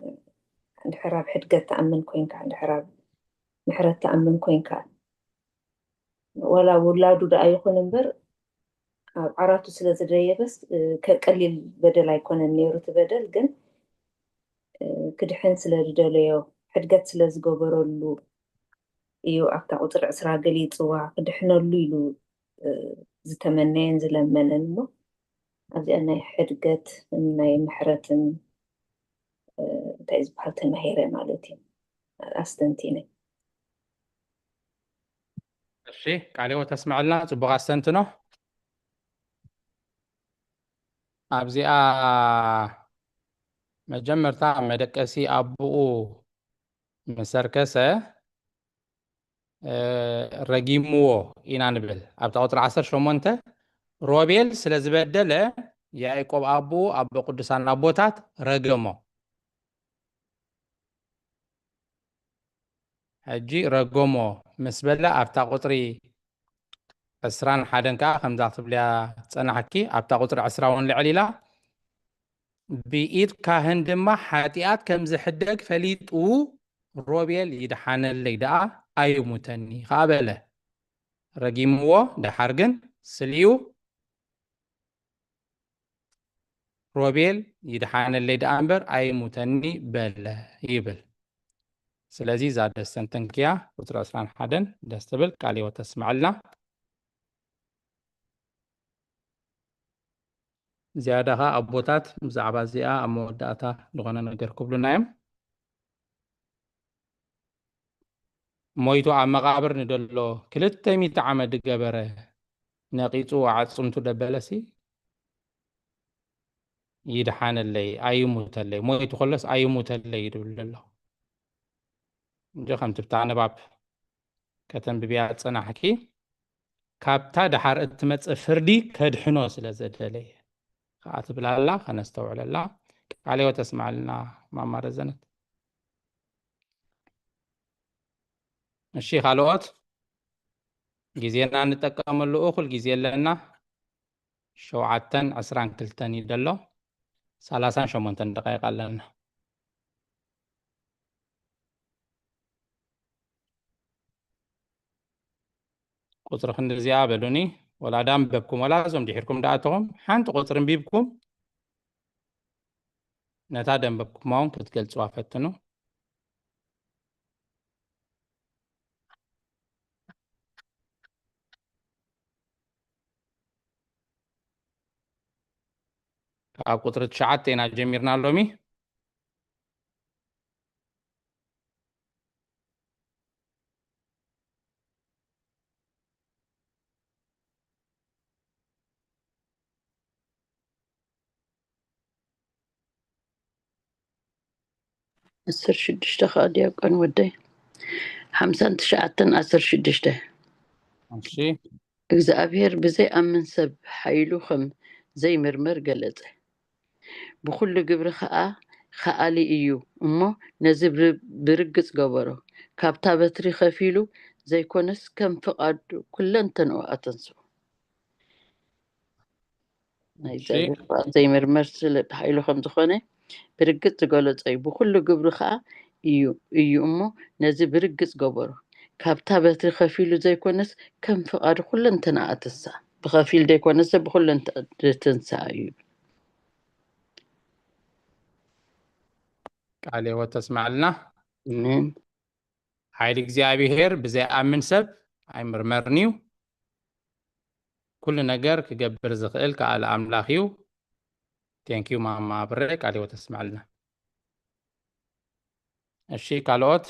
እንድሕር ኣብ ሕድገት ትኣምን ኮንካ፣ እንድሕር ኣብ ምሕረት ትኣምን ኮንካ፣ ወላ ውላዱ ደኣ ይኹን እምበር ኣብ ዓራቱ ስለ ዝደየበስ እ፣ ከ- ቀሊል በደል ኣይኮነን ነይሩ እቲ በደል። ግን እ፣ ክድሕን ስለ ዝደለዮ ሕድገት ስለ ዝገበረሉ እዩ ኣብታ ቁፅሪ ዕስራ ገሊፅዋ። ክድሕነሉ ኢሉ እ፣ ዝተመነየን ዝለመነን እሞ ኣብዚኣ ናይ ሕድገት ናይ ምሕረትን እ፣ እንታይ ዝበሃል ተማሂረ ማለት እዩ ኣስተንቲነ። እሺ፣ ቃለ ሕይወት ተስምዐልና። ጽቡቕ ኣስተንትኖ። ኣብዚኣ መጀመርታ መደቀሲ ኣቦኡ ምስ ኣርከሰ ረጊምዎ ኢና ንብል። ኣብታ ቁፅሪ ዓሰርተ ሸሞንተ ሮቤል ስለ ዝበደለ ያዕቆብ ኣቦኡ ኣቦ ቅዱሳን ኣቦታት ረገሞ። ሕጂ ረገሞ ምስ በለ ኣብታ ቁፅሪ ዕስራን ሓደን ከዓ ከምዛ ክትብልያ ዝፀናሕኪ ኣብታ ቁፅሪ ዕስራ እውን ልዕል ኢላ ብኢድ ካህን ድማ ሓጢኣት ከም ዝሕደግ ፈሊጡ ሮቤል ይድሓነለይ ደኣ ኣይሙተኒ ከዓ በለ። ረጊምዎ ደሓር ግን ስልዩ ሮቤል ይድሓነለይ ደኣ እምበር ኣይሙተኒ በለ ይብል። ስለዚ እዛ ደስ ተንተንክያ ቁፅሪ ዕስራን ሓደን ደስ ትብል ቃል ህይወት ተስምዐልና። ዝያዳ ኸዓ ኣቦታት ብዛዕባ እዚኣ ኣብ መወዳእታ ዝኾነ ነገር ክብሉና እዮም። ሞይቱ ኣብ መቓብር ንደሎ ክልተ ሚእቲ ዓመት ዝገበረ ነቒፁ ኣዕፅምቱ ደበለሲ ይድሓነለይ ኣይሙተለይ ሞይቱ ከሎስ ኣይሙተለይ ይብል ኣሎ። እንጂ ከምቲ ብታ ንባብ ከተንብብያ ዝፀናሕኪ ካብታ ደሓር እትመፅእ ፍርዲ ከድሕኖ ስለ ዘደለየ ከዓ ትብላላ ከነስተውዕለላ። ቃለ ህይወት ተስማዕልና ማማ ረዘነት። እሺ ካልኦት ግዜና እንጠቀመሉ እኹል ግዜ ኣለና። ሸውዓተን ዕስራን ክልተን እዩ ዘሎ። ሰላሳን ሸሞንተን ደቃይቅ ኣለና። ቁፅሪ ክንዲ እዚኣ በሉኒ። ወላ ዳ ኣንበብኩም ወላ እዞም ድሒርኩም ደኣተኹም ሓንቲ ቁፅሪ ኣንቢብኩም ነታ ደንበብኩማ እውን ክትገልፅዋ ፈትኑ። ካብ ቁፅሪ ትሽዓተ ኢና ጀሚርና ሎሚ። ዓሰርተ ሽዱሽተ ከዓ ዲያቆን ወደይ ሓምሳን ትሽዓተን ዓሰርተ ሽዱሽተ እሺ እግዚኣብሔር ብዘይኣምን ሰብ ሓይሉ ከም ዘይምርመር ገለጸ። ብኹሉ ግብሪ ኸኣ ኸኣሊ እዩ እሞ ነዚ ብር- ብርግጽ ገበሮ። ካብታ በትሪ ኸፊሉ ዘይኮነስ ከም ፍቓዱ ኩለንተንኡ ኣተንስኡ። ናይ እግዚኣብሔር ፍቓድ ዘይምርመር ስለ ሓይሉ ከም ዝኾነ ብርግጽ ዝገለጾ እዩ። ብኹሉ ግብሪ ኸኣ እዩ እዩ እሞ ነዚ ብርግጽ ገበሮ። ካብታ በትሪ ኸፊሉ ዘይኮነስ ከም ፍቓዱ ኩለንተና ኣተንስኣ። ብኸፊል ዘይኮነስ ብኹለንተ ትንስኣ እዩ። ቃለ ህይወት ተስማዕልና። ኣሜን። ሓይሊ እግዚኣብሔር ብዘይኣምን ሰብ ኣይምርመርን እዩ። ኩሉ ነገር ክገብር ዝኽእል ከኣለ ኣምላኽ እዩ። ቴንኪዩ ማማ ብረ ቃለ ህይወት ተስማዕልና። እሺ ካልኦት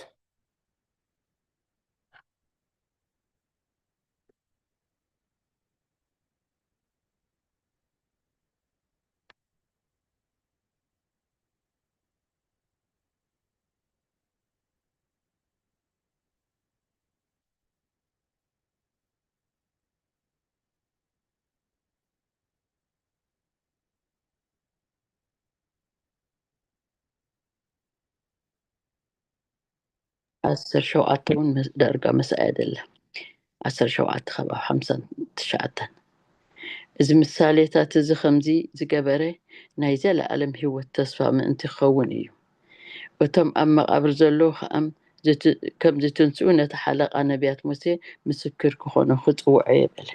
ዓሰርተ ሸውዓተ እውን ምስ- ዳርጋ ምስኣ እያ ዘላ። ዓሰርተ ሸውዓተ ካብ ሓምሳን ትሽዓተን። እዚ ምሳሌታት እዚ ከምዚ ዝገበረ ናይ ዘለኣለም ህይወት ተስፋ ምእንቲ ክኸውን እዩ። እቶም ኣብ መቓብር ዘለዉ ከኣ ዝት- ከም ዝትንስኡ ነቲ ሓለቓ ነቢያት ሙሴ ምስክር ክኾኑ ክጽውዖ እየ በለ።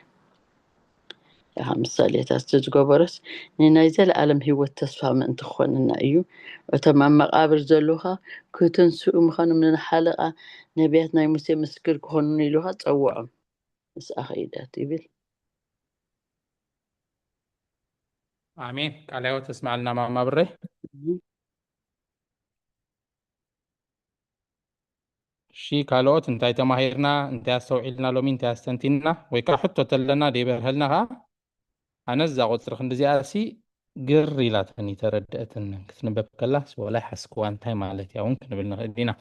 እኻ ምሳሌታት ዝገበሮስ ንናይ ዘለኣለም ህይወት ተስፋ ምእንቲ ክኾንና እዩ። እቶም ኣብ መቓብር ዘለዉ ኸኣ ክትንስኡ ምዃኖም ንሓለቓ ነቢያት ናይ ሙሴ ምስክር ክኾኑኒ ኢሉ ኸኣ ጸውዖም። ምስኣ ኸይዳት ይብል። ኣሜን። ቃለ ህይወት ተስማዕልና ማማ ብረይ። እሺ ካልኦት እንታይ ተማሂርና እንታይ ኣስተውዒልና ሎሚ እንታይ ኣስተንቲንና ወይ ከዓ ሕቶ ተለና ደይበርሀልና ከዓ ኣነ እዛ ቁፅሪ ክንዲዚኣ ሲ ግር ኢላትኒ ተረድአትንን ክትንበብ ከላ ወላይ ሓስክዋ እንታይ ማለት እያ እውን ክንብል ንኽእል ኢና።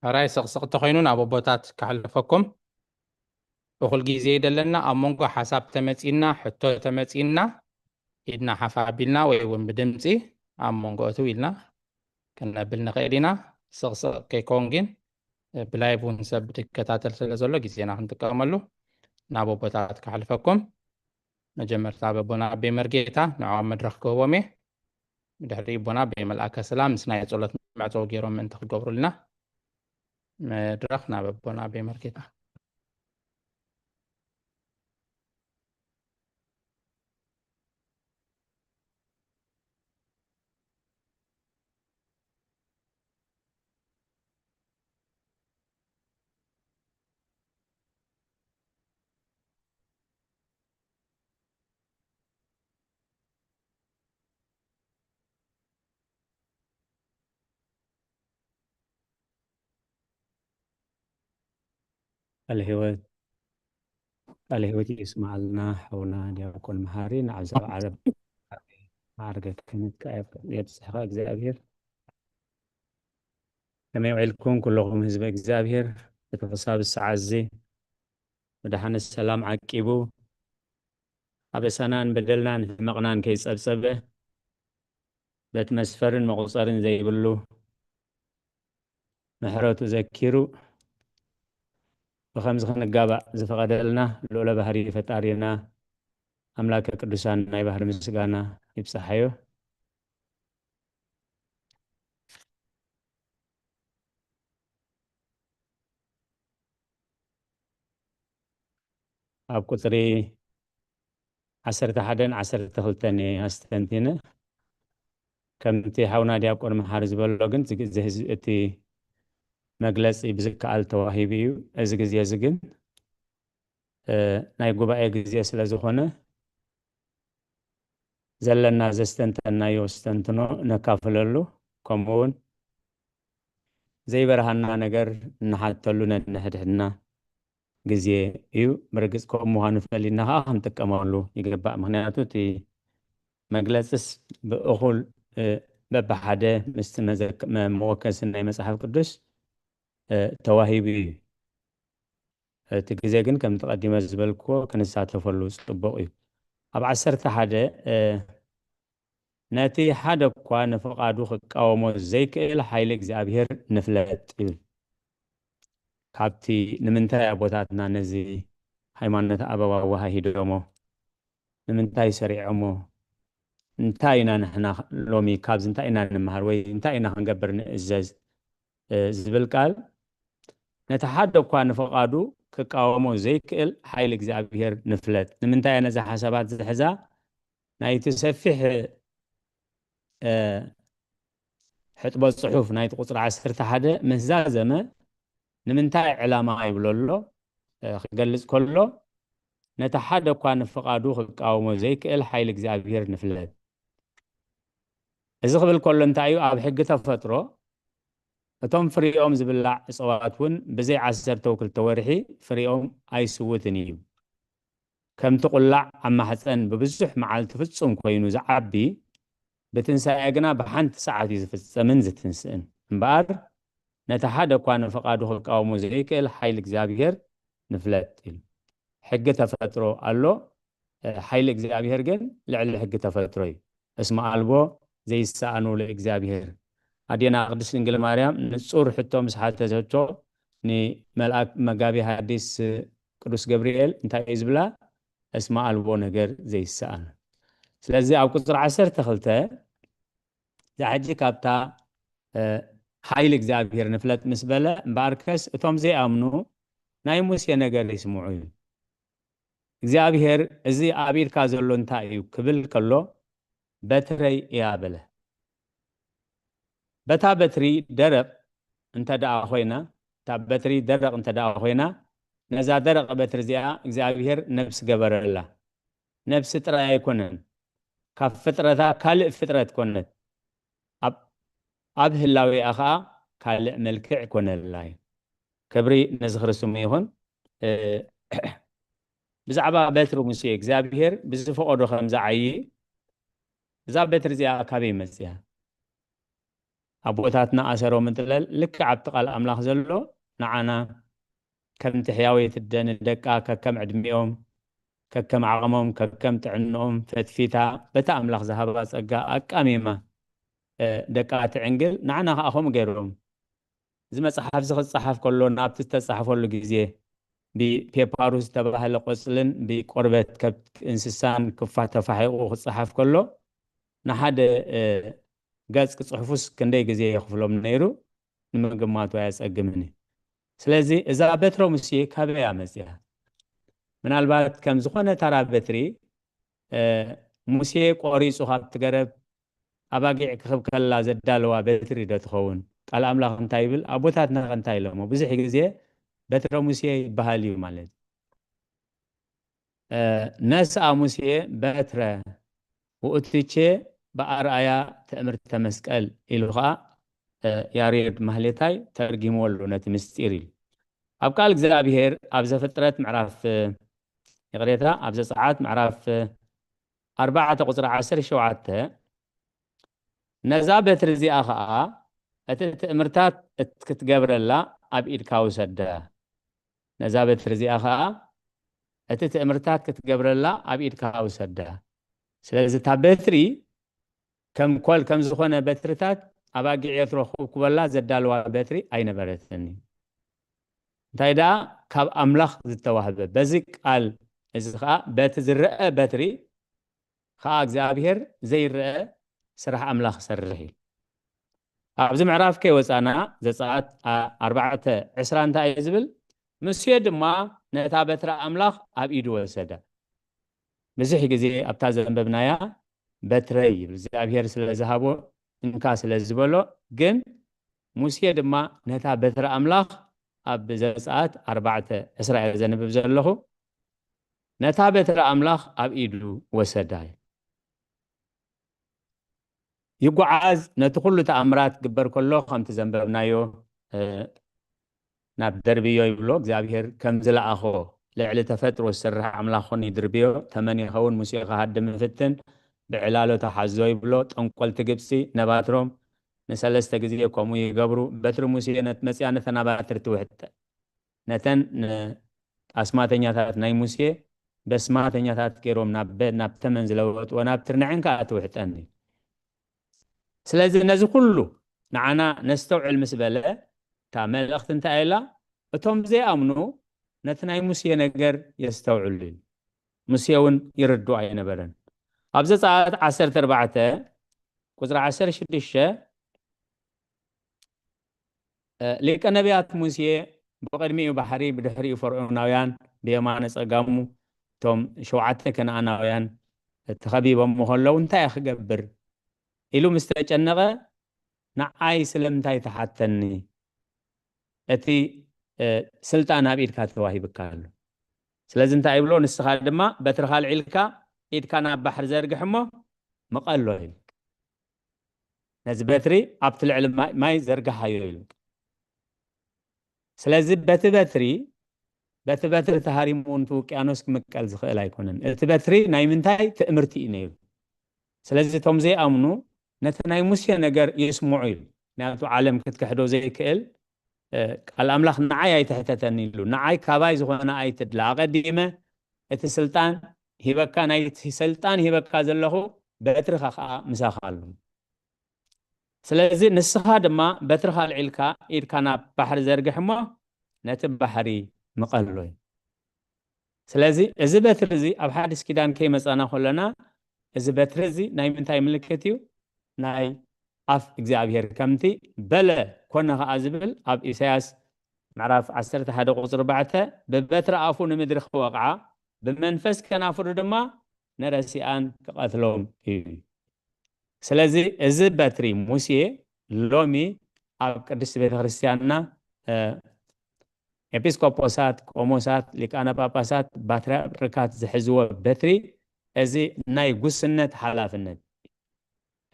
ሕራይ ስቕስቕ ተኾይኑ ናብ ኣቦታት ከሕልፈኩም። እኹል ግዜ ይደለና። ኣብ መንጎ ሓሳብ ተመጺና፣ ሕቶ ተመጺና፣ ኢድና ሓፍ ኣቢልና ወይ እውን ብድምጺ ኣብ መንጎ እትው ኢልና ክነብል ንኽእል ኢና። ስቕስቕ ከይከውን ግን፣ ብላይቭ እውን ሰብ ዝከታተል ስለ ዘሎ ግዜና ክንጥቀመሉ ናብ ኣቦታት ከሕልፈኩም። መጀመርታ ኣብ ኣቦና ኣቤ መርጌታ ንዕኦም መድረኽ ክህቦም እየ። ብድሕሪ ኣቦና ኣቤ መልኣከ ሰላም ምስ ናይ ጸሎት መዕጸዊ ገይሮም ምእንቲ ክገብሩልና መድረኽ ናብ ኣቦና ኣቤ መርጌታ። ቃለ ህይወት ቃለ ህይወት ይስማዓልና ሓውና ዲያቆን መሃሪ። ንዓብ ዘብ ዓረብ ማዕርገ ክህነት ከኣ የብጽሕኻ እግዚኣብሔር። ከመይ ውዒልኩም ኩለኹም ህዝበ እግዚኣብሔር? እቲ ክሳብ ሰዓት እዚ ብድሓን ሰላም ዓቂቡ ኣበሳናን በደልናን ሕመቕናን ከይጸብጸበ በቲ መስፈርን መቑጸርን ዘይብሉ ምሕረቱ ዘኪሩ ብኸምዚ ክንጋባእ ዝፈቐደልና ልዑለ ባህሪ ፈጣሪና ኣምላከ ቅዱሳን ናይ ባህሪ ምስጋና ይብጽሓዮ። ኣብ ቁጽሪ ዓሰርተ ሓደን ዓሰርተ ክልተን እየ ኣስተንቲነ። ከምቲ ሓውና ዲያቆን መሓሪ ዝበሎ ግን፣ እዚ ግዜ እዚ እቲ መግለጺ ብዝከኣል ተዋሂቡ እዩ። እዚ ግዜ እዚ ግን፣ እ፣ ናይ ጉባኤ ግዜ ስለ ዝኾነ፣ ዘለና ዘስተንተናዮ ኣስተንትኖ ነካፍለሉ፣ ከምኡ እውን ዘይበርሃና ነገር እንሓተሉ ነንሕድሕድና ግዜ እዩ። ብርግጽ ከምኡ ምዃኑ ፈሊና ከኣ ክንጥቀመሉ ይግባእ። ምኽንያቱ እቲ መግለጽስ ብእኹል፣ እ፣ በብሓደ ምስቲ መዘክ-፣ መ-፣ መወከሲ ናይ መጽሓፍ ቅዱስ፣ እ፣ ተዋሂቡ እዩ። እቲ ግዜ ግን ከምቲ ቀዲመ ዝበልክዎ ክንሳተፈሉ ጽቡቕ እዩ። ኣብ ዓሰርተ ሓደ፣ እ፣ ነቲ ሓደ እኳ ንፍቓዱ ክቃወሞ ዘይክእል ሓይሊ እግዚኣብሔር ንፍለጥ ይብል። ካብቲ ንምንታይ ኣቦታትና ነዚ ሃይማኖት ኣበው ኣወሃሂዶሞ? ንምንታይ ሰሪዖሞ? እንታይ ኢና ንሕና ሎሚ ካብዚ እንታይ ኢና ንምሃር ወይ እንታይ ኢና ክንገብር ንእዘዝ፣ እ፣ ዝብል ቃል ነቲ ሓደ እኳ ንፍቓዱ ክቃወሞ ዘይክእል ሓይሊ እግዚኣብሔር ንፍለጥ። ንምንታይ እያ ነዛ ሓሳባት ዝሕዛ? ናይቲ ሰፊሕ፣ እ፣ ሕጥቦ ጽሑፍ ናይቲ ቁጽሪ ዓሰርተ ሓደ ምስ ዛዘመ ንምንታይ ዕላማ ይብሎ ኣሎ፣ እ፣ ክገልጽ ከሎ ነቲ ሓደ እኳ ንፍቓዱ ክቃወሞ ዘይክእል ሓይሊ እግዚኣብሔር ንፍለጥ። እዚ ክብል ከሎ እንታይ እዩ? ኣብ ሕጊ ተፈጥሮ እቶም ፍሪኦም ዝብላዕ እጽዋት እውን ብዘይ ዓሰርተ ክልተ ወርሒ ፍሪኦም ኣይስውትን እዩ። ከምቲ ቁላዕ ኣብ ማሕፀን ብብዙሕ መዓልቲ ፍጹም ኮይኑ ዝዓቢ፣ ብትንሳኤ ግና ብሓንቲ ሰዓት እዩ ዝፍጸምን ዝትንስእን። እምበኣር ነቲ ሓደ እኳ ንፍቓዱ ክቃወሞ ዘይክእል ሓይሊ እግዚኣብሔር ንፍለጥ ኢሉ። ሕጊ ተፈጥሮ ኣሎ፣ እ፣ ሓይሊ እግዚኣብሔር ግን ልዕሊ ሕጊ ተፈጥሮ እዩ። እስመ ኣልቦ ዘይሰኣኖ ለእግዚኣብሔር። ኣዴና ቅድስት ድንግል ማርያም ንጹር ሕቶ ምስ ሓተተቶ ንመልኣክ መጋቢ ሐዲስ ቅዱስ ገብርኤል እንታይ እዩ ዝብላ? እስመ ኣልቦ ነገር ዘይሰኣን። ስለዚ ኣብ ቁጽሪ ዓሰርተ ክልተ እዛ ሕጂ ካብታ፣ እ፣ ሓይሊ እግዚኣብሔር ንፍለጥ ምስ በለ፣ እምበኣርከስ እቶም ዘይኣምኑ ናይ ሙሴ ነገር ይስምዑ እዩ። እግዚኣብሔር እዚ ኣብ ኢድካ ዘሎ እንታይ እዩ ክብል ከሎ፣ በትረይ እያ በለ። በታ በትሪ ደረቕ እንተ ደኣ ኮይና፣ እታ በትሪ ደረቕ እንተ ደኣ ኮይና፣ ነዛ ደረቕ በትሪ እዚኣ እግዚኣብሔር ነብሲ ገበረላ። ነብሲ ጥራይ ኣይኮነን፣ ካብ ፍጥረታ ካልእ ፍጥረት ኮነት። ኣብ፣ ኣብ ህላዌኣ ኸኣ ካልእ መልክዕ ኮነላ እዩ። ክብሪ ንዝኽሪ ስሙ ይኹን። እ፣ ብዛዕባ በትሪ ሙሴ እግዚኣብሔር ብዝፈቐዶ ከም ዝዓዪ፣ እዛ በትሪ እዚኣ ካበይ መጽያ? ኣቦታትና ኣሰሮም እንጥለል ልክዕ ኣብቲ ቃል ኣምላኽ ዘሎ ንዓና ከምቲ ሕያወይቲ ኣደ ንደቃ ከከም ዕድሚኦም፣ ከከም ዓቕሞም፣ ከከም ጥዕንኦም ፈትፊታ በታ ኣምላኽ ዝሃባ ጸጋ ኣቃሚማ፣ እ፣ ደቃ ትዕንግል፣ ንዓና ከኣ ከምኡ ገይሮም። እዚ መጽሓፍ እዚ ክጸሓፍ ከሎ ናብቲ ዝተጻሕፈሉ ግዜ ብፔፓሩስ ዝተባህለ ቆጽልን ብቆርበት ከብት እንስሳን ክፋ ተፋሒቑ ክጸሓፍ ከሎ ንሓደ፣ እ፣ ገጽ ክጽሕፉስ ክንደይ ግዜ የኽፍሎም ነይሩ ንምግማቱ ኣየጸግምን እዩ። ስለዚ እዛ በትረ ሙሴ ካበይ እያ መጺኣ? ምናልባት ከም ዝኾነ ተራ በትሪ፣ እ፣ ሙሴ ቆሪጹ ካብቲ ገረብ ኣባጊዕ ክኽብ ከላ ዘዳለዋ በትሪ ዶ ትኸውን? ቃል ኣምላኽ እንታይ ይብል? ኣቦታትና ከ እንታይ ኢሎሞ? ብዙሕ ግዜ በትረ ሙሴ ይበሃል እዩ ማለት እዩ። እ፣ ነስኣ ሙሴ በትረ ውእትቼ በአርአያ ትእምርተ መስቀል ኢሉ ኸኣ፣ እ፣ ያሬድ ማህሌታይ ተርጊምዎ ኣሎ ነቲ ምስጢር ኢሉ። ኣብ ቃል እግዚኣብሔር ኣብ ዘፍጥረት ምዕራፍ፣ ይቕሬታ፣ ኣብ ዘጸኣት ምዕራፍ ኣርባዕተ ቁጽሪ ዓሰርተ ሸውዓተ፣ ነዛ በትሪ እዚኣ ኸኣ እቲ ትእምርታት እት-፣ ክትገብረላ ኣብ ኢድካ ውሰዳ። ነዛ በትሪ እዚኣ ኸኣ እቲ ትእምርታት ክትገብረላ ኣብ ኢድካ ውሰዳ። ስለዚ እታ በትሪ ከም ኮል ከም ዝኾነ በትርታት ኣባጊዕ የትሮ ክውክበላ ዘዳልዋ በትሪ ኣይነበረትን። እንታይ ደኣ ካብ ኣምላኽ ዝተዋህበ በዚ ቃል እዚ ኸኣ በቲ ዝረአ በትሪ ኸኣ እግዚኣብሔር ዘይረአ ስራሕ ኣምላኽ ይሰርሕ እዩ። ኣብዚ ምዕራፍ ከይወጻና ዘጸኣት ኣ-፣ ኣርባዕተ ዕስራ እንታይ እዩ ዝብል? ሙሴ ድማ ነታ በትሪ ኣምላኽ ኣብ ኢዱ ወሰዳ። ብዙሕ ግዜ ኣብታ ዘንበብናያ በትረይ ይብል እግዚኣብሔር ስለ ዝሃቦ እንካ ስለ ዝበሎ፣ ግን ሙሴ ድማ ነታ በትሪ ኣምላኽ ኣብ ዘጸኣት ኣርባዕተ ዕስራ እየ ዘንብብ ዘለኹ። ነታ በትሪ ኣምላኽ ኣብ ኢዱ ወሰዳ። ይጓዓዝ፣ ነቲ ኩሉ ተኣምራት ክግበር ከሎ ከምቲ ዘንበብናዮ፣ እ፣ ናብ ደርብዮ ይብሎ። እግዚኣብሔር ከም ዝለኣኾ ልዕሊ ተፈጥሮ ዝሰርሕ ኣምላኽ ኾን ይድርብዮ። ተመን ይኸውን ሙሴ ክሃድም ይፍትን፣ ብዕላሎ ተሓዞ ይብሎ። ጠንቆልቲ ግብጺ ነባትሮም ንሰለስተ ግዜ ከምኡ ይገብሩ። በትሪ ሙሴ ነት-፣ መጽያ ነተን ኣባትር ትውሕጠ። ነተን ን-፣ ኣስማተኛታት ናይ ሙሴ በስማተኛታት ገይሮም ናብ በ-፣ ናብ ተመን ዝለወጥዎ ናብ ትርንዐን ከኣ ትውሕጠኒ። ስለዚ ነዚ ኩሉ ንዓና ነስተውዕል ምስ በለ፣ እታ መልእኽቲ እንታይ ኢላ? እቶም ዘይኣምኑ ነቲ ናይ ሙሴ ነገር የስተውዕሉ እዩ። ሙሴ እውን ይርድኦ ኣይነበረን። ኣብ ዘጸኣት ዓሰርተ ኣርባዕተ ቁጽሪ ዓሰርተ ሽዱሽተ፣ እ፣ ሊቀ ነቢያት ሙሴ ብቕድሚኡ ባሕሪ፣ ብድሕሪኡ ፈርዖናውያን፣ ብየማነ ጸጋሙ እቶም ሸውዓተ ከነኣናውያን ተኸቢቦም ከለዉ እንታይ እየ ክገብር ኢሉ ምስ ተጨነቐ፣ ንዓይ ስለምንታይ ትሓተኒ? እቲ፣ እ፣ ስልጣን ኣብ ኢድካ ተዋሂብካ ኣሎ። ስለዚ እንታይ ይብሎ? ንስኻ ድማ በትርኻ ኣልዒልካ ኢድካ ናብ ባሕሪ ዘርግሕ እሞ ምቐሎ ኢሉ። ነዚ በትሪ ኣብቲ ልዕሊ ማይ፣ ማይ ዘርግሓዮ ኢሉ። ስለዚ በቲ በትሪ፣ በቲ በትሪ ተሃሪሙ እውን እቲ ውቅያኖስ ክምቀል ዝኽእል ኣይኮነን። እቲ በትሪ ናይ ምንታይ ትእምርቲ እዩ ነይሩ? ስለዚ እቶም ዘይኣምኑ ነቲ ናይ ሙሴ ነገር ይስምዑ ኢሉ። ምክንያቱ ዓለም ክትክሕዶ ዘይክእል፣ እ፣ ቃል ኣምላኽ ንዓይ ኣይትሕተተኒ ኢሉ። ንዓይ ካባይ ዝኾነ ኣይትድላ። ኣቐዲመ እቲ ስልጣን ሂበካ፣ ናይቲ ስልጣን ሂበካ ዘለኹ በትርኻ ኸኣ ምሳኻ ኣሎ። ስለዚ ንስኻ ድማ በትርኻ ኣልዒልካ ኢድካ ናብ ባሕሪ ዘርግሕ እሞ ነቲ ባሕሪ ምቐሎ እዩ። ስለዚ እዚ በትሪ እዚ ኣብ ሓድሽ ኪዳን ከይመጻና ከለና እዚ በትሪ እዚ ናይ ምንታይ ምልክት እዩ? ናይ ኣፍ እግዚኣብሔር ከምቲ በለ ኮነ ኸኣ ዝብል ኣብ ኢሳያስ ምዕራፍ ዓሰርተ ሓደ ቁጽሪ ኣርባዕተ፣ ብበትሪ ኣፉ ንምድሪ ክወቕዓ ብመንፈስ ከናፍሩ ድማ ንረሲኣን ክቐትሎም እዩ። ስለዚ እዚ በትሪ ሙሴ ሎሚ ኣብ ቅድስቲ ቤተ ክርስቲያንና፣ እ፣ ኤጲስቆጶሳት፣ ቆሞሳት፣ ሊቃነ ጳጳሳት፣ ፓትርያርካት ዝሕዝዎ በትሪ እዚ ናይ ጉስነት ሓላፍነት፣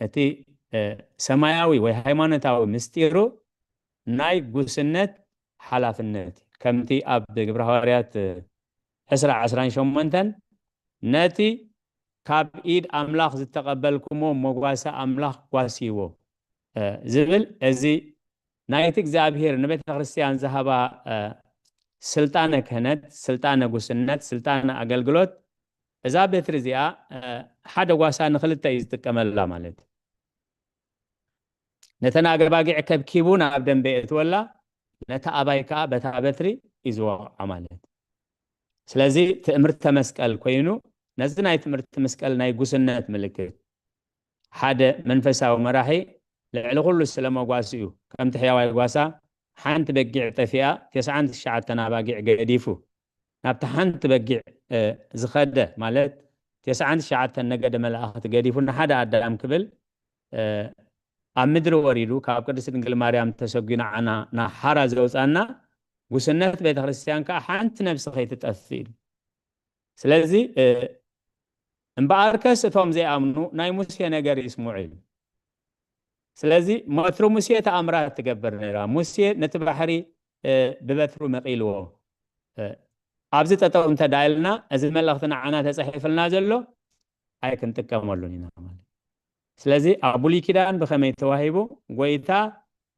እቲ፣ እ፣ ሰማያዊ ወይ ሃይማኖታዊ ምስጢሩ ናይ ጉስነት ሓላፍነት፣ ከምቲ ኣብ ግብረ ሃዋርያት ዕስራ ዕስራን ሸሞንተን፣ ነቲ ካብ ኢድ ኣምላኽ ዝተቐበልኩሞ መጓሰ ኣምላኽ ጓስይዎ። ዝብል፣ እዚ ናይቲ እግዚኣብሔር ንቤተ ክርስቲያን ዝሃባ ስልጣነ ክህነት፣ ስልጣነ ጉስነት፣ ስልጣነ ኣገልግሎት፣ እዛ በትሪ እዚኣ ሓደ ጓሳ ንክልተ እዩ ዝጥቀመላ ማለት እዩ። ነተን ኣባጊዕ ከብኪቡ ናብ ደንበ የእትወላ፣ ነታ ኣባይ ከዓ በታ በትሪ እዩ ዝወቕዓ ማለት እዩ። ስለዚ ትእምርተ መስቀል ኮይኑ፣ ነዚ ናይ ትእምርተ መስቀል ናይ ጉስነት ምልክት፣ ሓደ መንፈሳዊ መራሒ ልዕሊ ኩሉ ስለ መጓሲኡ፣ ከምቲ ሕያዋይ ጓሳ ሓንቲ በጊዕ ጠፊኣ፣ ተስዓን ትሽዓተን ኣባጊዕ ገዲፉ፣ ናብቲ ሓንቲ በጊዕ ዝኸደ ማለት፣ ተስዓን ትሽዓተን ነገደ መላእኽቲ ገዲፉ ንሓደ ኣዳም ክብል ኣብ ምድሪ ወሪዱ፣ ካብ ቅድስት ድንግል ማርያም ተሰጒ ንዓና ናብ ሓራ ዘውፃና፣ ጉስነት ቤተ ክርስቲያን ከዓ ሓንቲ ነብሲ ከይትጠፍእ ኢሉ። ስለዚ እምበኣርከስ እቶም ዘይኣምኑ ናይ ሙሴ ነገር ይስምዑ ኢሉ። ስለዚ መትሩ ሙሴ ተኣምራት ትገብር ነይራ። ሙሴ ነቲ ባሕሪ ብበትሩ መቒልዎ። ኣብዚ ጠጠው እንተ ዳይልና፣ እዚ መልእኽቲ ንዓና ተፃሒፍልና ዘሎ ኣይክንጥቀመሉን ኢና ማለት። ስለዚ ኣብ ብሉይ ኪዳን ብኸመይ ተዋሂቡ፣ ጎይታ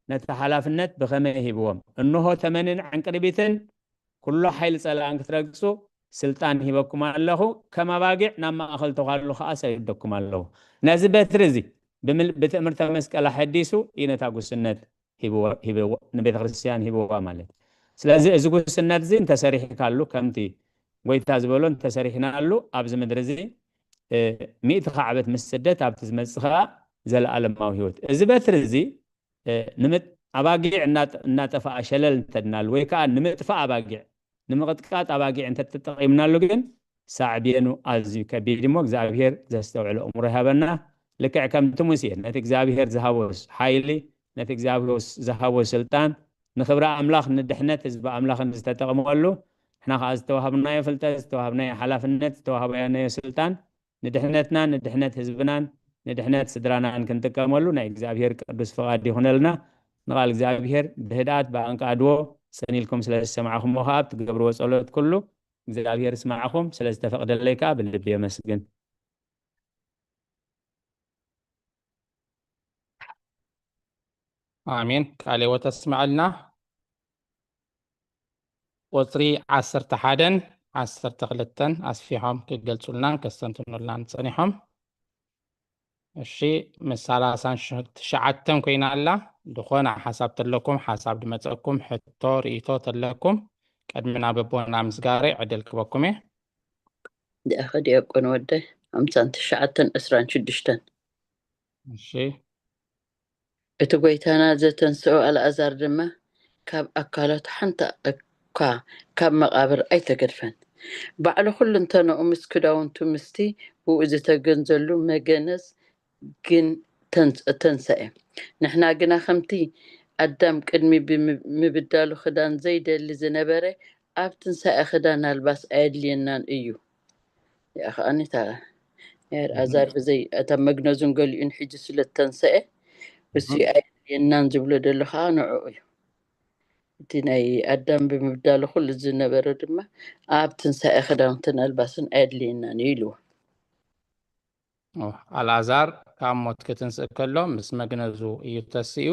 ነቲ ሓላፍነት ብኸመይ ሂብዎም? እንሆ ተመንን ዕንቅርቢትን ኩሉ ሓይሊ ጸላእን ክትረግጹ ስልጣን ሂበኩም ኣለኹ፣ ከም ኣባጊዕ ናብ ማእኸል ተዃሉ ኸኣ ሰዲደኩም ኣለኹ። ነዚ በትሪ እዚ ብምል-፣ ብትእምርተ መስቀል ኣሐዲሱ እዩ ነታ ጉስነት ሂብዎ-፣ ሂብዎ-፣ ንቤተ ክርስቲያን ሂብዋ ማለት። ስለዚ እዚ ጉስነት እዚ እንተሰሪሕካሉ፣ ከምቲ ጎይታ ዝበሎ እንተሰሪሕናሉ፣ ኣብዚ ምድሪ እዚ፣ እ፣ ሚእቲ ዓመት ምስ ስደት ኣብቲ ዝመጽእ ኸኣ ዘለኣለማዊ ህይወት። እዚ በትሪ እዚ፣ እ፣ ንምጥ-፣ ኣባጊዕ እናጠ-፣ እናጠፍኣ ሸለል እንተድናሉ፣ ወይ ከኣ ንምጥፋእ ኣባጊዕ፣ ንምቕጥቃጥ ኣባጊዕ እንተተጠቒምናሉ ግን ሳዕቤኑ ኣዝዩ ከቢድ እሞ፣ እግዚኣብሔር ዘስተውዕሎ እምሮ ይሃበና። ልክዕ ከምቲ ሙሴ ነቲ እግዚኣብሔር ዝሃቦ ሓይሊ፣ ነቲ እግዚኣብሔር ዝሃቦ ስልጣን ንኽብሪ ኣምላኽ፣ ንድሕነት ህዝቢ ኣምላኽን ዝተጠቕመሉ፣ ንሕና ኸኣ ዝተዋሃብናዮ ፍልጠት፣ ዝተዋሃብናዮ ሓላፍነት፣ ዝተዋሃብናዮ ስልጣን ንድሕነትናን ንድሕነት ህዝብናን ንድሕነት ስድራናን ክንጥቀመሉ ናይ እግዚኣብሔር ቅዱስ ፍቓድ ይኹነልና። ንቓል እግዚኣብሔር ብህድኣት ብኣንቃድዎ ጸኒልኩም ስለ ዝሰማዕኹምዎ ኸኣ፣ ኣብ ትገብርዎ ጸሎት ኩሉ እግዚኣብሔር ይስማዕኹም። ስለ ዝተፈቕደለይ ከኣ ብልቢ የመስግን። ኣሜን። ቃለ ሕይወት ኣስምዐልና። ቁጽሪ ዓሰርተ ሓደን ዓሰርተ ክልተን ኣስፊሖም ክገልጹልናን ከስተንትኑልናን ጸኒሖም። እሺ፣ ምስ ሰላሳን ትሽዓተን ኮይና ኣላ። ዝኾነ ሓሳብ ተለኩም፣ ሓሳብ ድመጸኩም፣ ሕቶ፣ ርእይቶ ተለኩም፣ ቅድሚ ናብ ኣቦና ምስጋረይ ዕድል ክበኩም እየ። ድኣኸ ዲያቆን ወደይ፣ ሓምሳን ትሽዓተን ዕስራን ሽዱሽተን። እሺ። እቲ ጐይታና ዘተንስኦ ኣልኣዛር ድማ ካብ ኣካላቱ ሓንቲ እኳ ካብ መቓብር ኣይተገድፈን። ባዕሉ ኩልንተንኡ ምስ ክዳውንቱ ምስቲ ብኡ ዝተገንዘሉ መገነዝ ግን ተንስ-፣ ተንሰኤ። ንሕና ግና ከምቲ ኣዳም ቅድሚ ብምብዳሉ ክዳን ዘይደሊ ዝነበረ፣ ኣብ ትንሳኤ ክዳን ኣልባስ ኣየድልየናን እዩ። ያ ከኣኒ እታ ናይ ኣልኣዛር ብዘይ እታ መግነዙን ገሊኡን ሕጂ ስለ እተንሰኤ፣ እሱ ኣየድልየናን ዝብሎ ዘሎ ከኣ ንዕኡ እዩ። እቲ ናይ ኣዳም ብምብዳሉ ኩሉ ዝነበረ ድማ ኣብ ትንሳኤ ክዳውንትን ኣልባስን ኣየድልየናን እዩ ኢልዎ። ኦ፣ ኣልኣዛር ካብ ሞት ክትንስእ ከሎ ምስ መግነዙ እዩ ተሲኡ።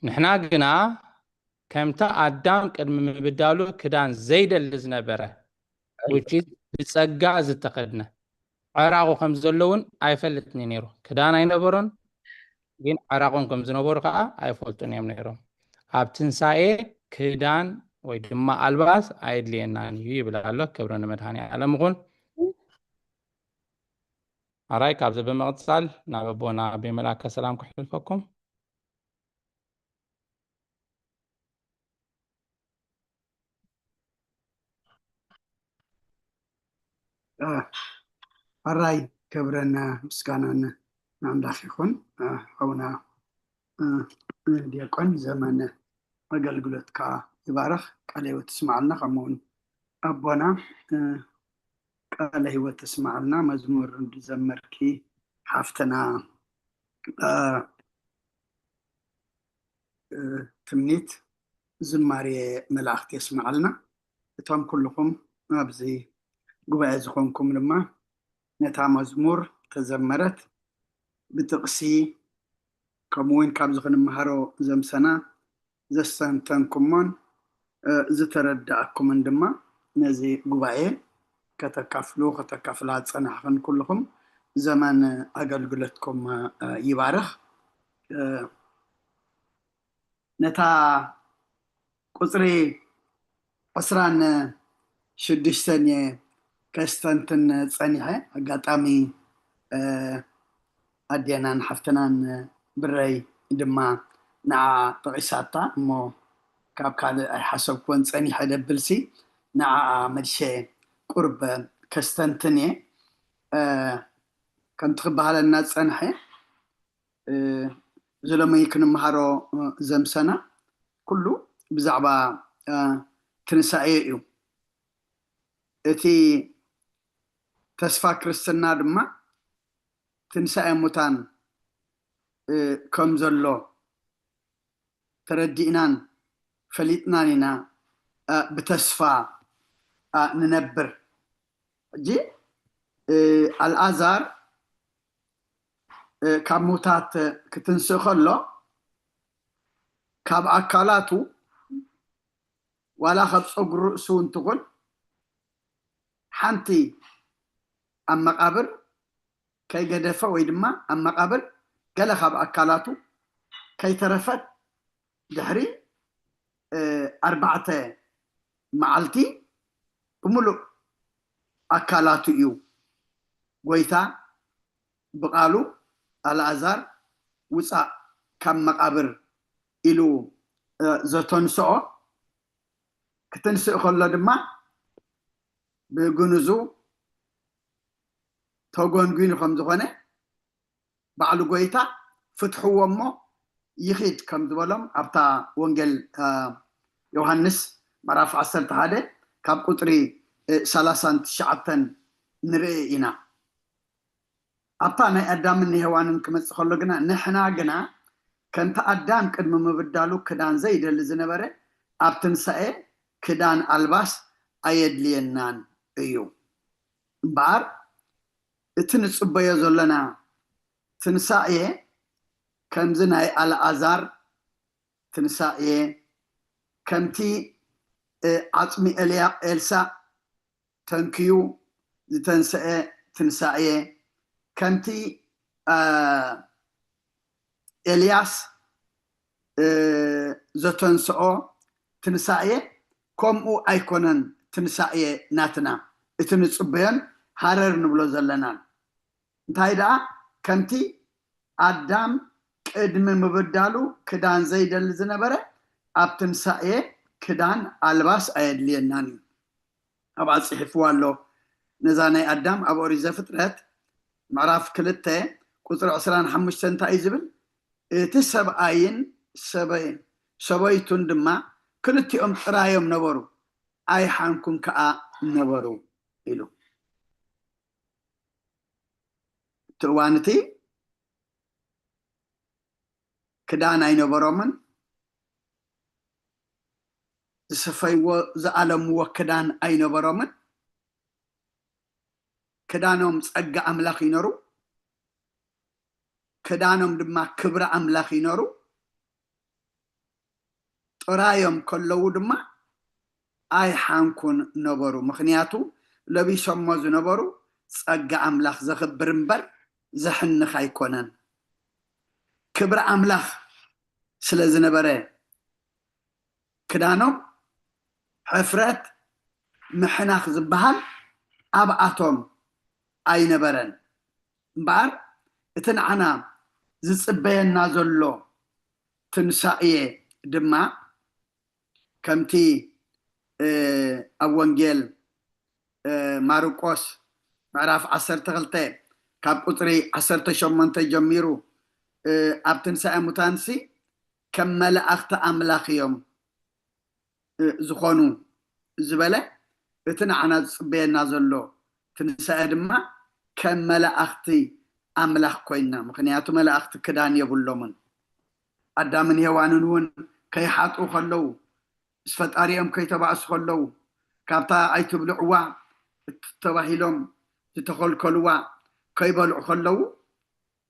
ንሕና ግና ከምቲ ኣዳም ቅድሚ ምብዳሉ ክዳን ዘይደሊ ዝነበረ፣ which is ብጸጋ ዝተኸድነ፣ ዕራቑ ከም ዘሎ እውን ኣይፈልጥን እዩ ነይሩ። ክዳን ኣይነበሮን፣ ግን ዕራቑን ከም ዝነበሩ ከኣ ኣይፈልጡን እዮም ነይሮም። ኣብ ትንሳኤ ክዳን ወይ ድማ ኣልባስ ኣየድልየናን እዩ ይብል ኣሎ። ክብሪ ንመድሃኔ ዓለም ይኹን። ኣራይ፣ ካብዚ ብምቕጻል ናብ ኣቦና ኣቤ መልኣከ ሰላም ከሕልፈኩም። እ፣ ኣራይ፣ ክብርን ምስጋናን ንኣምላኽ ይኹን። እ፣ ሓውና፣ እ፣ ዲያቆን ዘመን ኣገልግሎትካ ይባርኽ፣ ቃለ ህይወት ትስምዓልና፣ ከምኡ እውን ኣቦና፣ እ፣ ቃለ ህይወት ትስምዓልና፣ መዝሙር ዝዘመርኪ ሓፍትና፣ እ፣ እ፣ ትምኒት ዝማሬ መላእኽቲ የስምዓልና። እቶም ኩልኹም ኣብዚ ጉባኤ ዝኾንኩም ድማ ነታ መዝሙር ተዘመረት ብጥቕሲ ከምኡ እውን ካብዚ ክንመሃሮ ዘምሰና ዘስተንተንኩሞን ዝተረዳእኩምን ድማ ነዚ ጉባኤ ከተካፍሉ ከተካፍላ ዝጸናሕኽን ኩልኹም ዘመን ኣገልግሎትኩም ይባርኽ። ነታ ቁጽሪ ዕስራን ሽዱሽተን እየ ከስተንትን ጸኒሐ። ኣጋጣሚ ኣዴናን ሓፍትናን ብረይ ድማ ንዓ ጠቒሳታ እሞ ካብ ካልእ ኣይሓሰብኩዎን ጸኒሐ ደብልሲ ንዓ መልሸ ቁርብ ከስተንትን እየ። ከምቲ ክበሃለና ዝጸንሐ ዝሎሚ ክንመሃሮ ዘምሰና ኩሉ ብዛዕባ ትንሳኤ እዩ። እቲ ተስፋ ክርስትና ድማ ትንሳኤ ሙታን ከም ዘሎ ተረዲእናን ፈሊጥናን ኢና ብተስፋ ንነብር። ሕጂ ኣልኣዛር ካብ ምውታት ክትንስእ ከሎ ካብ ኣካላቱ ዋላ ካብ ፀጉሪ ርእሱ እንትኹን ሓንቲ ኣብ መቃብር ከይገደፈ ወይ ድማ ኣብ መቃብር ገለ ካብ ኣካላቱ ከይተረፈት ድሕሪ ኣርባዕተ መዓልቲ ብምሉእ ኣካላቱ እዩ ጎይታ ብቃሉ ኣልኣዛር ውፃእ ካብ መቃብር ኢሉ ዘተንስኦ። ክትንስእ ከሎ ድማ ብግንዙ ተጎንጒኑ ከም ዝኾነ ባዕሉ ጎይታ ፍትሕዎ እሞ ይኺድ ከም ዝበሎም ኣብታ ወንጌል ዮሃንስ ምዕራፍ ዓሰርተ ሓደ ካብ ቁፅሪ ሰላሳን ትሽዓተን ንርኢ ኢና። ኣብታ ናይ ኣዳምን ንሄዋንን ክመፅእ ከሎ ግና ንሕና ግና ከምቲ ኣዳም ቅድሚ ምብዳሉ ክዳን ዘይደሊ ዝነበረ ኣብ ትንሳኤ ክዳን ኣልባስ ኣየድልየናን እዩ። እምበኣር እቲ ንፅበዮ ዘለና ትንሳኤ ከምዚ ናይ ኣልኣዛር ትንሳኤ ከምቲ ዓፅሚ ኤልሳ ተንክዩ ዝተንስአ ትንሳኤ ከምቲ ኤልያስ ዘተንስኦ ትንሳኤ ከምኡ ኣይኮነን። ትንሳኤ ናትና እቲ ንፅበዮን ሃረር ንብሎ ዘለናን እንታይ ደኣ ከምቲ ኣዳም ቅድሚ ምብዳሉ ክዳን ዘይደሊ ዝነበረ ኣብ ትንሳኤ ክዳን ኣልባስ ኣየድልየናን እዩ። ኣብኣ ፅሒፍዋ ኣሎ። ነዛ ናይ ኣዳም ኣብ ኦሪት ዘፍጥረት ምዕራፍ ክልተ ቁፅሪ ዕስራን ሓሙሽተን እንታይ እዩ ዝብል? እቲ ሰብኣይን ሰበይቱን ድማ ክልቲኦም ጥራዮም ነበሩ፣ ኣይሓንኩን ከዓ ነበሩ ኢሉ። እቲ እዋን እቲ ክዳን ኣይነበሮምን፣ ዝሰፈይዎ ዝኣለምዎ ክዳን ኣይነበሮምን። ክዳኖም ጸጋ ኣምላኽ ይነሩ፣ ክዳኖም ድማ ክብሪ ኣምላኽ ይነሩ። ጥራዮም ከለዉ ድማ ኣይሓንኩን ነበሩ። ምኽንያቱ ለቢሶሞ ዝነበሩ ጸጋ ኣምላኽ ዘኽብር እምበር ዘሕንኽ ኣይኮነን። ክብሪ ኣምላኽ ስለ ዝነበረ ክዳኖም ሕፍረት ምሕናኽ ዝበሃል ኣብኣቶም ኣይነበረን። እምበኣር እቲ ንዓና ዝፅበየና ዘሎ ትንሳኤ ድማ ከምቲ ኣብ ወንጌል ማርቆስ ምዕራፍ ዓሰርተ ክልተ ካብ ቁፅሪ ዓሰርተ ሸሞንተ ጀሚሩ ኣብ ትንሳኤ ሙታንሲ ከም መላእኽቲ ኣምላኽ እዮም ዝኾኑ ዝበለ እቲ ንዓና ዝፅበየና ዘሎ ትንሳኤ ድማ ከም መላእኽቲ ኣምላኽ ኮይንና። ምኽንያቱ መላእኽቲ ክዳን የብሎምን። ኣዳምን ሄዋንን እውን ከይሓጥኡ ከለዉ ምስ ፈጣሪኦም ከይተባእሱ ከለዉ ካብታ ኣይትብልዕዋ ተባሂሎም ዝተኸልከልዋ ከይበልዑ ከለዉ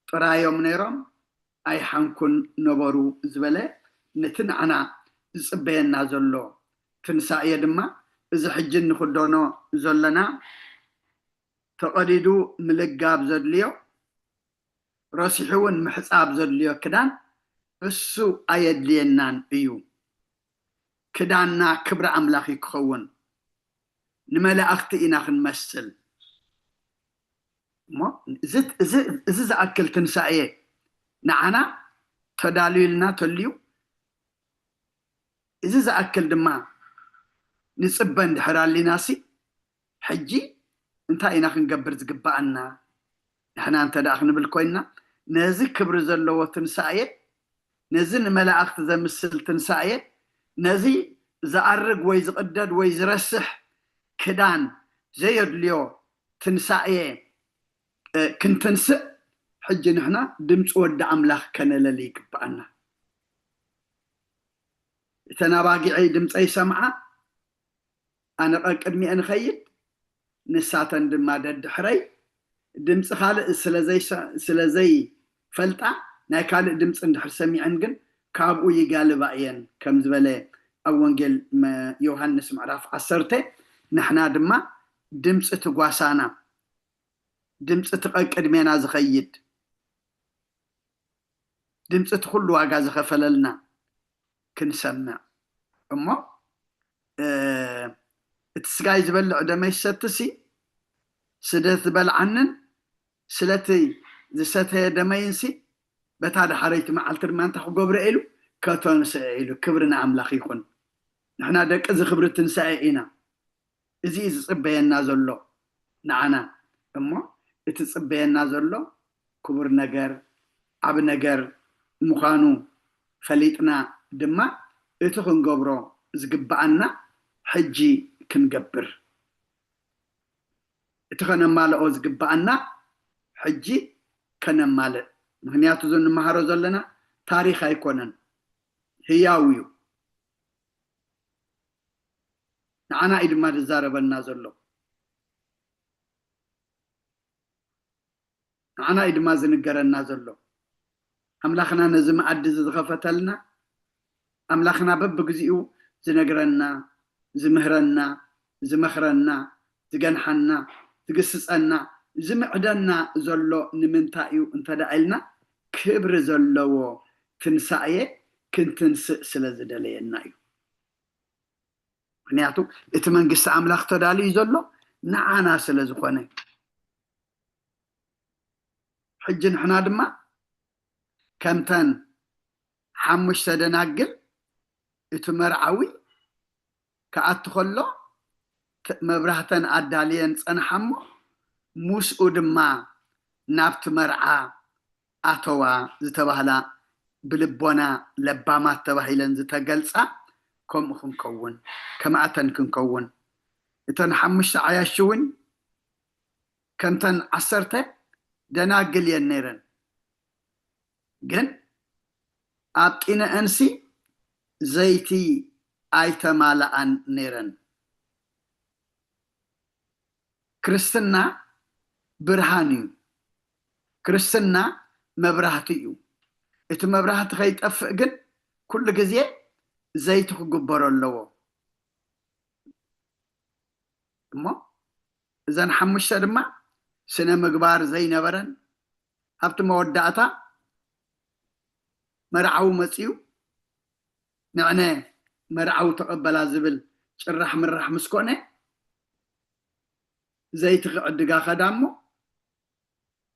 ጥራዮም ነይሮም። ኣይሓንኩን ነበሩ ዝበለ፣ ነቲ ንዓና ዝጽበየና ዘሎ ትንሳኤ ድማ፣ እዚ ሕጂ እንኽደኖ ዘለና፣ ተቐዲዱ ምልጋብ ዘድልዮ፣ ረሲሑ እውን ምሕጻብ ዘድልዮ ክዳን እሱ ኣየድልየናን እዩ። ክዳንና ክብሪ ኣምላኽ እዩ ክኸውን። ንመላእኽቲ ኢና ክንመስል። እሞ እዚ፣ እዚ፣ እዚ ዝኣክል ትንሳኤ ንዓና ተዳልዩልና ተልዩ፣ እዚ ዝኣክል ድማ ንጽበ እንድሕር ኣሊናሲ፣ ሕጂ እንታይ ኢና ክንገብር ዝግብኣና? ንሕና እንተ ደኣ ክንብል ኮይንና፣ ነዚ ክብሪ ዘለዎ ትንሳኤ፣ ነዚ ንመላእኽቲ ዘምስል ትንሳኤ፣ ነዚ ዝኣርግ ወይ ዝቕደድ ወይ ዝረስሕ ክዳን ዘየድልዮ ትንሳኤ፣ እ፣ ክንትንስእ፣ ሕጂ ንሕና ድምፂ ወዲ ኣምላኽ ከነለሊ ይግብኣና። እተን ኣባጊዐይ ድምፀይ ይሰምዓ፣ ኣነ ቀቅድሚኤን እኸይድ፣ ንሳተን ድማ ደድሕረይ። ድምፂ ካልእ ስለ ዘይሰ-፣ ስለ ዘይፈልጣ፣ ናይ ካልእ ድምፂ እንድሕር ሰሚዐን ግን ካብኡ ይጋልባ እየን፣ ከም ዝበለ ኣብ ወንጌል መ-፣ ዮሃንስ ምዕራፍ ዓሰርተ። ንሕና ድማ ድምፂ እቲ ጓሳና፣ ድምፂ እቲ ቀቅድሜና ዝኸይድ፣ ድምፂ እቲ ኩሉ ዋጋ ዝኸፈለልና ክንሰምዕ እሞ፣ እ፣ እቲ ስጋይ ዝበልዕ ደመይ ዝሰትሲ፣ ስለ ዝበልዓንን ስለቲ ዝሰተየ ደመይንሲ፣ በታ ደሓረይቲ መዓልቲ ድማ እንታይ ክገብሮ ኢሉ? ከተንስኦ ኢሉ። ክብሪ ንኣምላኽ ይኹን። ንሕና ደቂ እዚ ክብሪ ትንሳኤ ኢና። እዚ እዩ ዝጽበየና ዘሎ ንዓና። እሞ እቲ ዝጽበየና ዘሎ ክቡር ነገር፣ ዓቢ ነገር ምዃኑ ፈሊጥና ድማ፣ እቲ ክንገብሮ ዝግብኣና ሕጂ ክንገብር፣ እቲ ከነማልኦ ዝግብኣና ሕጂ ከነማልእ። ምኽንያቱ፣ እዚ እንመሃሮ ዘለና ታሪኽ ኣይኮነን፣ ህያው እዩ። ንዓና እዩ ድማ ዝዛረበና ዘሎ። ንዓና እዩ ድማ ዝንገረና ዘሎ። ኣምላኽና ነዚ መኣዲ እዚ ዝኸፈተልና፣ ኣምላኽና በብግዚኡ ዝነግረና፣ ዝምህረና፣ ዝመኽረና፣ ዝገንሓና፣ ዝግስጸና፣ ዝምዕደና ዘሎ ንምንታይ እዩ እንተ ደኣ ኢልና፣ ክብሪ ዘለዎ ትንሳኤ ክንትንስእ ስለ ዝደለየና እዩ። ምኽንያቱ፣ እቲ መንግስቲ ኣምላኽ ተዳልዩ ዘሎ ንዓና ስለ ዝኾነ። ሕጂ ንሕና ድማ ከምተን ሓሙሽተ ደናግል፣ እቲ መርዓዊ ክኣቱ ከሎ፣ ተ-፣ መብራህተን ኣዳልየን ጸንሓ እሞ፣ ምስኡ ድማ ናብቲ መርዓ ኣተዋ ዝተባህላ፣ ብልቦና ለባማት ተባሂለን ዝተገልጻ፣ ከምኡ ክንከውን፣ ከምኣተን ክንከውን። እተን ሓሙሽተ ዓያሹ እውን ከምተን ዓሰርተ ደናግል እየን ነይረን። ግን ኣብ ጢነአንሲ ዘይቲ ኣይተማልኣን ነይረን። ክርስትና ብርሃን እዩ። ክርስትና መብራህቲ እዩ። እቲ መብራህቲ ከይጠፍእ ግን ኩሉ ግዜ ዘይቲ ክግበሮ ኣለዎ። እሞ እዘን ሓሙሽተ ድማ ስነ ምግባር ዘይነበረን፣ ኣብቲ መወዳእታ መርዓዊ መጺኡ፣ ንዕነ መርዓዊ ተቐበላ ዝብል ጭራሕ ምራሕ ምስ ኮነ፣ ዘይቲ ክዕድጋ ከዳ እሞ፣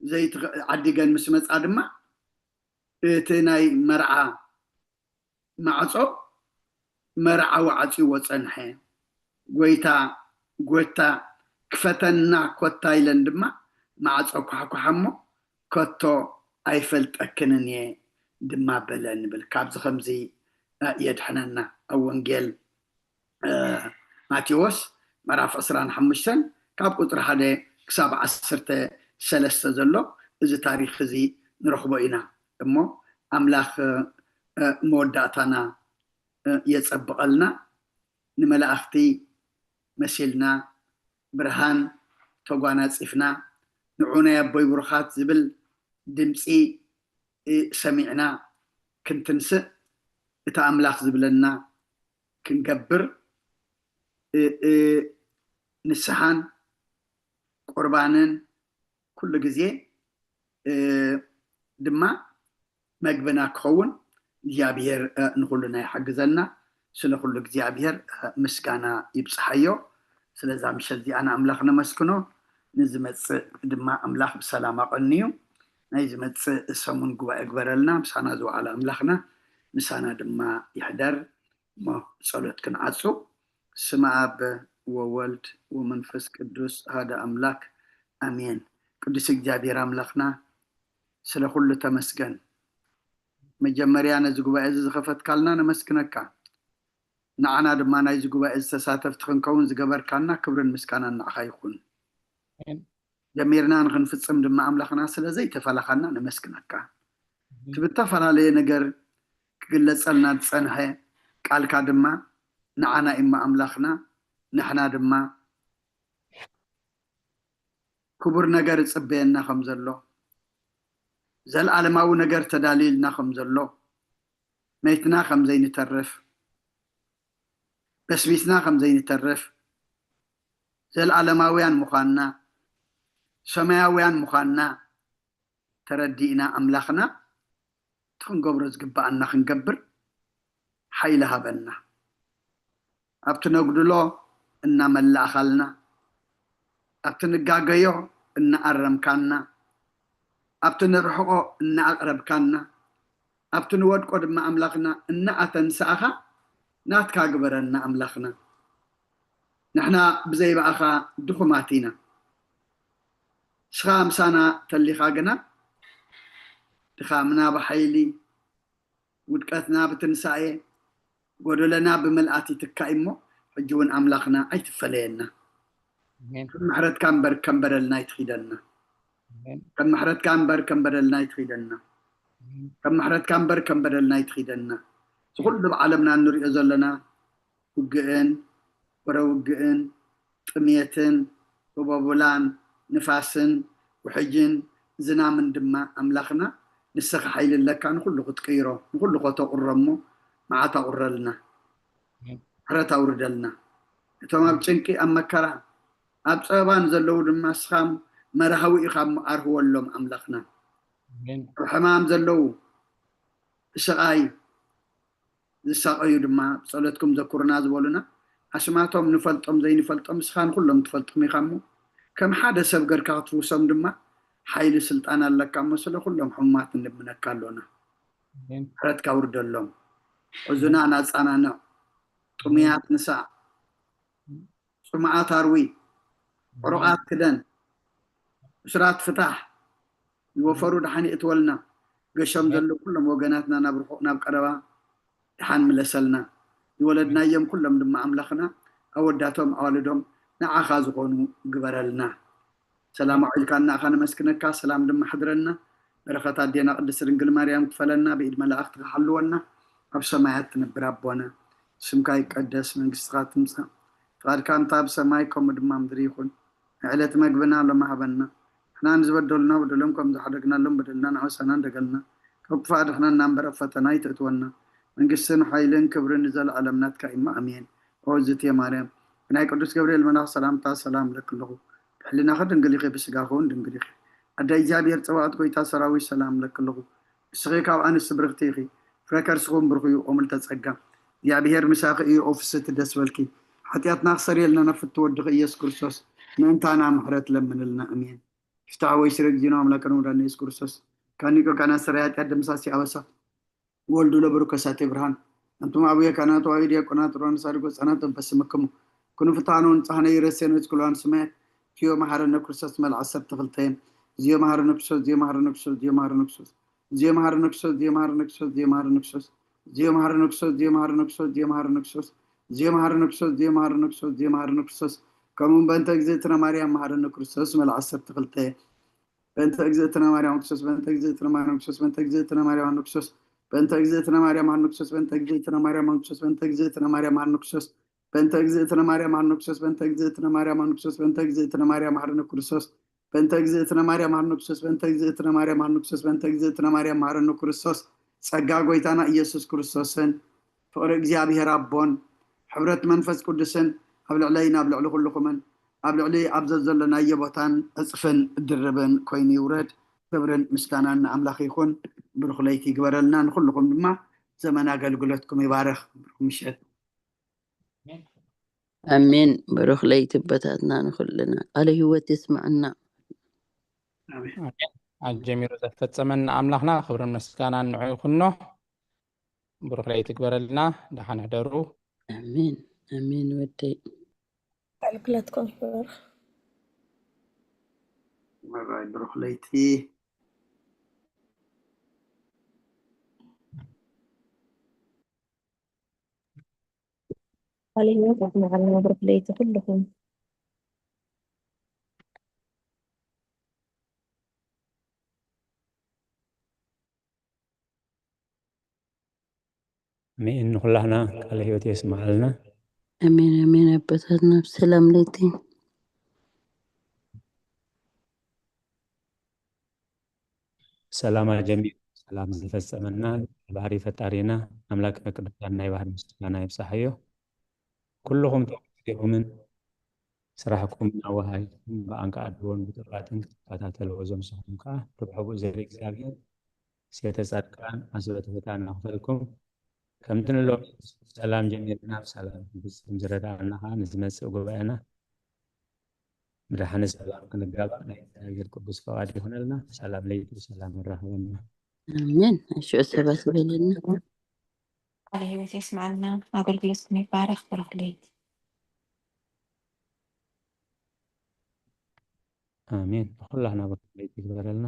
ዘይቲ ክ-፣ ዓዲገን ምስ መጻ ድማ፣ እቲ ናይ መርዓ ማዕጾ መርዓዊ ዓጽይዎ ጸንሐ። "ጎይታ፣ ጎታ፣ ክፈተና ኮታ" ኢለን ድማ ማዕጾ ኳሕኳሓ እሞ፣ "ከቶ ኣይፈልጠክንን እየ" ድማ በለ ንብል። ካብዚ ከምዚ፣ እ፣ የድሕነና። ኣብ ወንጌል፣ እ፣ ማቴዎስ ምዕራፍ ዕስራን ሓሙሽተን ካብ ቁጽሪ ሓደ ክሳብ ዓሰርተ ሰለስተ ዘሎ እዚ ታሪኽ እዚ ንረኽቦ ኢና። እሞ ኣምላኽ፣ እ፣ መወዳእታና፣ እ፣ የጸብቐልና። ንመላእኽቲ መሲልና፣ ብርሃን ተጓናጺፍና፣ "ንዑ ናይ ኣቦይ ብሩኻት" ዝብል ድምጺ እ፣ ሰሚዕና ክንትንስእ፣ እቲ ኣምላኽ ዝብለና ክንገብር፣ እ፣ እ፣ ንስሓን ቁርባንን ኩሉ ግዜ፣ እ፣ ድማ መግብና ክኸውን እግዚኣብሔር፣ እ፣ ንኹሉና ይሓግዘና። ስለ ኩሉ እግዚኣብሔር፣ እ፣ ምስጋና ይብጽሓዮ። ስለዛ ምሸት እዚኣ ንኣምላኽ ነመስግኖ። ንዝመጽእ ድማ ኣምላኽ ብሰላም ኣቐንዩ። ናይ ዝመጽእ ሰሙን ጉባኤ ግበረልና። ምሳና ዝወዓለ ኣምላኽና ምሳና ድማ ይሕደር። እሞ ጸሎት ክንዓጹ። ስመ ኣብ ወወልድ ወመንፈስ ቅዱስ ሓደ ኣምላክ ኣሜን። ቅዱስ እግዚኣብሔር ኣምላኽና ስለ ኩሉ ተመስገን። መጀመርያ ነዚ ጉባኤ እዚ ዝኸፈትካልና ነመስግነካ። ንዓና ድማ ናይዚ ጉባኤ ዝተሳተፍቲ ክንከውን ዝገበርካና ክብርን ምስጋናን ንዓኻ ይኹን። ኣሜን። ጀሚርና ንኽንፍጽም ድማ ኣምላኽና ስለ ዘይተፈለኻና ነመስግነካ። ኣሜን። እቲ ብተፈላለየ ነገር ክግለጸልና ዝጸንሐ ቃልካ ድማ ንዓና እሞ ኣምላኽና፣ ንሕና ድማ ክቡር ነገር ይጽበየና ከም ዘሎ፣ ዘልኣለማዊ ነገር ተዳልዩልና ከም ዘሎ፣ መይትና ከም ዘይንተርፍ፣ በስቢስና ከም ዘይንተርፍ፣ ዘልኣለማውያን ምዃንና፣ ሰማያውያን ምዃንና ተረዲእና ኣምላኽና እቲ ክንገብሮ ዝግብኣና ክንገብር ሓይሊ ሃበና። ኣብቲ ነጉድሎ እናመላእኻልና፣ ኣብቲ ንጋገዮ እናኣረምካና፣ ኣብቲ ንርሕቆ እናኣቕረብካና፣ ኣብቲ ንወድቆ ድማ ኣምላኽና እናኣተንሳእኻ ናትካ ግበረና ኣምላኽና። ንሕና ብዘይ ብኣኻ ድኹማት ኢና። ንስኻ ምሳና ተሊኻ ግና ድኻምና ብሓይሊ፣ ውድቀትና ብትንሳኤ፣ ጎደለና ብምልኣት ይትካእ እሞ፣ ሕጂ እውን ኣምላኽና ኣይትፈለየና። ኣሜን። ከም ምሕረትካ እምበር ከም በደልና ኣይትኺደና። ኣሜን። ከም ምሕረትካ እምበር ከም በደልና ኣይትኺደና። ኣሜን። ከም ምሕረትካ እምበር ከም በደልና ኣይትኺደና። እዚ ኩሉ ኣብ ዓለምና እንሪኦ ዘለና ውግእን፣ ወረ ውግእን፣ ጥምየትን፣ ህቦብላን፣ ንፋስን፣ ውሕጅን፣ ዝናምን ድማ ኣምላኽና ንስኻ ሓይሊ ኣለካ ንኹሉ ክትቅይሮ፣ ንኹሉ ከተቑሮ እሞ መዓት ኣቑረልና። ኣሜን። ምሕረት ኣውርደልና። እቶም ኣብ ጭንቂ፣ ኣብ መከራ፣ ኣብ ጸበባ ንዘለዉ ድማ ንስኻ መርሃዊ ኢኻ እሞ ኣርህወሎም ኣምላኽና። ኣሜን። ኣብ ሕማም ዘለዉ፣ ብስቓይ ዝሳቐዩ ድማ ብጸሎትኩም ዘኩሩና ዝበሉና ኣስማቶም ንፈልጦም ዘይንፈልጦም ንስኻ ንኹሎም ትፈልጦም ኢኻ እሞ ከም ሓደ ሰብ ገርካ ክትፍውሶም ድማ ሓይሊ ስልጣን ኣለካ እሞ ስለ ኩሎም ሕሙማት ንልምነካ ኣሎና። ኣሜን። ምሕረትካ ውርደሎም። ሕዙናት ኣጻናንዕ። ጥሙያት ንሳእ። ጽሙዓት ኣርዊ። ዕሩቓት ክደን። እሱራት ፍታሕ። ዝወፈሩ ደሓን የእትወልና። ገሾም ኣሜን። ዘለዉ ኩሎም ወገናትና ናብ ርሑቕ ናብ ቀረባ ደሓን ምለሰልና። ዝወለድናዮም ኩሎም ድማ ኣምላኽና ኣወዳቶም ኣዋልዶም ንዓኻ ዝኾኑ ግበረልና። ሰላም ኣውዒልካና ኢኻ ነመስግነካ፣ ሰላም ድማ ሕድረና። በረኸት ኣዴና ቅድስት ድንግል ማርያም ክፈለና፣ ብኢድ መላእኽትኻ ሓልወና። ኣብ ሰማያት ትነብር ኣቦና፣ ስምካ ይቀደስ፣ መንግስትኻ ትምጻእ፣ ፍቓድካ እንታ ኣብ ሰማይ ከምኡ ድማ ምድሪ ይኹን። ንዕለት መግብና ሎሚ ሃበና። ንሕና ንዝበደሉና በደሎም ከም ዝሓደግናሎም በደልና ንኣውሳና እንደገልና። ካብ ክፉእ ኣድሕነና እምበር ኣብ ፈተና ኣይተእትወና። መንግስትን ሓይልን ክብርን ንዘለኣለም ናትካ እዩ። ኣሜን። ኦ እዝእትየ ማርያም፣ ብናይ ቅዱስ ገብርኤል መልኣኽ ሰላምታ ሰላም እብለኪ ኣለኹ። ብሕሊናኺ ድንግል ኢኺ፣ ብስጋኺ እውን ድንግል ኢኺ። ኣደ እግዚኣብሔር ጸባኦት፣ ጎይታ ሰራዊት፣ ሰላም እብለኪ ኣለኹ። ንስኺ ካብ ኣንስቲ ብርኽቲ ኢኺ፣ ፍረ ከርስኺ እውን ብሩኽ እዩ። ኦ ምልዕተ ጸጋ፣ እግዚኣብሔር ምሳኺ እዩ። ኦ ፍስሕቲ ደስ በልኪ፣ ሓጢኣትና ክሰርየልና ናብ ፍትው ወድኺ ኢየሱስ ክርስቶስ ምእንታና ምሕረት ለምንልና። ኣሜን። ፍትሐ ወይ ስረ እግዚእነ አምላክነ ወመድኃኒነ ኢየሱስ ክርስቶስ ካኒቆ ካህናት ሠራይ ኃጢአት ደምሳሲ አበሳ ወልዱ ለብሩክ ከሳቴ ብርሃን። አንቱም አቡየ ካህናት ወአበዊ ዲያቆናት ሮን ሳድጎ ሕፃናት በስምክሙ ኩኑ ፍትሐነ ወንጽሐነ ይረሴነ እስኩላን ስማያት። ዚዮ መሐረነ ክርስቶስ መልዓ ዓሰርተ ክልተ። ዚዮ መሐረነ ክርስቶስ፣ ዚዮ መሐረነ ክርስቶስ፣ ዚዮ መሐረነ ክርስቶስ። ዚዮ መሐረነ ክርስቶስ፣ ዚዮ መሐረነ ክርስቶስ፣ ዚዮ መሐረነ ክርስቶስ። ዚዮ መሐረነ ክርስቶስ፣ ዚዮ መሐረነ ክርስቶስ፣ ዚዮ መሐረነ ክርስቶስ። ዚዮ መሐረነ ክርስቶስ፣ ዚዮ መሐረነ ክርስቶስ፣ ዚዮ መሐረነ ክርስቶስ። ከምኡውን በእንተ እግዝእትነ ማርያም መሐረነ ክርስቶስ መልዓ ዓሰርተ ክልተ። በእንተ እግዝእትነ ማርያም ክርስቶስ፣ በእንተ እግዝእትነ ማርያም ክርስቶስ፣ በእንተ እግዝእትነ ማርያም ክርስቶስ፣ በእንተ እግዝእትነ ማርያም ክርስቶስ፣ በእንተ እግዝእትነ ማርያም ክርስቶስ፣ በእንተ እግዝእትነ ማርያም ክርስቶስ፣ በእንተ እግዝእትነ ማርያም ክርስቶስ፣ በእንተ እግዝእትነ ማርያም ክርስቶስ፣ በእንተ እግዝእትነ ማርያም ክርስቶስ፣ በእንተ እግዝእትነ ማርያም መሐረነ ክርስቶስ፣ በእንተ እግዝእትነ ማርያም መሐረነ ክርስቶስ፣ በእንተ እግዝእትነ ማርያም መሐረነ ክርስቶስ፣ ጸጋ ጎይታና ኢየሱስ ክርስቶስን ፍቕሪ እግዚኣብሔር ኣቦን ሕብረት መንፈስ ቅዱስን ኣብ ልዕለይን ኣብ ልዕሊ ኩልኹምን ኣብ ልዕሊ ኣብ ዘዘለናዮ ቦታን ዕጽፍን ድርብን ኮይኑ ይውረድ። ክብርን ምስጋናን ንኣምላኽ ይኹን። ብሩኽ ለይቲ ይግበረልና። ንኹልኹም ድማ ዘመን ኣገልግሎትኩም ይባረኽ። ብሩኽ ምሸት። ኣሜን። ብሩኽ ለይቲ ኣቦታትና ንኹልና። ቃለ ህይወት የስምዐና። ኣሜን። ኣሜን። ኣጀሚሩ ዘፈጸመና ኣምላኽና ክብርን ምስጋናን ንዑ ይኹኖ። ብሩኽ ለይቲ ይግበረልና። ደሓን ሕደሩ። ኣሜን። ኣሜን ወደይ። ኣገልግሎትኩም ይባርኽ። መራይ ብሩኽ ለይቲ። ቃለ ህይወት ኣስምዓልና። ብሩኽ ለይቲ ኩልኹም። ኣሜን። ንኹላህና ቃለ ህይወት የስምዓልና። ኣሜን ኣሜን። ኣቦታትና ብሰላም ለይቲ። ሰላማ ጀሚሩ ሰላም ዝፈጸመና ባህሪ ፈጣሪና ኣምላክ ቅዱሳን ናይ ባህሪ ምስጋና ይብጻሕዮ። ኩልኹም ተወዲኹምን ስራሕኩም ኣወሃሂድኩም ብኣንቃ ኣድቦን ብጥራጥን ክትከታተልዎ ዘምሰኹም ከዓ ርብሐ ብኡ ዘሪ እግዚኣብሔር ሴተ ጻድቃን ኣስበተ ፈታን ኣኽፈልኩም። ከምቲ ንሎሚ ሰላም ጀሚርና ብሰላም ክንፍጽም ዝረዳእና ከዓ ንዝመጽእ ጉባኤና ብድሓነ ሰላም ክንጋባእ ናይ እግዚኣብሔር ቅዱስ ፈቓድ ይኹነልና። ሰላም ለይቲ ብሰላም ይራኸበና። ኣሜን። ኣሽዑ ሰባት ይበለና። ቃለ ህይወት የስምዓልና። ኣገልግሎትኩም ይባረኽ። ብሩኽ ለይቲ። ኣሜን። ንኹላህና ብሩኽ ለይቲ ይግበረልና።